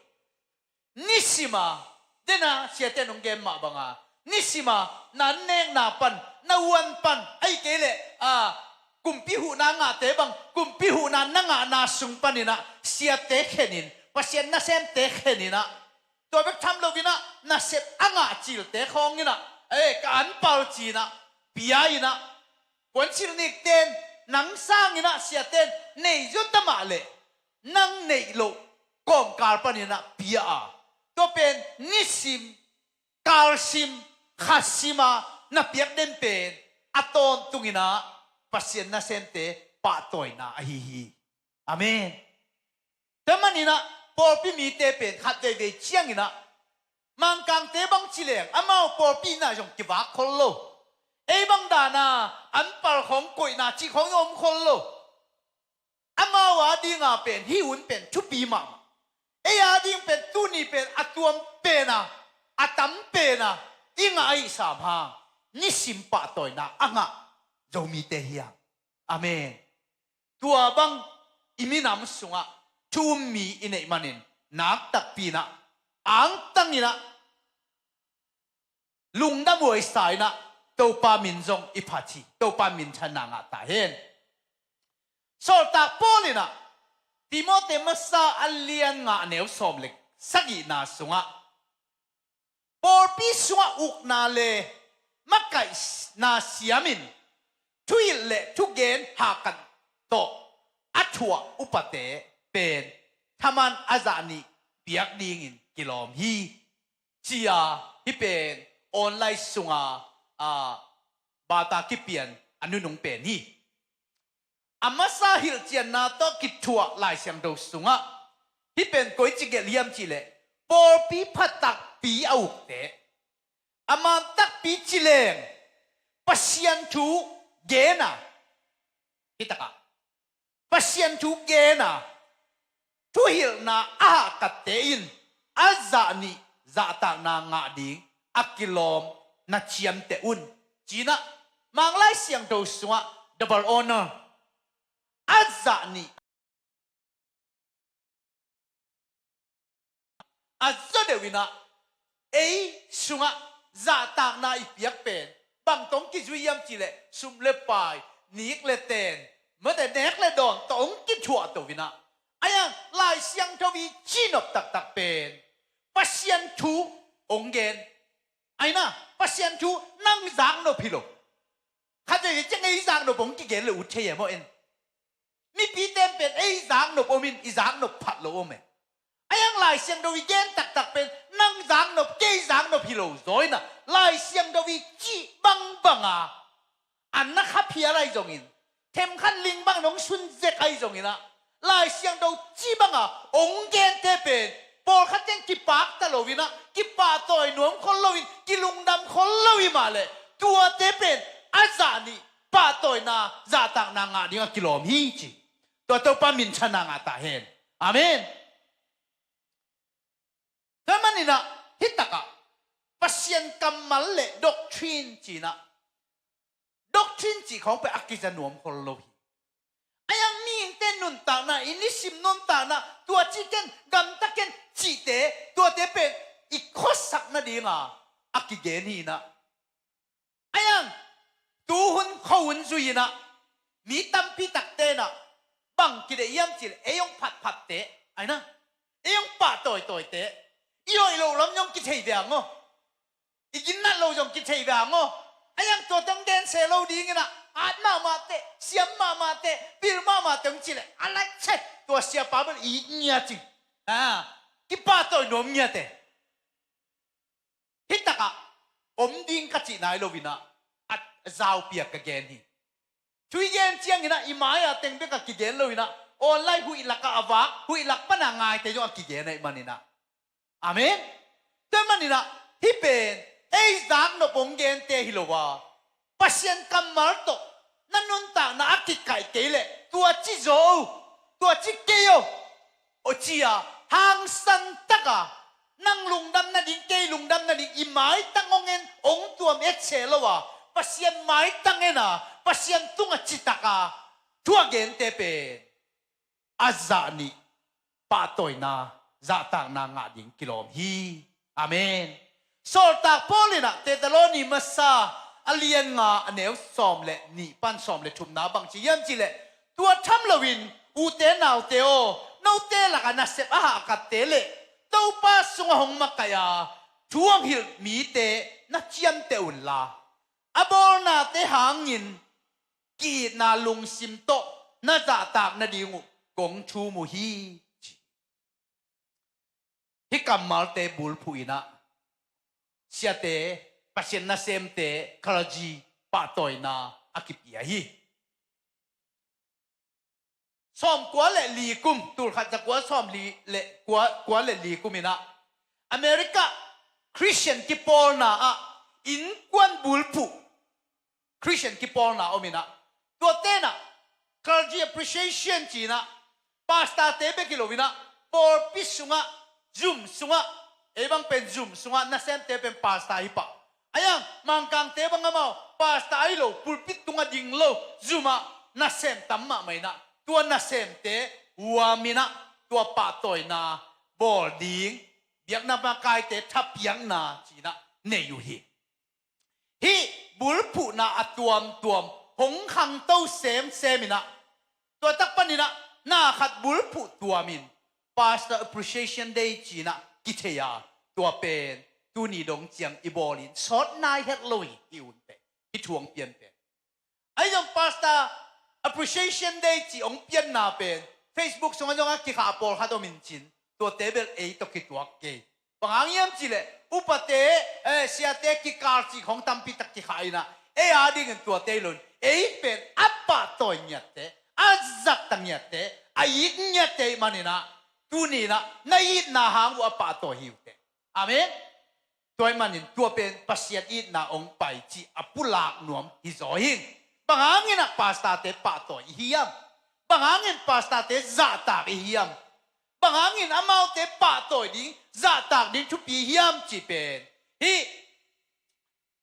Nisim a, den a siate in hong gen mah bang a, nisim a na annekna pan, na uan pan, ahih kei leh, a, kumpi huhna ngahte bang, kumpi huhna na ngahna sung pan inah siate khen in, Pasian nasemte khen inah, tua bek tham lo inah nasep a ngah cilte khawng inah, e, ka anpal ci inah pia inah, kuancil nikte in, nang sang inah siate in nei zaw ta mah leh nang neih loh kawmkal pan inah pia a, tua pen nisim, kalsim, khasim a na piak den pen a tawntung inah Pasian nasemte pahtawina ahi hi. Amen. Tua man inah pawlpi mite pen khat veivei ciang inah Mangkangte bang ci leng amau pawlpi inah zong kivak khol lo. Ei bang dan a anpal khawng koihna cih khawng zong om khol lo. Amau a dinga pen hih hun pen thupi mahmah. Ei a ding pen tuni pen a tuam pena, a tam pena i ngah ahih sam hang nisim pahtawina a ngah Zomite hi hang. Amen. Tua bang i minam sungah thu um mi i neih manin nak takpi inah angtang inah lungdam huai sa inah Topa min zong i phat hi. Topa minthanna ngah ta hen. Sawltak Paul inah Timote masa a lian nga a neu sawm le sagihna sungah pawlpi sungah ukna le makaihna siamin thuhilh le thugen hahkat tawh a thuah upate pen thaman a zah nih piak dingin kilawm hi. Cia hih pen online sunga, a, bata kipian a nunung pen hi. A masa hilhcianna tawh kithuah Lai Siangtho sungah hih pen koici gelh hiam cihleh pawlpi pha takpi a ukte, a man takpi cileng Pasian thu gena, hih takah Pasian thu gena thuhilhna a hahkatte in a zah nih zahtakna ngah ding a kilawm na ciamteh un. Cinah Manglai Siangtho sungah double honor a zah nih a zaw deuh inah ei sungah zahtakna i piak pen bang tawh hong kizui hiam cihleh sum le pai, nik le ten, mate nek le dawn tawh hong kithuah to inah. Ahi hang Lai Siangtho i cihnop taktak pen Pasian thu hong gen. Ahi inah Pasian thu nang zaknop hi lo. Khat veve ciang ei zaknop hong kigen le ut thei e maw en. Mipite in pen ei zaknop om in i zaknop phat lo om e. Ahi hang Lai Siangtho i gen taktak pen nang zaknop kei zaknop hi lo zaw inah Lai Siangtho i cih bangbanga an na khaphial ahi zongin themkhat ling bang nong sun zek ahi zong inah Lai Siangtho cih banga hong gente pen pawlkhat teng kipakta lo inah kipahtawi nuam khol loin kilungdam khol lo hi mah leh tuate pen a zah nih pahtawina zahtakna ngah ding a kilawm hi ci. Tua Topa minthanna ngah ta hen. Amen. Tua maninah hih takah Pasian kammal le doctrine cinah doctrine cih khawng pen a kiza nuam khol lo hi. Ahi hang mihingte nuntakna, i nisim nuntakna, tua cih ken, gamta ken cihte, tuate pen i khuasak nadinga a kigen hi inah. Ahi hang tuhun khuahun zui inah mi tampi takte inah bang kideih hiam cihleh ei hong phatphatte, ahi inah ei hong pahtawitawite, i hoih loh lam zong kithei ve hang aw. I ginnat lo zong kithei ve hang aw. Ahi hang tua teng gense lo ding inah at mahmahte, siam mahmahte, pil mahmahte hong cihleh a laih chet tua siapa bel it ngiat cing. A, kipahtawi nuam ngiate. Hih takah om ding ka cih nai lo inah a zaupiak ka gen hi. Thu i gen cianginah i mai-a teng bek a kigen lo inah online huih lakah a vak, huih lak pana ngaite zong a kigen ahih maninah. Amen. Tua maninah hih pen ei zaknop hong gente hi lo a Pasian kammal tawh na nuntakna a kikaih kei leh tua ci zaw o, tua ci kei o, aw ci-a hangsan taka nang lungdam nading, kei lungdam nading i maitang hong en, hong tuam et se lo a Pasian maitang en a Pasian tungah citaka thu a gente pen a zah nih pahtawina zahtakna ngah ding kilawm hi. Amen. Sawltak Paul inah Thessaloni masa a lian nga a neu sawm le nih pan sawm le thumna bang ci hiam cihleh tua tham loin ute naute aw, note lakah nasep a hahkatte le Topa sungah hong makaih a thu hong hilh mite na ciamteh unla a bawlnate hangin ki-itna lungsim tawh na zahtak nading uh kong thum uh hi. Hih kammalte bulphuh inah siate, Pasian nasemte, clergy pahtawina a kipia hi. Sawmkua le li kum, tulkhat zakua sawmli le kua, kua le li kum inah America Christian kipawlna ah innkuan bulphuh Christian kipawlna om inah tuate inah clergy appreciation ci-in ah, pastor-te bek hi lo-in ah, pawlpi sungah, zum sungah, ei bang pen zum sungah nasemte pen pastor hi pah. Ahi hang Mangkangte bang amau pastor ahi lo, pulpit tungah ding lo, zumah nasem tam mahmah in ah, tua nasemte huam in ah, tua pahtawina bawl ding, biakna makaite thapiakna ci-in ah nei uh hi. Hih bulphuhna a tuamtuam hong khangto semsem in ah, tua tak panin ah na khat bulphuh tuamin Pastor Appreciation Day ci-in ah kithei a, tua pen tuni dong ciang i bawlin sawt nai het lo hi, hih hun pen, hih thu hong pian pen. Ahi zong Pastor Appreciation Day ci hong pianna pen Facebook sungah zong a kikhah a pawlkhat om in cin, tuate bel ei tawh kituak kei. Bang hang hiam cih leh upate, eh, siate kikal cih khawng tampi tak kikhah in ah, ei a dingin tuate hi lo-in, ei pen a pahtawi ngiatte, a zakta ngiatte, a it ngiatte ahih manin ah, tuni in ah na itna hang uh a pahtawi hi uh teh. Amen. Tua ahih manin tua pen Pasian itna hong pai cih a pulak nuam hi zaw hi. Bang hangin ah pastor-te pahtawi i hiam? Bang hangin pastor-te zahtak i hiam? Bang hangin amaute pahtawi ding, zahtak ding thupi hiam cih pen, hih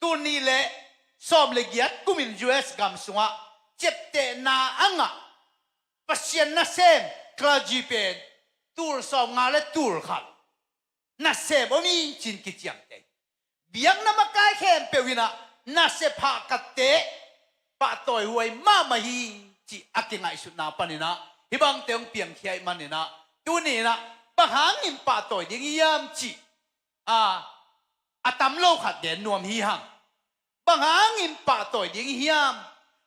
tul nih le sawm le giat kumin U S gam sungah ciaptehna a ngah Pasian nasem clergy pen tul sawmnga le tul khat nasem om hi ci-in kiciamteh. Biakna makai khempeuh in ah nasep hahkatte pahtawi huai mahmah hi cih a kingaihsutna panin ah, hih bangte hong piangkhia ahih manin ah, tuni in ah bang hangin pahtawi ding hiam cih, a, a tam lo khat gen nuam hi hang. Bang hangin pahtawi ding hiam?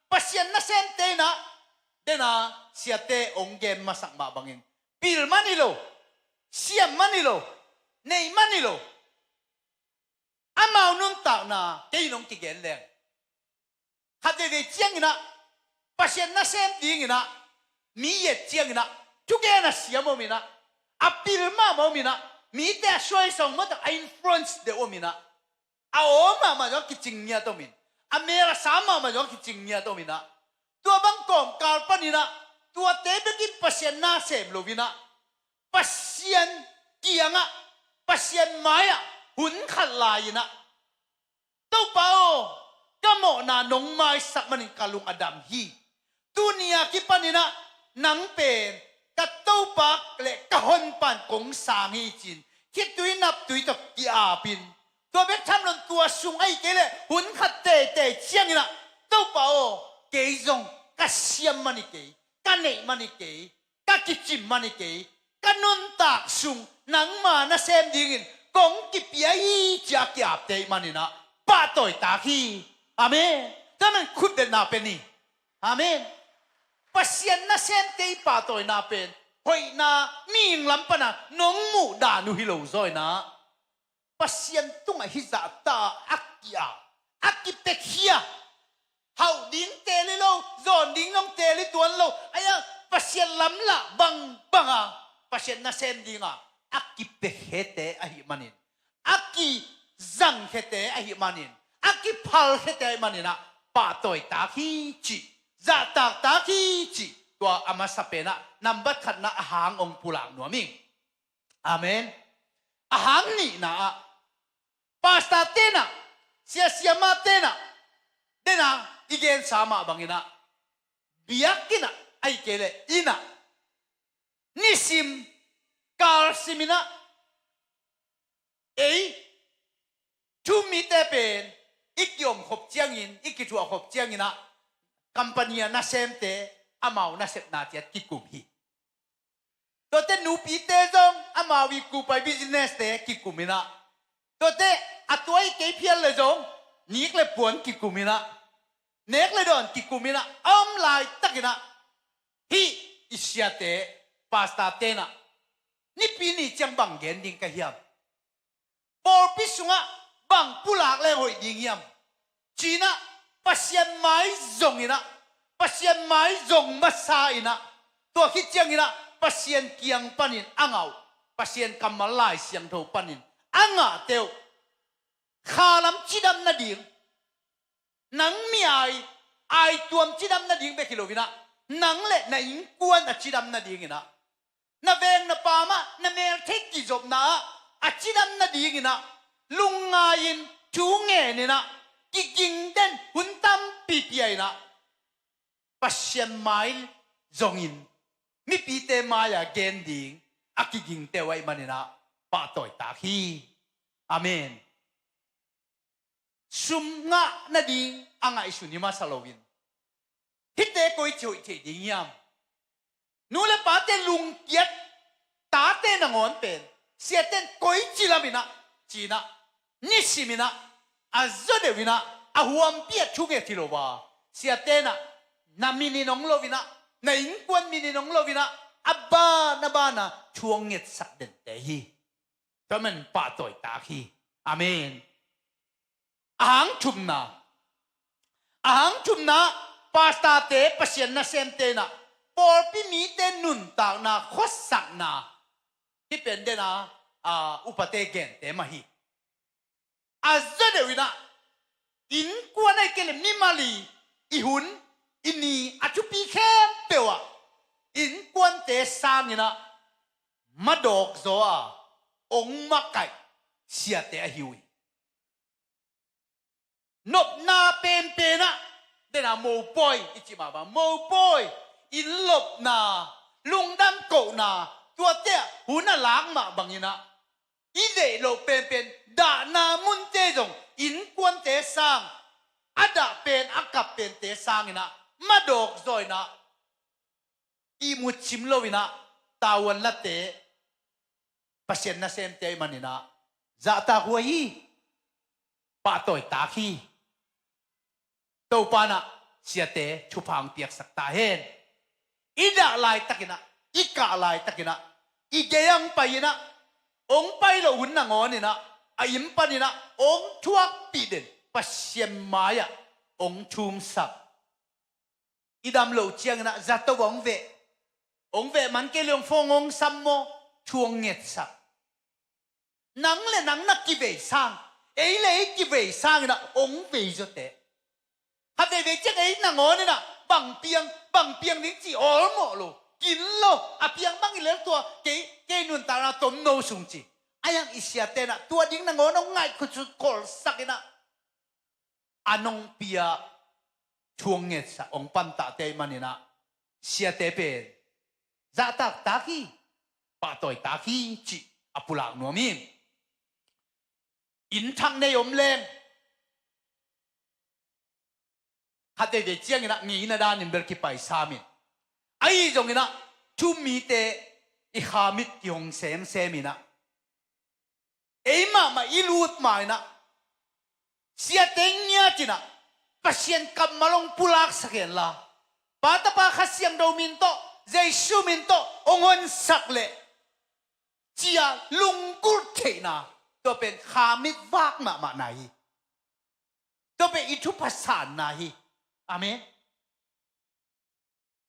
Pasian nasemte in ah, den a, siate hong gen masak mah bangin, pil man hi lo, siam man hi lo, neih man hi lo, amau nuntakna kei in hong kigen leng, khat veivei ciangin ah, Pasian nasem dingin ah mi et ciangin ah, thugen a siam om in ah, a pil mahmah om in ah, mite a suai sawng mawk tak a influence deuh om in ah, a aw mahmah zong a kicing ngiat om in, a mel a sa mahmah zong a kicing ngiat om in ah, tua bang kawmkal panin ah, tuate bekin Pasian nasem lo-in ah, Pasian kiangah, Pasian mai-ah hun khat lai-in ah, Topa aw, ka mawhna nong maisak manin ka lung a dam hi. Tuni a kipanin ah nang pen ka Topa le ka Honpa in kong sang hi ci-in, khitui naptui tawh ki-apin, tua bek tham loin tua sung ahih kei leh hun khat teitei ciangin ah, Topa aw, kei zong ka siam man hi kei, ka neih man hi kei, ka kicim man hi kei, ka nuntak sung nangma nasem dingin kong kipia hi ci-a ki-apte ahih manin ah, pahtawi tak hi. Amen. Tua manin khutbetna pen hi. Amen. Pasian nasemte i pahtawina pen hoihna, mihing lam pana nong muh dan uh hi lo zaw in ah, Pasian tungah hih zahta a ki-a, a kipekhia, hauh ding teel hi lo, zawn ding zong teel hi tuan lo. Ahi hang Pasian lamlah bangbang a, Pasian nasem dinga a kipekhete ahih manin, a kizangkhete ahih manin, a kiphalkhete ahih manin ah, pahtawi tak hi cih, zahtak tak hi cih, tua a masa pen ah nambat khatna a hang hong pulak nuam ing. Amen. A hang nihna ah, pastor-te in ah, sia siamate in ah, den a i gensa mah bangin ah, biakinn ah, ahih kei leh inn ah, nisim kalsim in ah, ei thu-um mite pen i ki-om khop ciangin, i kithuah khop ciangin ah, company a nasemte amau nasepna ciat kikum hi. Tuate nupite zong amau i kupai business-te kikum in ah, tuate a tua i kei phial le zong nik le puan kikum in ah, nek le dawn kikum in ah, a om laitakin ah, hih i siate, pastor-te in ah, Nipi ni ciang bang gen ding ka hiam? Pawlpi sungah bang pulak leng hoih ding hiam? Ci-in ah Pasian mai zong in ah, Pasian mai zong masa in ah, tua khit ciangin ah Pasian kiang panin a ngah uh, Pasian kammal Lai Siangtho panin a ngahte uh, kha lam cidam nading, nang mi ai, ai tuam cidam nading bek hi lo-in ah, nang le na innkuan a cidam nadingin ah, na veng na pam ah na meltheih kizopna ah a cidam nadingin ah, lungngai-in, thu ngenin ah, kiging den hun tampi pia in ah, Pasian mai zongin mipite mai-ah gen ding a kigingte uh ahih manin ah pahtawitak hi. Amen. Sum ngah nading a ngaihsun hi masa loin, hihte koici hoih thei ding hiam? Nu le pate lungkiat, tate nangawn pen siate in koici lam in ah, ci-in ah, nisim in ah, a zaw deuh in ah, a huampi ah thunget hi lo a, siate in ah, na min in hong lo in ah, na innkuan min in hong lo in ah, a ban a ban a thu hong ngetsak dente hi. Tua man pahtawitak hi. Amen. A hang thumna, a hang thumna, pastorte, Pasian nasemte in ah pawlpi mite nuntakna, khuasakna, hih pen den a, a, upate gente mah hi. A zaw deuh in ah, innkuan ahih kei leh mimal i, i hun, i ni a thupi khempeuh ah innkuante sangin ah madawk zaw a, hong makaih siate ahi uh hi. Nopna penpen ah, den a mopawi i cih mah bang, mopawi, inn lopna, lungdam kohna, tuate ah hun a lak mah bangin ah, i deih loh penpen dahna munte zong innkuante sang, a dah pen a kap pente sangin ah madawk zaw in ah, ihmut cim lo in ah, tavuan late, Pasian nasemte ahih manin ah zahtak huai hi. Pahtawitak hi. Topa in ah siate thupha hong piaksak ta hen. I dah laitakin ah, i kah laitakin ah, i gei ah hong pai in ah, hong pai loh hun nangawn in ah, a inn panin ah hong thuakpih den Pasian mai-ah hong thumsak. I dam loh ciangin ah zato hong veh, hong veh man kei leh hong phone hong sam maw, thu hong ngetsak. Nang le nang na kivei sang, ei le ei kivei sangin ah hong vei zawte. Khat veivei ciang ei nangawn in ah bang piang, bang piang ding cih awlmawh lo, kin lo, a piang bang hi lel tua, kei, kei nuntakna tomno sung ci. Ahi hang i siate in ah tua ding nangawn hong ngaihkhutsut kholsak in ah, a nong pia, thu hong ngetsak, hong pantahte ahih manin ah siate pen zahtaktak hi, pahtawitak hi cih a pulak nuam hi. Inn thak nei om leng, khat veivei ciangin ah ngeina danin bel kipai sam in, ahi zongin ah thu-um mite i khamit kihong semsem in ah, ei mahmah i lut ma in ah, siate ngiat in ah, Pasian kammal hong pulaksak hen la, Pa, Tapa, Kha Siangtho min tawh, Jesu min tawh hong honsak leh, ci-a lunggulh theihna, tua pen khamit vak mahmahna hi. Tua pen i thupha sanna hi. Amen.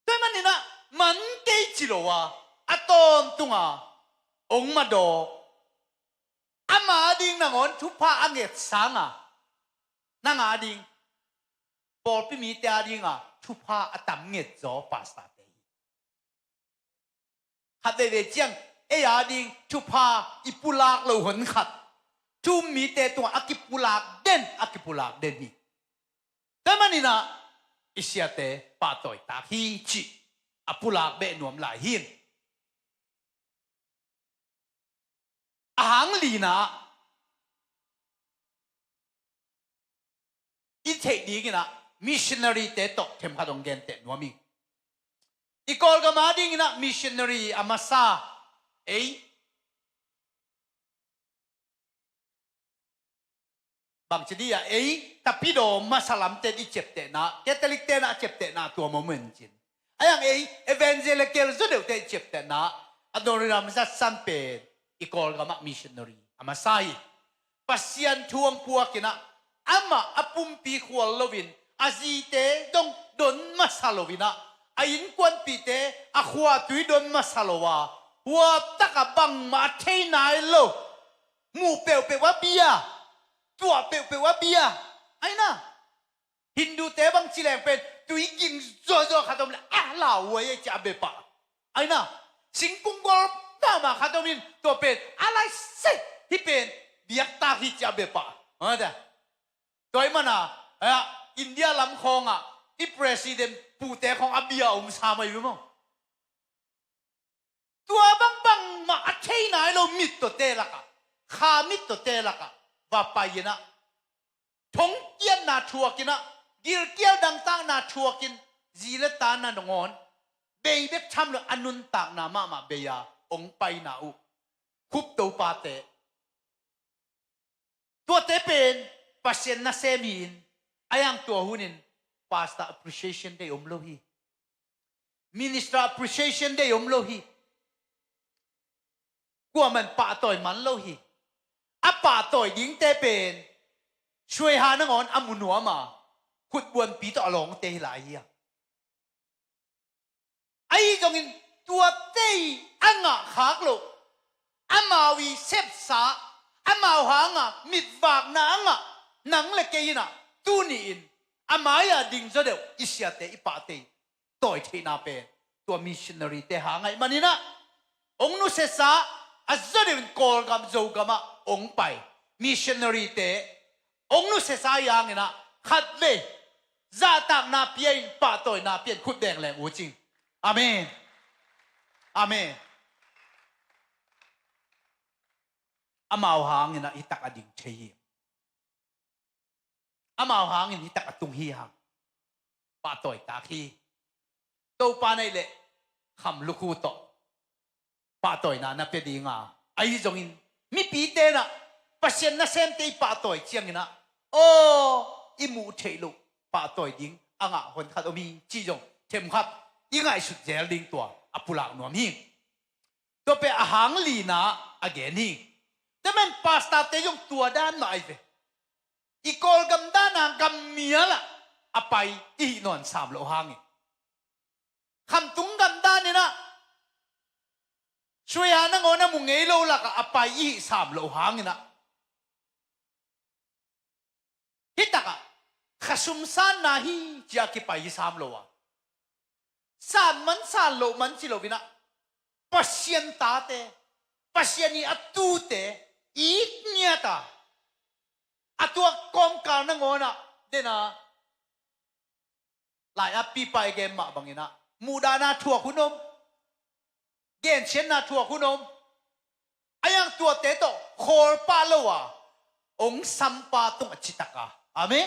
Tua ahih manin ah man kei ci lo a, a tawntung a hong madawk, ama ading nangawn thupha a nget sang a, nang ading, pawlpi mite ading a thupha a tam nget zaw pastorte hi. Khat veivei ciang ei ading thupha i pulak loh hun khat, thu-um mite tungah a kipulak den, a kipulak den hi. Tua ahih manin ah i siate pahtawitak hi cih a pulak beh nuam lai hi. A hang lina ah, i theih dingin ah missionary-te tawh themkhat hong genteh nuam ing. I Kawlgam adingin ah missionary a masa, ei, bangci dih a, ei, Tapidaw masa lamte i ciaptehna, Catholic-te in ah a ciaptehna tua moment cin. Ahi hang ei, Evangelical zaw deuhte i ciaptehna, Adoniram Judson pen i Kawlgam ah missionary a masa hi. Pasian thu hong phuak in ah, amah a pumpi khual loin, a zite dong don masa lo in ah, a innkuanpihte a khuatui don masa lo a, huaptak a bangmah a thei nai lo, muh peuhpeuh a bia, tuah peuhpeuh a bia. Ahi na, Hindu-te bang ci leng pen Tui ging zuahzuah khat om le, a lauhuai ei ci a bepah. Aina, singkung gol mahmah khat om in, tua pen a lai se, hih pen biaktak hi ci a bepah. Tua ih mana, India lam khawngah i president pute khawng a bia om sa mai maw? Tua bangbang mah a thei nai lo mit tawte lakah, kha mit tawte lakah va pai inah, thongkiatna thuak inah, gilkial dangtakna thuakin, zi le ta nangawn bei bek tham lo, a nuntakna mahmah bei-a hong paina uh. Khup topate. Tuate pen Pasian nasem hi-in, a iang tua hunin Pastor Appreciation Day om lo hi. Minister Appreciation Day om lo hi. Kuaman pahtawi man lo hi. A pahtawi dingte pen suaiha nangawn a mu nuam a, khutbuanpi tawh a lawngte hi lai hi a. Ahi zongin tuate ih a ngah khak loh, amau ih sepsa, amau hanga mitvakna a ngah nang le kei inah, tuni-in a mai-a ding zaw deuh i siate, i pahte ih tawi theihna pen tua missionary-te hang ahih maninah, hong nusiasa, a zaw deuhin Kawlgam, Zogamah hong pai missionary-te hong nusiasa hi hanginah, khatvei zahtakna pia-in, pahtawina pia-in khut dengleng uh cing. Amen. Amen. Amau hanginah hitak a ding thei hi. Amau hangin hitak a tung hi hang. Pahtawi tak hi. Topa neih leh kham lukhu tawh pahtawina na pia dinga, ahi zongin mipite inah Pasian nasemte i pahtawi cianginah, aw, i muh theih loh pahtawi ding a ngah hon khat om hi ci zong themkhat i ngaihsut zel ding tua a pulak nuam hi. Tua pen a hang lina a gen hi. Tua man pastor-te zong tua dan mah ahi ve. I Kawlgam dana gam mialah a pai i hih nawn sam loh hangin, khamtung gam daninah suaiha nangawn a mu ngei lo lakah a pai i hih sam loh hanginah, hitakah khasum sanna hi ci-a kipai hi sam lo a, san man san loh man ci loinah, Pasian tate, Pasian ih a tute, it ngiata, a tuak kawmkal nangawnah dena, lai-at pipa i gen mah banginah, muhdahna thuak hun om, gensiatna thuak hun om. A iang tuate tawh khawl pah lo a, hong sampa tungah citaka. Amen.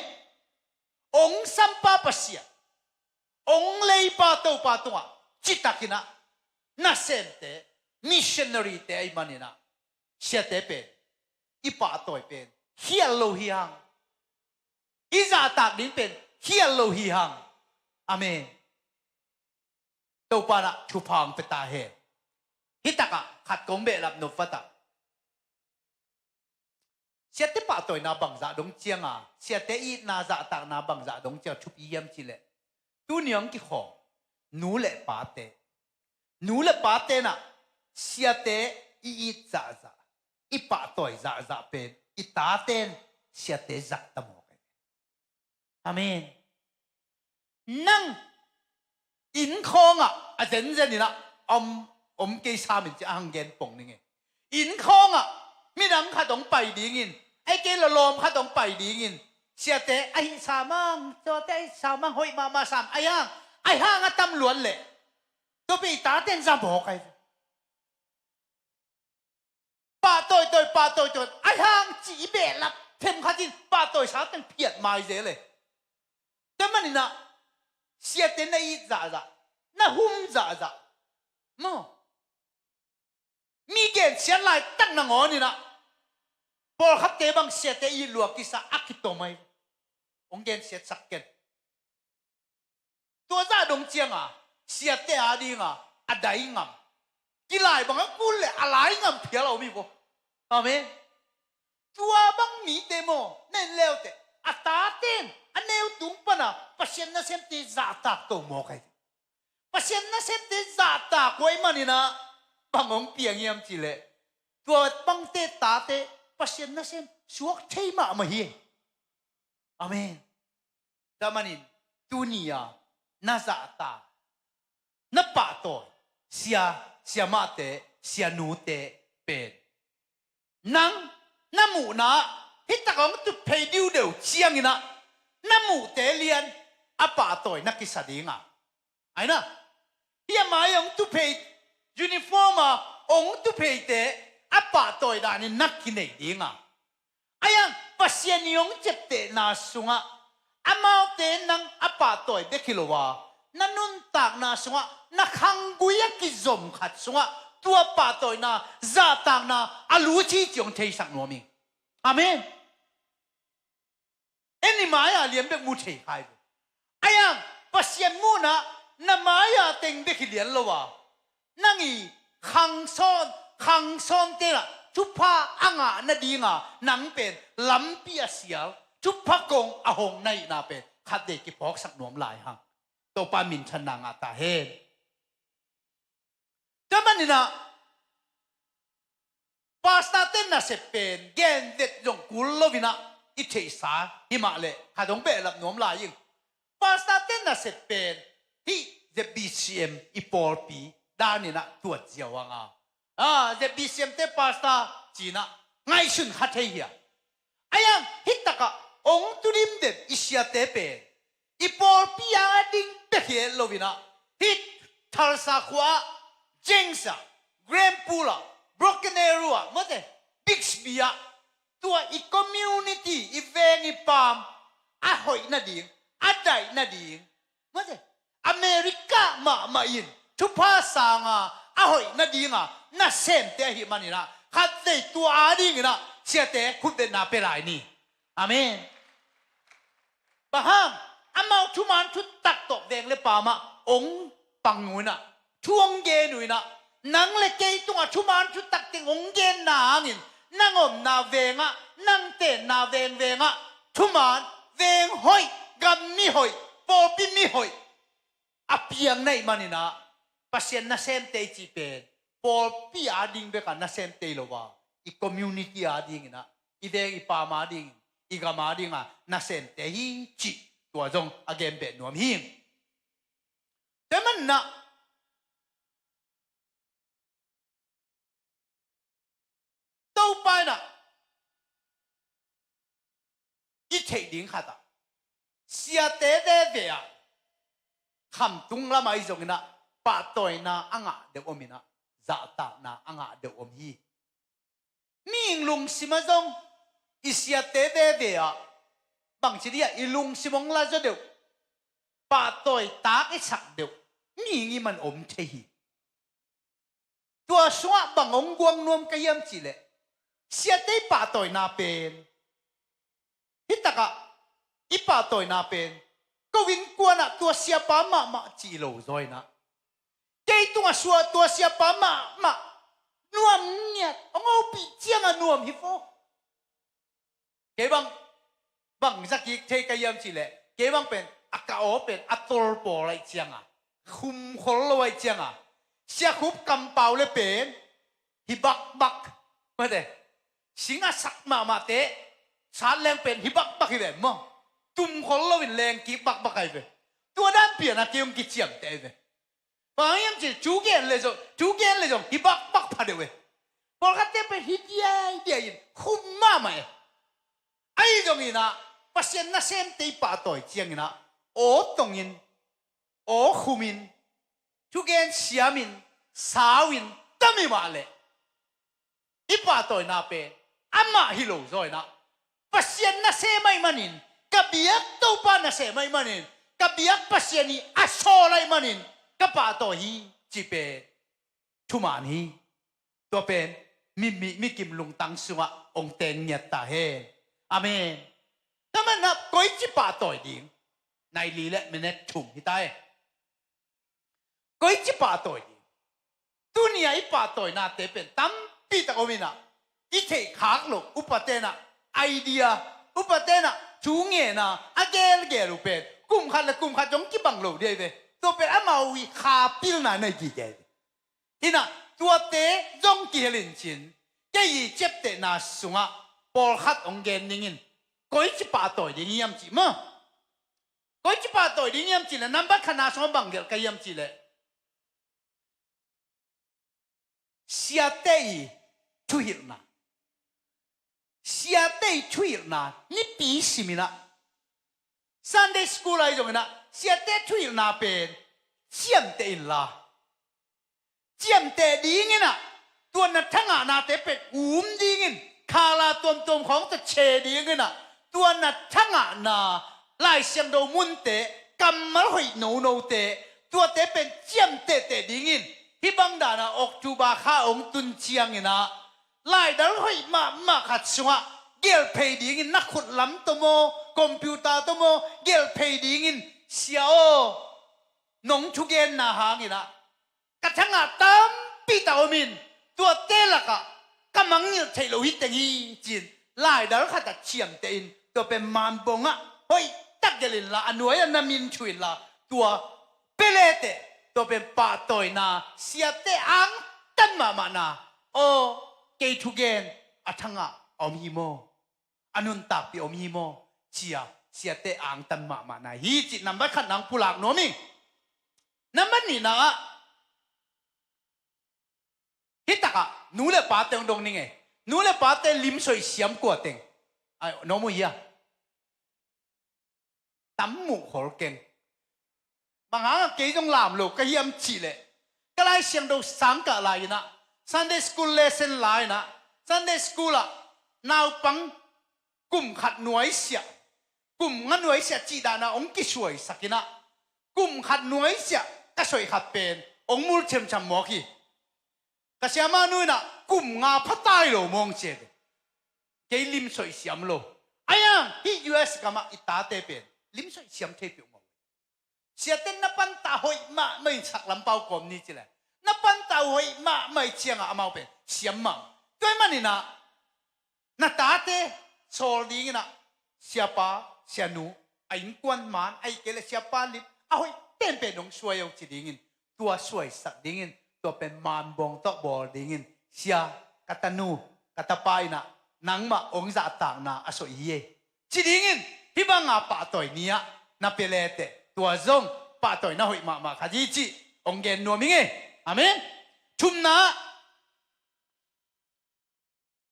Hong sampa Pasian, hong leipa Topa tungah citakinah, nasemte, missionary-te ahih maninah, siate pen i pahtawi pen khial lo hi hang. I zahtak ding pen khial lo hi hang. Amen. Topa inah thupha hong pia ta hen. Hitakah khat kong behlap nop vatah, siate pahtawina bangzah dong cianga, siate itna zahtakna bangzah dong cianga thupi hiam cihleh, tuni hong kikhawm nu le pate, nu le pate inah siate i it zahzah, i pahtawi zahzah pen i taten siate zahta mawk ahi. Amen. Nang inn khawngah a zenzeninah om, om kei sam in ci a hang gen pong ning e. Inn khawngah midang khat hong pai dingin, ei kei lawlawm khat hong pai dingin, siate ahi sam hang, tuate ahi sam hang, hoih mahmah sam, ahi hang, ahi hang a tam luat leh, tua pen i taten za mawk ahi. Pahtawitawi, pahtawitawi, ahi hang cih i behlap themkhat in pahtawisa teng phiat mai zel e. Tua maninah siate na it zahzah, na hum zahzah maw? Mi gensiat laitak nangawninah pawlkhatte bang siate it lua kisa a kitom ahi. Hong gensiatsak ken. Tua zah dong cianga siate adinga a dai ngam, kilai bang a kul le a lai ngam phial a om hi vo. Amen. Tua bang mite maw, na en leuteh a taten a neu tung pana Pasian nasemte zahtak to mawk ahi. Pasian nasemte zahtak uh ahih maninah bang hong piang hiam cihleh, tua bangte tate Pasian nasem suak thei mahmah hi. Amen. Tua manin tuni-a na zahtak, na pahtawi sia, siamahte, sianute pen nang na muhna ah hih tak a hong tup phei diudeu ciangin ah na muhte lian a pahtawi na kisa ding a, aina, hih a mai a hong tup phei, uniform a hong tup pheite a pahtawi danin na kinei ding a, ahi hang Pasian i hong ciaptehna sungah amaute nang a pahtawi bek hi lo a, na nuntakna sungah, na khanggui a kizom khat sungah tua pahtawina, zahtakna a lut hi cih hong theisak nuam ing. Amen. En i mai-a lian bek mu thei kha hi ve. Ahi hang Pasian muhna ah na mai-a teng bek hi lian lo a, nang i khangsawn, khangsawnte in ah thupha a ngah nadinga nang pen lampi a sial, thupha kong a hong na hihna pen khatvei kiphawksak nuam lai hang. Topa minthanna ngah ta hen. Tua manin ah pastorte nasep pen gen vet zong kul loin ah i theihsa hi mah leh khat hong behlap nuam lai ing. Pastorte nasep pen hih Z B C M i pawlpi danin ah tuat ziau hang a, ah, Z B C M te pastor ci-in ah ngaihsun kha thei hi a. Ahi hang hih tak a hong tudim den i siate pen i pawlpi a ding bek hi loin ah, hih Tulsa khua ah, Jenks ah, Glenpool ah, Broken Arrow ah, mate, Bixby ah, tua i community, i veng i paam a hoih nading, a daih nading, mate, America mahmah in thupha sanga a hoih nadinga nasemte ahih manin ah khatvei tua a dingin ah siate khutbetna pia lai ni. Amen. Bang hang, amau thuman thutak tawh veng le paam ah hong pang uh in ah, thu hong gen uh in ah, nang le kei tungah thuman thutak teng hong genna hangin nang omna veng ah, nang tenna vengveng ah thuman, veng hoih, gam mi hoih, pawlpi mi hoih a piang na hih manin ah, Pasian nasemte i cih pen pawlpi a ding bek a nasemte hi lo a, i community a dingin ah, i veng i paam a dingin, i gam a dinga nasemte hi cih tua zong a gen beh nuam hi. Tua manin ah Topa in ah i theih ding khat ah, siate veve ah khamtung lam ahi zongin ah pahtawina a ngah deuh om in ah, zahtakna a ngah deuh om hi. Mihing lungsim ah zong i siate veve ah bangci dih ah i lungsim hong la zaw deuh, pahtawi tak i sak deuh mihing i man om thei hi. Tua sungah bang hong guang nuam ka hiam cih leh, siate i pahtawina pen, hih tak ah i pahtawina pen, ko innkuan ah tua siapa mahmah cih lo zaw in ah, kei tungah suah tua siapa mahmah nuam ngiat, hong hopih ciangah nuam hi fo. Kei bang, bang zakik thei ka hiam cih leh, kei bang pen a ka aw pen a tol pawl ahih ciangah, khum khol lo ahih ciangah, siakhup kampau le pen hi bakbak, mate, sing a sak mahmahte sat leng pen hi bakbak hi ve maw. Tum khol loin leng kik bakbak ahi ve. Tua dan pian a kei hong kiciamteh ahi ve. Bang hiam cih, thu gen le zong, thu gen le zong hi bakbak pha deuh e. Pawlkhatte pen hi diaidiai in khum mahmah e. Ahi zongin ah Pasian nasemte i pahtawi ciangin ah aw tongin, aw khumin, thugen siamin, sauin, tam hi mah leh i pahtawina pen amah hi lo zaw in ah, Pasian nasem ahih manin, ka biak Topa nasem ahih manin, ka biak Pasian i a sawl ahih manin ka pahtawi hi cih pen thuman hi. Tua pen mi, mi, mi kim lungtang sungah hong teng ngiat ta hen. Amen. Tua manin ah koici pahtawi ding? Nai li le minute thum hi ta e. Koici pahtawi ding? Tuni a i pahtawinate pen tampi tak om in ah, i theih khak loh, upate in ah idea, upate in ah thu ngen a, a gelgel uh pen kum khat le kum khat zong kibang lo ding ahi ve. Tua pen amau i kha pilna na hi gige ahi ve. In ah tuate zong kihel in cin, kei i ciaptehna sungah pawlkhat hong gen ning in, koici pahtawi ding hiam cih maw? Koici pahtawi ding hiam cihleh, nambat khatna sungah bang gelh ka hiam cihleh, siate i thuhilhna. Siate i thuhilhna nipi siminah, Sunday school ahi zonginah siate thuhilhna pen ciamteh inla, ciamteh dinginah, tua na thangahnate pen um dingin, khala tuamtuam khawng tawh che dinginah, tua na thangahna Lai Siangtho munte, kammal hoih nonote, tuate pen ciamtehteh dingin, hih bang danah October kha hong tun cianginah, laidal hoih mahmah khat sungah gelh phei dingin, na khut lam tawh maw, computer tawh maw, gelh phei dingin, sia aw, nong thugenna hanginah ka thangah tampi tak om in, tuate lakah ka mangngilh theih loh hi teng hi, ci-in laidal khatah ciamteh in, tua pen manbawngah hoihtak gelh inla, a nuai-ah na min thu inla, tua pia leteh, tua pen pahtawina, siate angtan mahmahna. Aw, kei thugen a thangah a om hi maw? A nuntakpih om hi maw? Ci-a siate angtan mahmahna hi cih nambat khat nang pulak nuam ing. Nambat nihna ah, hih takah nu le pate hong dong ning ei. Nu le pate limsoih siam kua teng? Ai, na om uh hia? Tam muh khol keng. Bang hangah kei zong lam lo ka hiam cihleh, ka Lai Siangtho sangkah lai-inah, Sunday school lesson lai-inah, Sunday school ah naupang kum khat nuaisiah, kum nga nuaisiah cih danah hong kisuaisakinah, kum khat nuaisiah ka soih khat pen hong mul thiamthiam mawk hi. Ka siamah nu inah kum nga pha tai lo mawng ci ve. Kei limsoih siam lo. Aiang, hih U S gamah i tate pen limsoih siam thei peuhmah. Siate na pantah hoih mahmah in sak lampau kawm ni ci le, na pantah hoih mahmah i ciangah amau pen siam mah. Tua ahih maninah na tate sawl dinginah, siapa, sianu, a innkuan maan, ahih kei leh siapa lim a hoih penpen hong suai aw ci dingin, tua suaisak dingin, tua pen manbawng tawh bawl dingin, sia, ka tanu, ka tapa inah nangmah hong zahtakna a soih hi ei, ci dingin, hih banga pahtawi ni-ah na pia leteh, tua zong pahtawina hoih mahmah khat hi cih hong gen nuam ing ei. Amen. Thumna,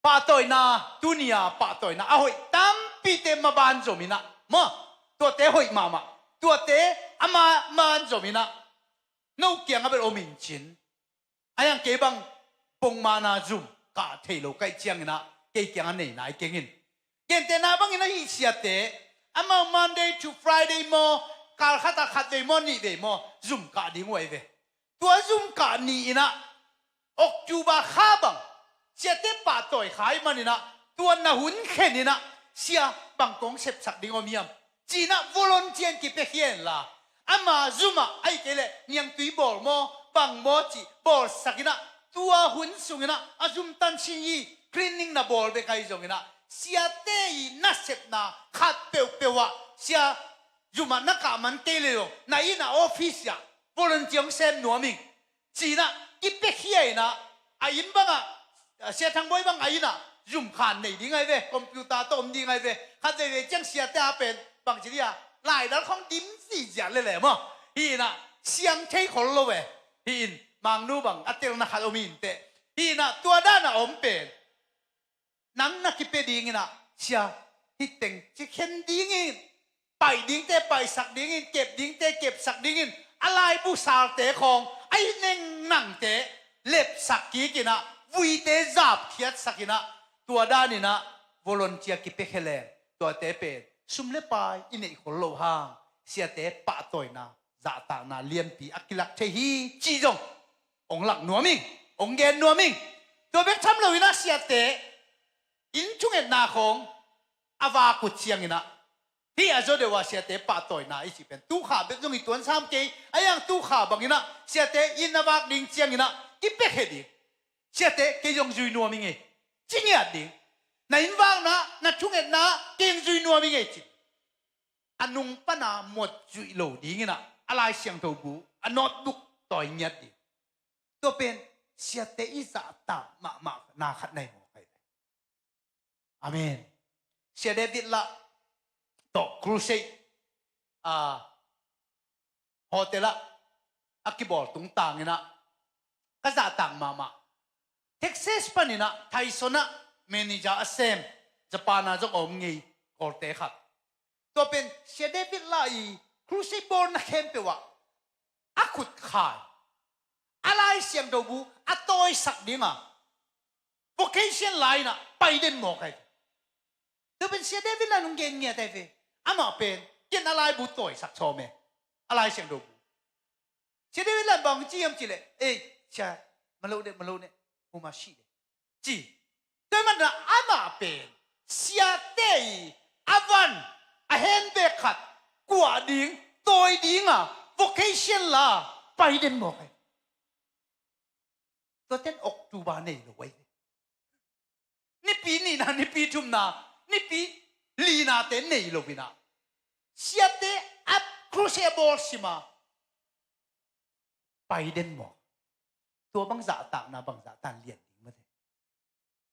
pahtawina, tuni-a pahtawina a hoih tampite maban zominah maw, tuate hoih mahmah, tuate a ma-, maban zominah no kiangah bel om in cin. Aiang, kei bang pongmana zum kah thei lo ka hih cianginah kei kiangah nei nai keng in. Gentehna bangin ahi siate, amau Monday to Friday maw, kal khatah khat vei maw, nih vei maw, zum kah ding uh ahi ve. Tua zum kah ni-inah October kha bang siate pahtawi kha ahih maninah, tua na hun kheninah, sia, bang kong sepsak ding om hiam, ci-inah volunteer in kipiakhia inla, ama zumah ahih kei leh niangtui bawl maw, bang maw cih bawlsakinah, tua hun sunginah a zum tansin hi, cleaning na bawl bek ahi zonginah, siate i nasepna khat peuhpeuh ah, sia, zumah na kah man kei leh zong, na innah office ah volunteer hong sem nuam ing, ci-inah kipiakhia inah, a inn bangah, a, Sia Thang Bawi bang a innah zum khan nei ding ahi ve, computer tawh om ding ahi ve. Khat veivei ciang siate a pen bangci dia, laidal khawng dim zihziah lele maw, hi inah siang thei khol lo ve. Hi in, Mangnu bang a telna khat om hi inteh. Hi inah tua danah om pen nang na kipia dinginah, sia, hih teng ci khen dingin, paih dingte paihsak dingin, kep dingte kepsak dingin, a laibu salte khawng, a hi nengnangte lepsak kikinah, vuite zapkhiatsakinah, tua daninah volunteer kipiakhia leng, tuate pen sum le pai i neih khol loh hang, siate pahtawina, zahtakna lianpi a kilak thei hi, ci zong hong lak nuam ing, hong gen nuam ing. Tua bek tham loinah siate inn thungetna khawng a vak uh cianginah, hih a zaw deuh a siate pahtawina i cih pen tukha bek zong i tuansam kei, aiang, tukha banginah siate inn a vak ding cianginah kipiakhia ding. Siate, kei zong zui nuam ing ei, ci ngiat ding. Na inn vakna, na thungetna, kei zong zui nuam ing ei, ci. A nung pana mot zuih lo dinginah a Lai Siangtho bu, a notebook tawi ngiat ding. Tua pen siate i zahtak mahmahna khat na hi mawk ahi ve. Amen. Sia David Lah tawh crusade, a, hotel ah a kibawl tungtang in ah ka zahtak mahmah. Texas panin ah Tyson ah manager a sem, Japan ah zong a om ngei Kawlte khat. Tua pen Sia David Lah i crusade bawlna khempeuh ah a khut khai, a Lai Siangtho bu a tawisak ding a, vocation la in ah pai den mawk hi. Tua pen Sia David Lah in hong gen ngiat hi ve. Amah pen ken a laibu tawisak sawm e, a Lai Siangtho bu. Sia David Lah in bang ci hiam cih leh, ei, sia, maloh deh, maloh deh, uma sih deh, ci. Tua ahih manin ah amah pen siate i a van, a handbag khat kuah ding, tawi ding a, vocation la pai den mawk hi. Tuate in October nei lo ahi ve. Nipi nihna, nipi thumna, nipi linate nei lo in ah, siate a crusade a bawl sim a, pai den mawk. Tua bang zahtakna, bang zahtakna lian ding mate.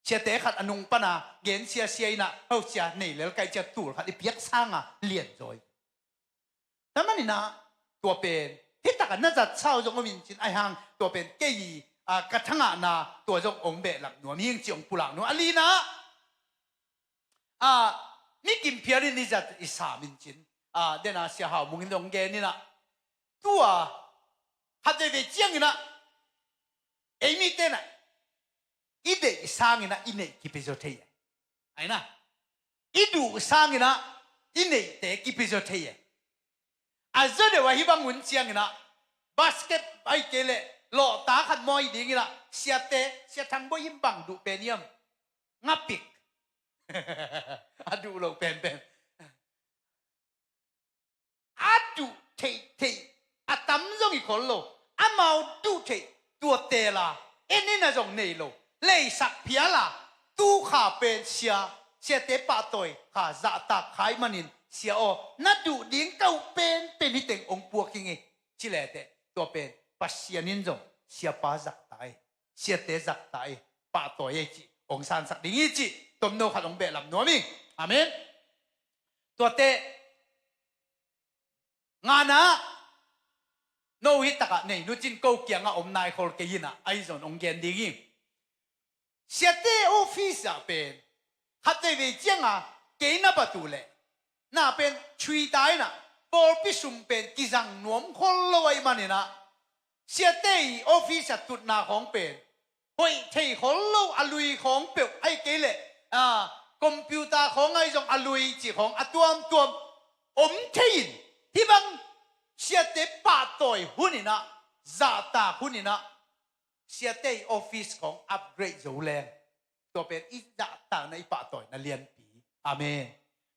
Siate khat a nung pan a gen siasia in ah, ho sia, nei lel ka hih ci a tul khat i piak sang a lian zaw hi. Tua manin ah tua pen hih tak a na zat sa uh zong om in cin, ahih hang tua pen kei i, a, ka thangahna tua zong hong behlap nuam ing ci hong pulak nuam. A lina ah, a, mi kim phial in i zat i sam in cin, a, den a Sia Hau Mung in hong gen in ah, tua khat veivei ciangin ah ei mite in ah i deih sangin ah i neih kipia zaw thei e. Ahi na, i duh sangin ah i neihte kipia zaw thei e. A zaw deuh a hih bang hun ciangin ah basket ahih kei leh lawhta khat mawi dingin ah, siate, Sia Thang Bawi in bang duh pen hiam? Ngapik. A duh loh penpen. A duh theihtheih a tam zong hi khol lo. Amau duh theih tua teel a, en in a zong nei lo. Leisak phial a, tu kha pen sia, siate pahtawi kha zahtak kha ahih manin, sia aw, na duh ding ka uh penpen hi teng hong puak hi ing e, ci le teh tua pen Pasian in zong siapa zahtak e, siate zahtak e, pahtawi e cih hong sansak ding hi cih tomno khat hong behlap nuam ing. Amen. Tuate ngana, no hih tak a nei nuam cin, ko kiangah om nai khol kei in ah, ahi zong hong gen ding hi. Siate office ah pen khat veivei ciang a kei na bat uh leh, na pen thuita in ah, pawlpi sum pen kizang nuam khol lo ahih manin ah, siate i office ah tutna khawng pen hoih thei khol lo, a lui khawng peuh ahih kei leh, a, computer khawng ahi zong a lui cih khawng a tuamtuam om thei in, hih bang siate pahtawi hun in ah, zahtak hun in ah, siate i office khawng upgrade zo leng, tua pen i zahtakna, i pahtawina lianpi. Amen.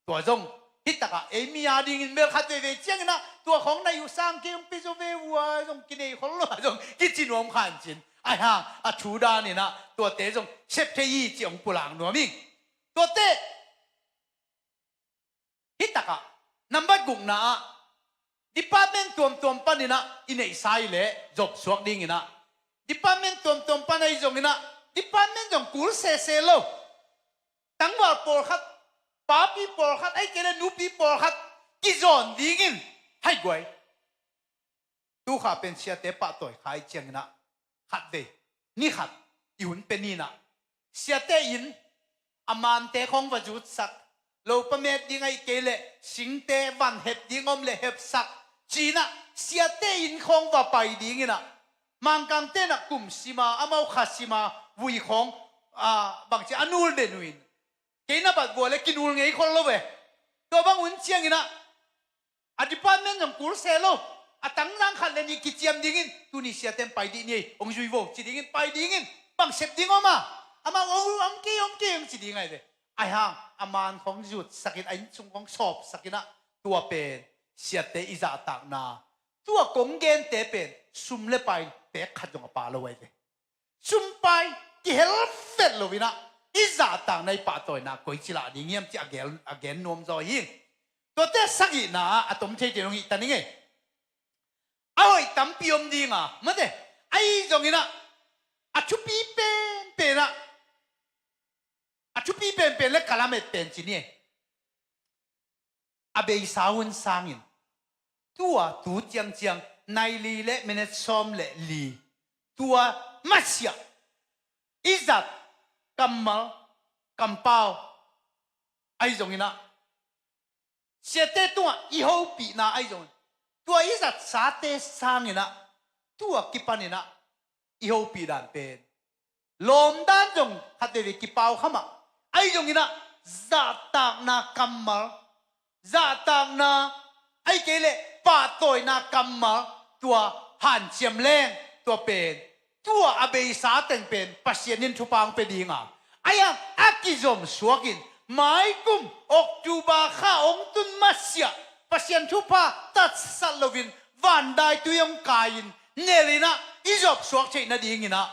Tua zong hih tak a ei mi a dingin bel khat veivei ciangin ah, tua khawng na i uh sang kei hong pia zaw ve uh a, zong kinei khol lo a, zong kici nuam kha in cin. Ahih hang a thu dan in ah tuate zong sep thei hi cih hong pulak nuam ing. Tuate hih tak a, nambat gukna ah, department tuamtuam panin ah i neihsa hi leh zop suak dingin ah, department tuamtuam pan ahi zongin ah, department zong kul sese lo. Tangval pawlkhat, papi pawlkhat, ahih kei leh nupi pawlkhat kizawn dingin, hai guai. Tu kha pen siate pahtawi kha ahih ciangin ah, khat vei, ni khat i hun pia ni in ah, siate in a mante khawng va zutsak, lopa met ding ahih kei leh singte van hep ding om leh hepsak, ci in ah siate in khawng va pai dingin ah, Mangkangte in ah kum sim a, amau kha sim a, vui khawng, a, bangci a nul den uh in, kei na bat uh a leh kinul ngei khol lo ve. Tua bang hun ciangin ah, a department zong kul se lo. A tangzang khat le nih kiciam dingin, tuni siate in pai dih ni ei, hong zui vo, ci dingin, pai dingin, bang sep ding om a, amau, om, om kei, om kei, hong ci ding ahi ve. Ahih hang a man khawng zutsak in, a innsung khawng sawpsak in ah, tua pen siate i zahtakna, tua kong gente pen sum le pai pek khat zong a pha lo ahi ve. Sumpai kihel vet lo in ah, i zahtakna, i pahtawina koici lah ding hiam cih a gen, a gen nuam zaw hi. Tuate sagihna ah a tom theite hong hih ta ning ei. A hoih tampi om ding a, mate, ahi zongin ah, a thupi penpen ah, a thupi penpen le ka lamet pen ci ni ei. A beisa hun sangin tua tu ciangciang nai li le minute sawm le li, tua masiah i zat kammal, kampau ahi zongin ah, siate tungah i hopihna ahi zongin, tua i zatsate sangin ah, tua kipanin ah i hopih dan pen lawm dan zong khat veve kipau kha mah. Ahi zongin ah zahtakna kammal, zahtakna, ahih kei leh pahtawina kammal, tua hanciam leng, tua pen, tua a beisa teng pen Pasian in thupha hong pia ding a, ahi hang a kizom suakin, maikum October kha hong tun masiah Pasian thupha tatsat loin vandaitui hong kai-in, nel in ah i zop suak theih nadingin ah,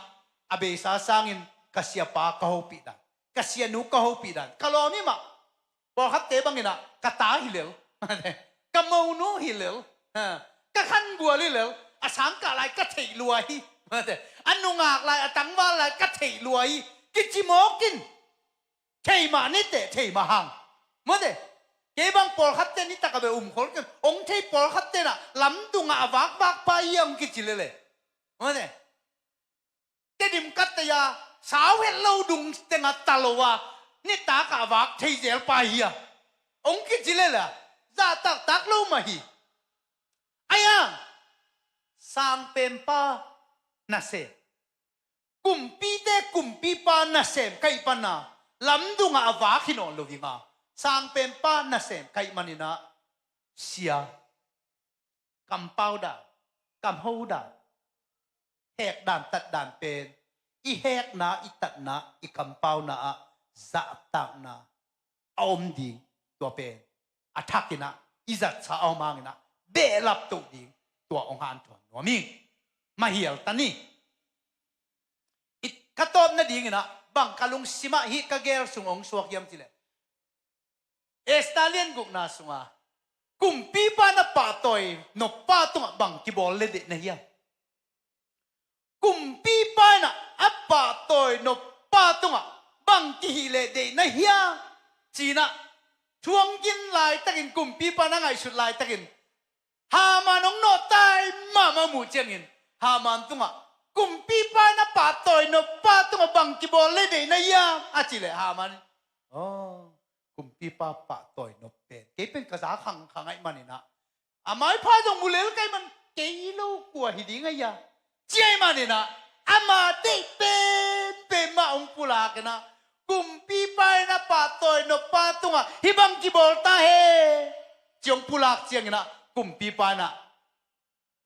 a beisa sangin ka siapa ka hopih dan, ka sianu ka hopih dan, ka lawm hi mah. Pawlkhatte bangin ah ka ta hi lel, ka monu hi lel, ha, ka khangual hi lel, a sangkah lai ka theih lua hi, a nungak lai, a tangval lai ka theih lua hi, kici mawk in. Thei mah ni teh, thei mah hang. Mawte, kei bang pawlkhatte nitak a beh um khol kei, hong thei pawlkhatte in ah lamdung ah a vakvak pa hi a hong kici lel e. Mawte, Tedim ka tei a, sau het lo dung teng a ta lo a, nitak a vak thei zel pa hi a, hong kici lel a, zahtaktak lo mah hi. Ahi hang, sangpenpa nasem, kumpite kumpipa nasem ka hih pan a, lamdung ah a vak hi nawn lo ding a, sangpenpa nasem ka hih manin ah, sia, kampau dan, kamho dan, hek dan, tat dan pen, i hekna, i tatna, i kampauna ah zahtakna a om ding, tua pen a thakin ah i zatsa a om hangin ah behlap toh ding, tua hong hanthawn nuam hi. Mahial ta ni. I, ka tawp nadingin ah bang ka lungsim ah hih ka gel sung hong suak hiam cih leh, Esther lian gukna sunga kumpipa in a pahtawi noppa tungah bang kibawl le deih na hiam? Kumpipa in a pahtawi noppa tungah bang kihih le deih na hiam? Ci-in ah thu hong gin laitakin, kumpipa in a ngaihsut laitakin, Haman hong nawhtai mahmah muh ciangin, Haman tungah, kumpipa in a pahtawi noppa tungah bang kibawl le deih na hiam? A cih leh Haman in, aw, kumpipa pahtawi nop pen, kei pen ka za khangkhang ahih manin ah, a maipha zong mu lel ka hih man, kei lo kua hi ding a hia, ci ahih manin ah, ama deih penpen mah hong pulak in ah, kumpipa in a pahtawi noppa tungah hih bang kibawl ta hen, ci hong pulak ciangin ah, kumpipa in ah,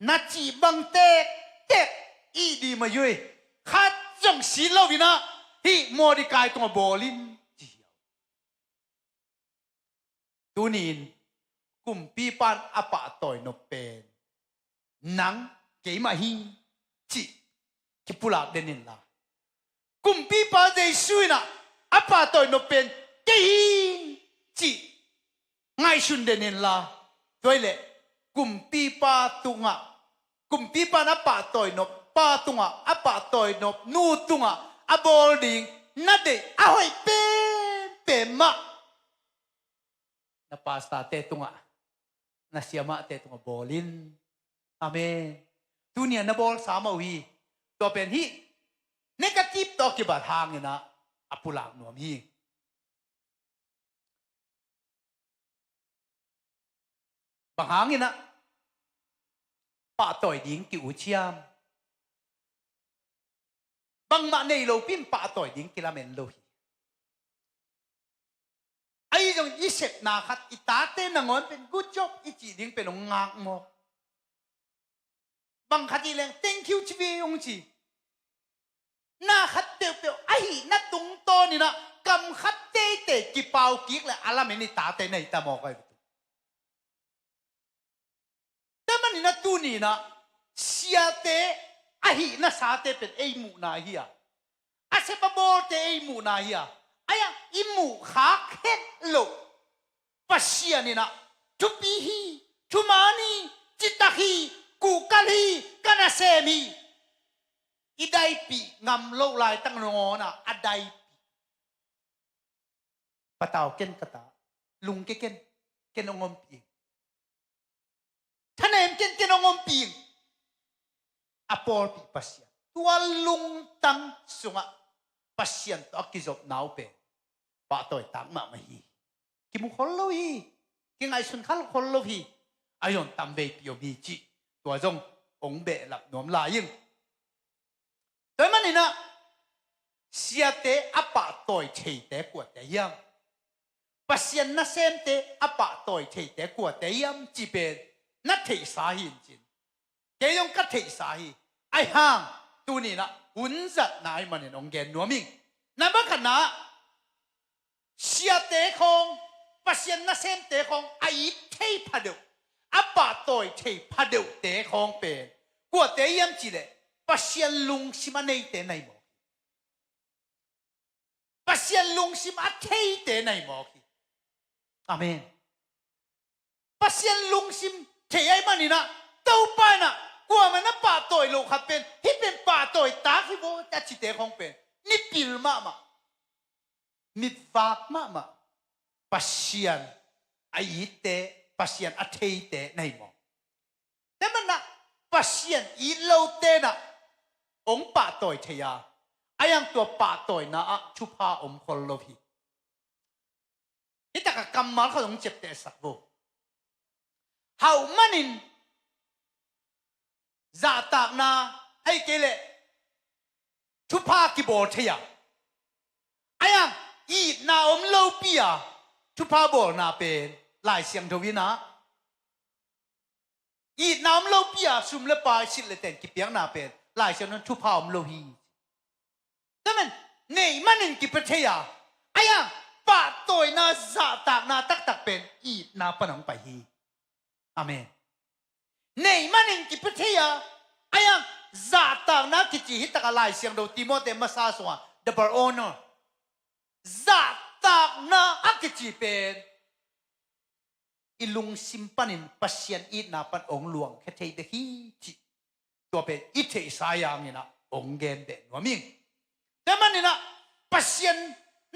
na cih bang tektek i ih ding mah hi, khat zong sit lo in ah, hih Mordekai tungah bawl in, ci hi. Tuni-in kumpipa in a pahtawi nop pen nang, keimah hi, cih kipulak den inla, kumpipa Jesu in ah a pahtawi nop pen kei hi, cih ngaihsun den inla, tua hi leh kumpipa tungah, kumpipa in a pahtawi noppa tungah, a pahtawi nop nu tungah a bawl ding na deih a hoih penpen mah na pastorte tungah, na siamahte tungah bawl in. Amen. Tuni-a na bawlsa mah uh hi. Tua pen hih negative tawh kibat hangin ah a pulak nuam hi. Bang hangin ah pahtawi ding ki-ut hiam? Bangmah nei lopi in pahtawi ding kilamen lo hi. Ahi zong i sepna khat, i tate nangawn pen good job i cih ding pen hong ngak mawk. Bang khat i leng thank you ci ve hong ci. Na khat peuhpeuh ahihna tungtawn in ah kam khat teitei kipau kik leh a lamen i tate na hita mawk ahi. Tua manin ah tuni-in ah siate ahihna sate pen ei muhna hi a, a sep a bawlte ei muhna hi a, ahi a i muh khak het loh Pasian in ah thupi hi, thuman hi, citak hi, kuhkal hi, ka nasem hi, i daipih ngam loh laitak nangawn ah a daipih. Patau ken ka ta, lungke ken, ken hong ompih ing. Kenken hong ompih ing. A pawlpi Pasian, tua lungtang sungah Pasian tawh a kizopna uh pen pahtawi tak mahmah hi. Kimu khol lo hi. Kingaihsun khal khol lo hi. A zong tamveipi om hi cih tua zong hong behlap nuam lai ing. Tua ahih maninah siate a pahtawi theite kuate hiam? Pasian nasemte a pahtawi theite kuate hiam cih pen na theihsa hi in cin. Kei zong ka theihsa hi. Ahi hang tuninah hun zatna ahih manin hong gen nuam ing. Nambat khatna, siate khawng, Pasian nasemte khawng a it thei phadeuh, a pahtawi thei phadeuhte khawng pen kuate hiam cihleh Pasian lungsim a neite na hi mawk hi. Pasian lungsim a theite na hi mawk hi. Amen. Pasian lungsim thei ahih maninah Topa inah kuamah na pahtawi loh khat pen hih pen pahtawi tak hi vaw a cite khawng pen mipil mahmah, mivak mahmah, Pasian a itte, Pasian a theite na hi mawk. Tua ahih maninah Pasian it lote nah hong pahtawi thei a, a hiang tua pahtawina ah thupha om khol lo hi. Hih takah kammal khat hong ciaptehsak vo. Hauh manin zahtakna ahih kei leh thupha kibawl thei a, a hiang itna om lopi a thupha bawlna pen Lai Siangtho inah itna om lopi a sum le pai, silh le ten kipiakna pen Lai Siangtho in thupha om lo hi. Tua ahih manin neih manin kipia thei a, a hiang pahtawina, zahtakna taktak pen itna pan hong pai hi. Amen. Neih manin kipia thei a, a hiang zahtakna kici, hih takah Lai Siangtho Timoti masa sungah double honor, zahtakna a kici pen i lungsim panin Pasian itna pan hong luangkhia thei bek hi cih tua pen i theihsa hi hanginah hong gen beh nuam ing. Tua ahih maninah Pasian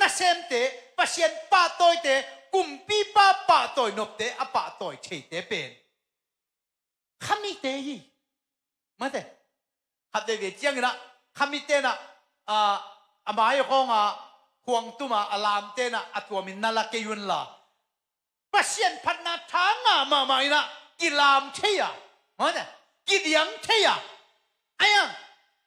nasemte, Pasian pahtawite, kumpipa pahtawi nopte a pahtawi theite pen khamite hi. Mate, khat veivei cianginah khamite nah, ah, a mai khawngah khuang tuma a lamte nah a tuamin na la kei unla Pasian phatna tha ngah mahmah inah kilam thei a, mate, kidiang thei a, a hiang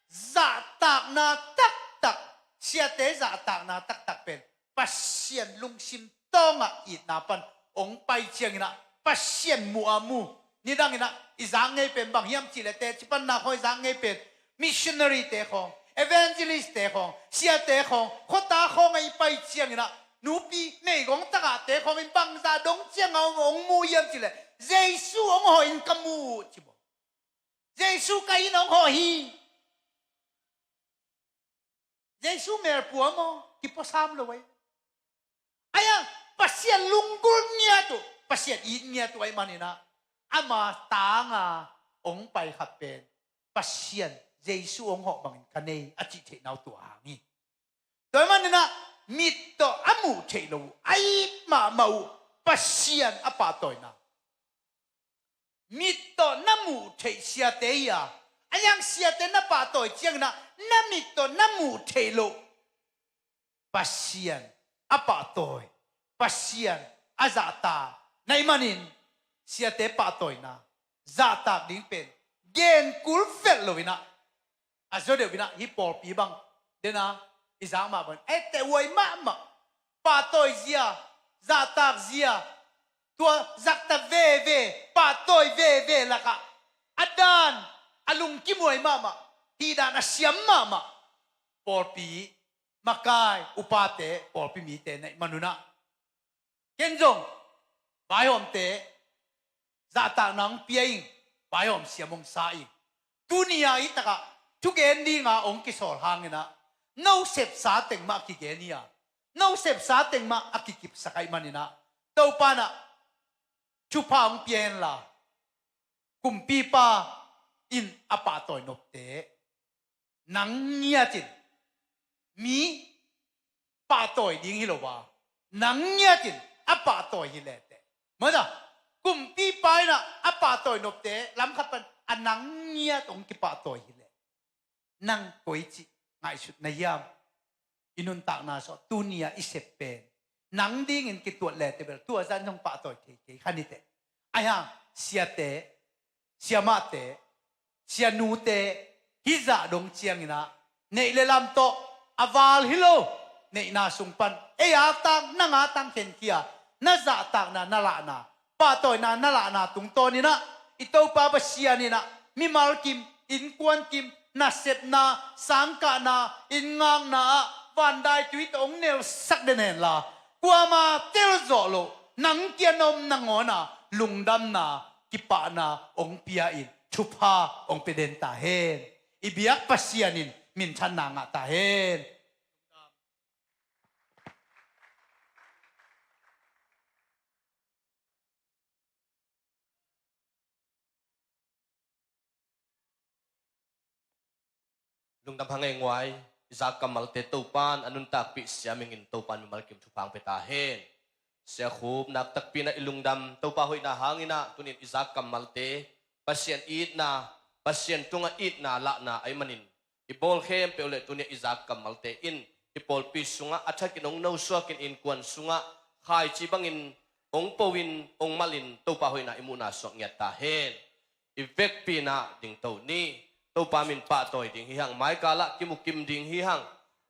zahtakna taktak, siate zahtakna taktak pen Pasian lungsim tawngah itna pan hong pai cianginah Pasian muh a mu. Nidanginah i zak ngei pen bang hiam cihleh teci panna khawng i zak ngei pen missionary te khawng, evangelist te khawng, siate khawng, khuata khawngah i pai cianginah nupi meigong tagahte khawng in bangzah dong ciangah hong mu hiam cihleh Jesu hong hawh in ka mu uh ci maw? Jesu ka in hong hawh hi. Jesu melpua maw? Kipuasam lo ei. A hiang Pasian lunggulh ngiat uh, Pasian it ngiat uh ahih maninah ama tanga hong pai khat pen Pasian Jesu hong hawh bangin ka nei a cih theihna uh tua hang hi. Tua ahih maninah mit tawh a muh theih lo uh, a it mahmah uh Pasian a pahtawina. Mit tawh na muh theih siate hi a, a hiang siate na pahtawi cianginah na mit tawh na muh theih loh Pasian a pahtawi, Pasian a zahtak na hih manin siate pahtawina, zahtak ding pen genkul velh loinah a zaw deuh inah hih pawlpi bang dena i zak mah bangin etteh huai mahmah. Pahtawi zia, zahtak zia, tua zakta veve, pahtawi veve lakah a dan a lungkim huai mahmah, hih dan a siam mahmah pawlpi makai, upate, pawlpi mite na hih manunah ken zong vaihawmte zahtakna hong pia ing, vaihawm siam hong sa ing. Tuni-a hih takah thugen dinga hong kisawl hanginah no sepsa teng mah a kigen hi a, no sepsa teng mah a kikipsak ahih maninah Topa nah thupha hong pia henla, kumpipa in a pahtawi nopte nang ngiatin mi pahtawi ding hi lo a, nang ngiatin a pahtawi hi lehteh. Mawhta, Kumpipa in ah a pahtawi nopte lam khat pan a nang ngiat hong kipahtawi hileh nang koici ngaihsut na hiam? I nuntakna sungah tuni-a i sep pen nang dingin kituat lete bel tua zah in zong pahtawi thei kei kha ni teh. Ahi hang siate, siamahte, sianute, hih zah dong ciangin ah neih le lam tawh a val hi lo, neihna sung pan ei a tang, nang a tang khenkhia, na zahtakna, na lahna, pahtawina na lahna tungtawnin ah i Topa Pasian in ah mimal kim, innkuan kim, nasepna, sangkahna, inn ngakna ah vandaitui tawh hong nelsak den henla, kuama tel zawh loh nang kiang a om nangawn ah lungdamna, kipahna hong pia in thupha hong pia den ta hen. I biak Pasian in minthanna ngah ta hen. Lungdam hang ei nguai, i zak kammalte Topa'n a nuntakpih siamingin Topa'n mimal kim thupha hong pia ta hen. Sia Khup, nak takpi in ah i lungdam, Topa hoihna hangin ah tunin i zak kammalte Pasian itna, Pasian tungah itna lahna ahih manin i bawl khempeuh le tuni-a i zak kammalte in i pawlpi sungah a thakin hong nosuakin innkuan sungah khaici bangin hong po-in hong malin Topa hoihna i muhna sungah ngiat ta hen. I vekpi in ah dingto ni. Topa min pahtawi ding hi hang, maikalah kimukim ding hi hang.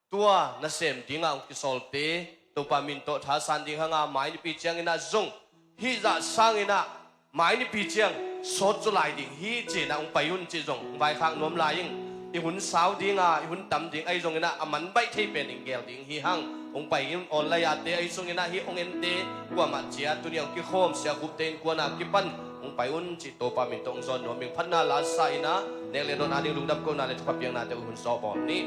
Tua nasem dingah hong kisawlte Topa min tawh thasan ding hang a, mai nipi ciangin ah zong hih zah sangin ah mai nipi ciang sawt zaw lai ding hi ci-in ah hong pai un cih zong hong vaikhak nuam lai ing. I hun sau ding a, i hun tam ding ahi zongin ah a man baih thei pen in gel ding hi hang. Hong pai in online-ate ahi zongin ah hih hong ente kuamah ciat tuni hong kikhawm Sia Khupte innkuan a kipan hong pai un cih Topa min tawh hong zawn nuam ing. Phatna la sa in ah nek le dawn a ding lungdam kohna le thupha piaknate uh hun sawh bawl ni.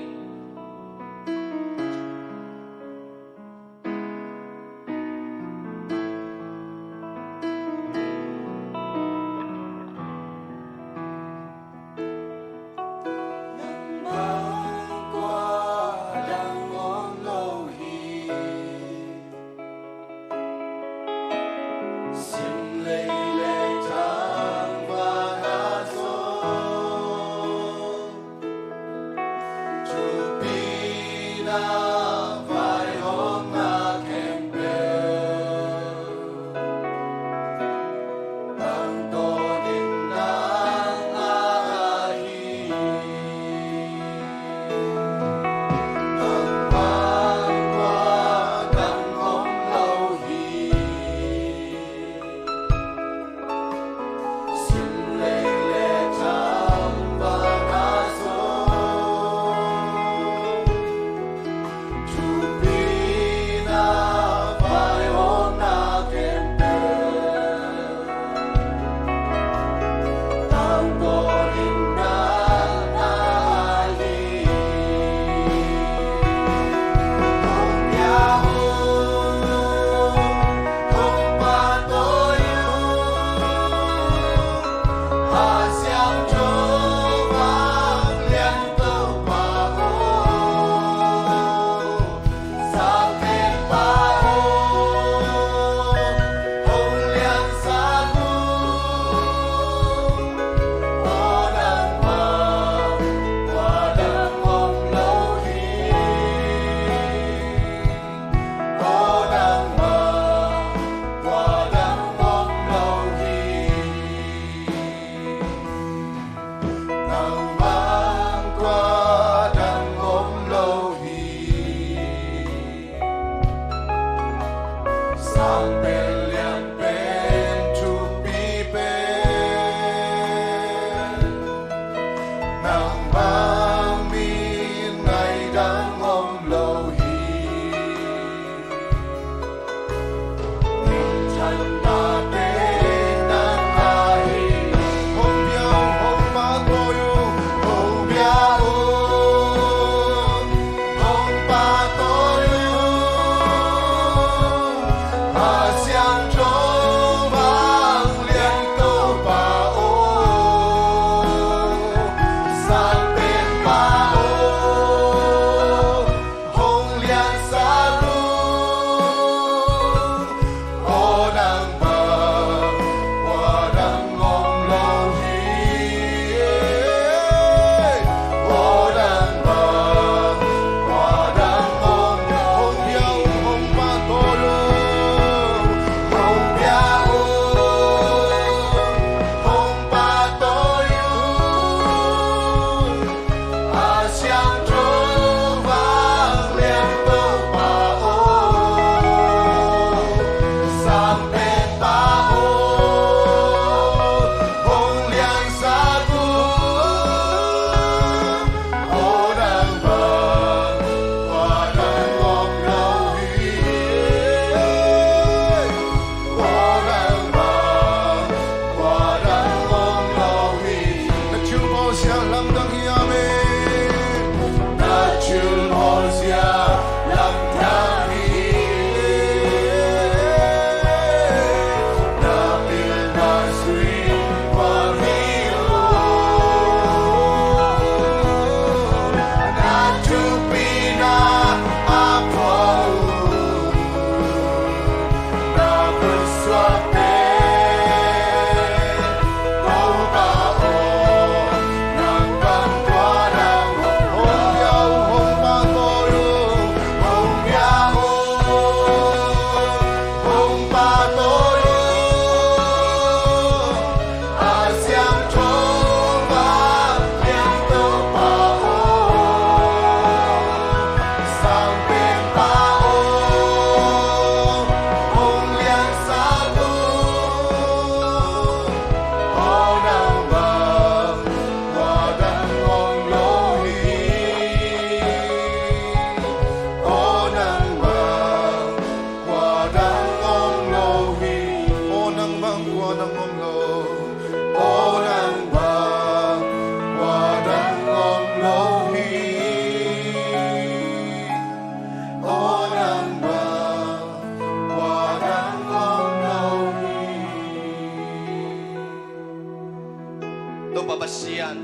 Topa Pasian,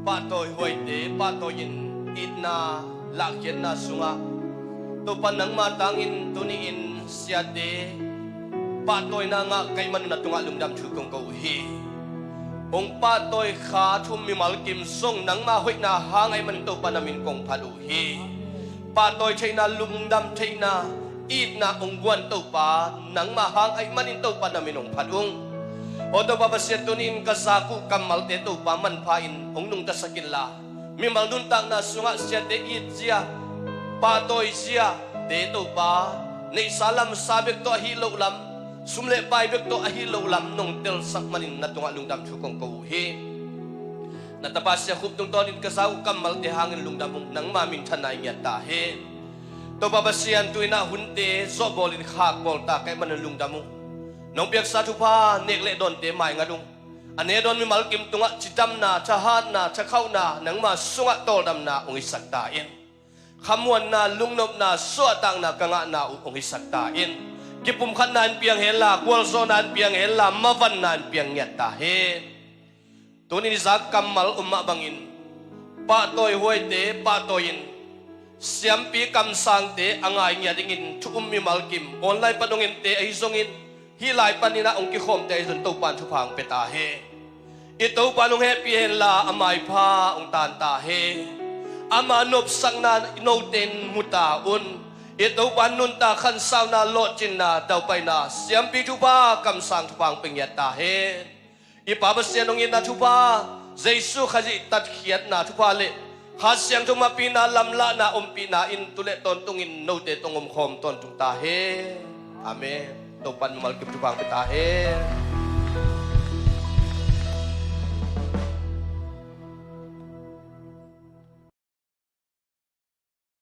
pahtawi huaite pahtawi in itna lahkhiatna sungah Topa nangma tangin tuni-in siate pahtawina ngah ka hih manin na tungah lungdam thu kong ko uh hi. Hong pahtawi kha thu-um mimal kim zong nangma hoihna hang ahih manin Topa na min kong phat uh hi. Pahtawi theihna, lungdam theihna, itna hong guan Topa nangma hang ahih manin Topa na min hong phat ung. Aw Topa Pasian, tuni-in ka zak uh kammalte Topa manpha in hong nungtasak inla, mimal nuntakna sungah siate itzia, pahtawiziate Topa, neihsa lamsa bek tawh ahi loh lam, sum le pai bek tawh ahi loh lam nong telsak manin na tungah lungdam thu kong ko uh hi. Na tapa Sia Khup tungtawnin ka zak uh kammalte hangin lungdam ung, nangma minthanna i ngiat ta hen. Topa Pasian, tu-in ah hunte zawhbawlin khakbawl ta ka hih manin lungdam ung. Nong piaksa thupha nek le dawnte maingat ung. A ne dawn mimal kim tungah cidamna, thahatna, thakhauhna, nangma sungah tawldamna hong hisak ta in. Khamuanna, lungnopna, suahtakna ka ngahna uh hong hisak ta in. Kipumkhatna in piang henla, gualzawhna in piang henla, mavanna in piang ngiat ta hen. Tuni-in i zak kammal om mah bangin pahtawi huaite pahtawi in, siampi kamsangte a ngai ngiat dingin thu-um mimal kim online pan hong ente ahi zongin, hih lai panin ah hong kikhawmte ahi zongin Topa in thupha hong pia ta hen. I Topa in hong hehpih henla, a maipha hong tan ta hen. Ama nopsakna i note in mu ta un. I Topa in nuntak khansauna, lawhcinna, daupaina, siampi thupha, kamsang thupha hong pia ngiat ta hen. I Pa Pasian hong itna thupha, Jesu Khazih tatkhiatna thupha le Kha Siangtho mapina, lamlahna, ompihna in tu le tawntungin note tawh hong omkhawm tawntung ta hen. Amen. Topa in mimal kim thupha hong pia ta hen.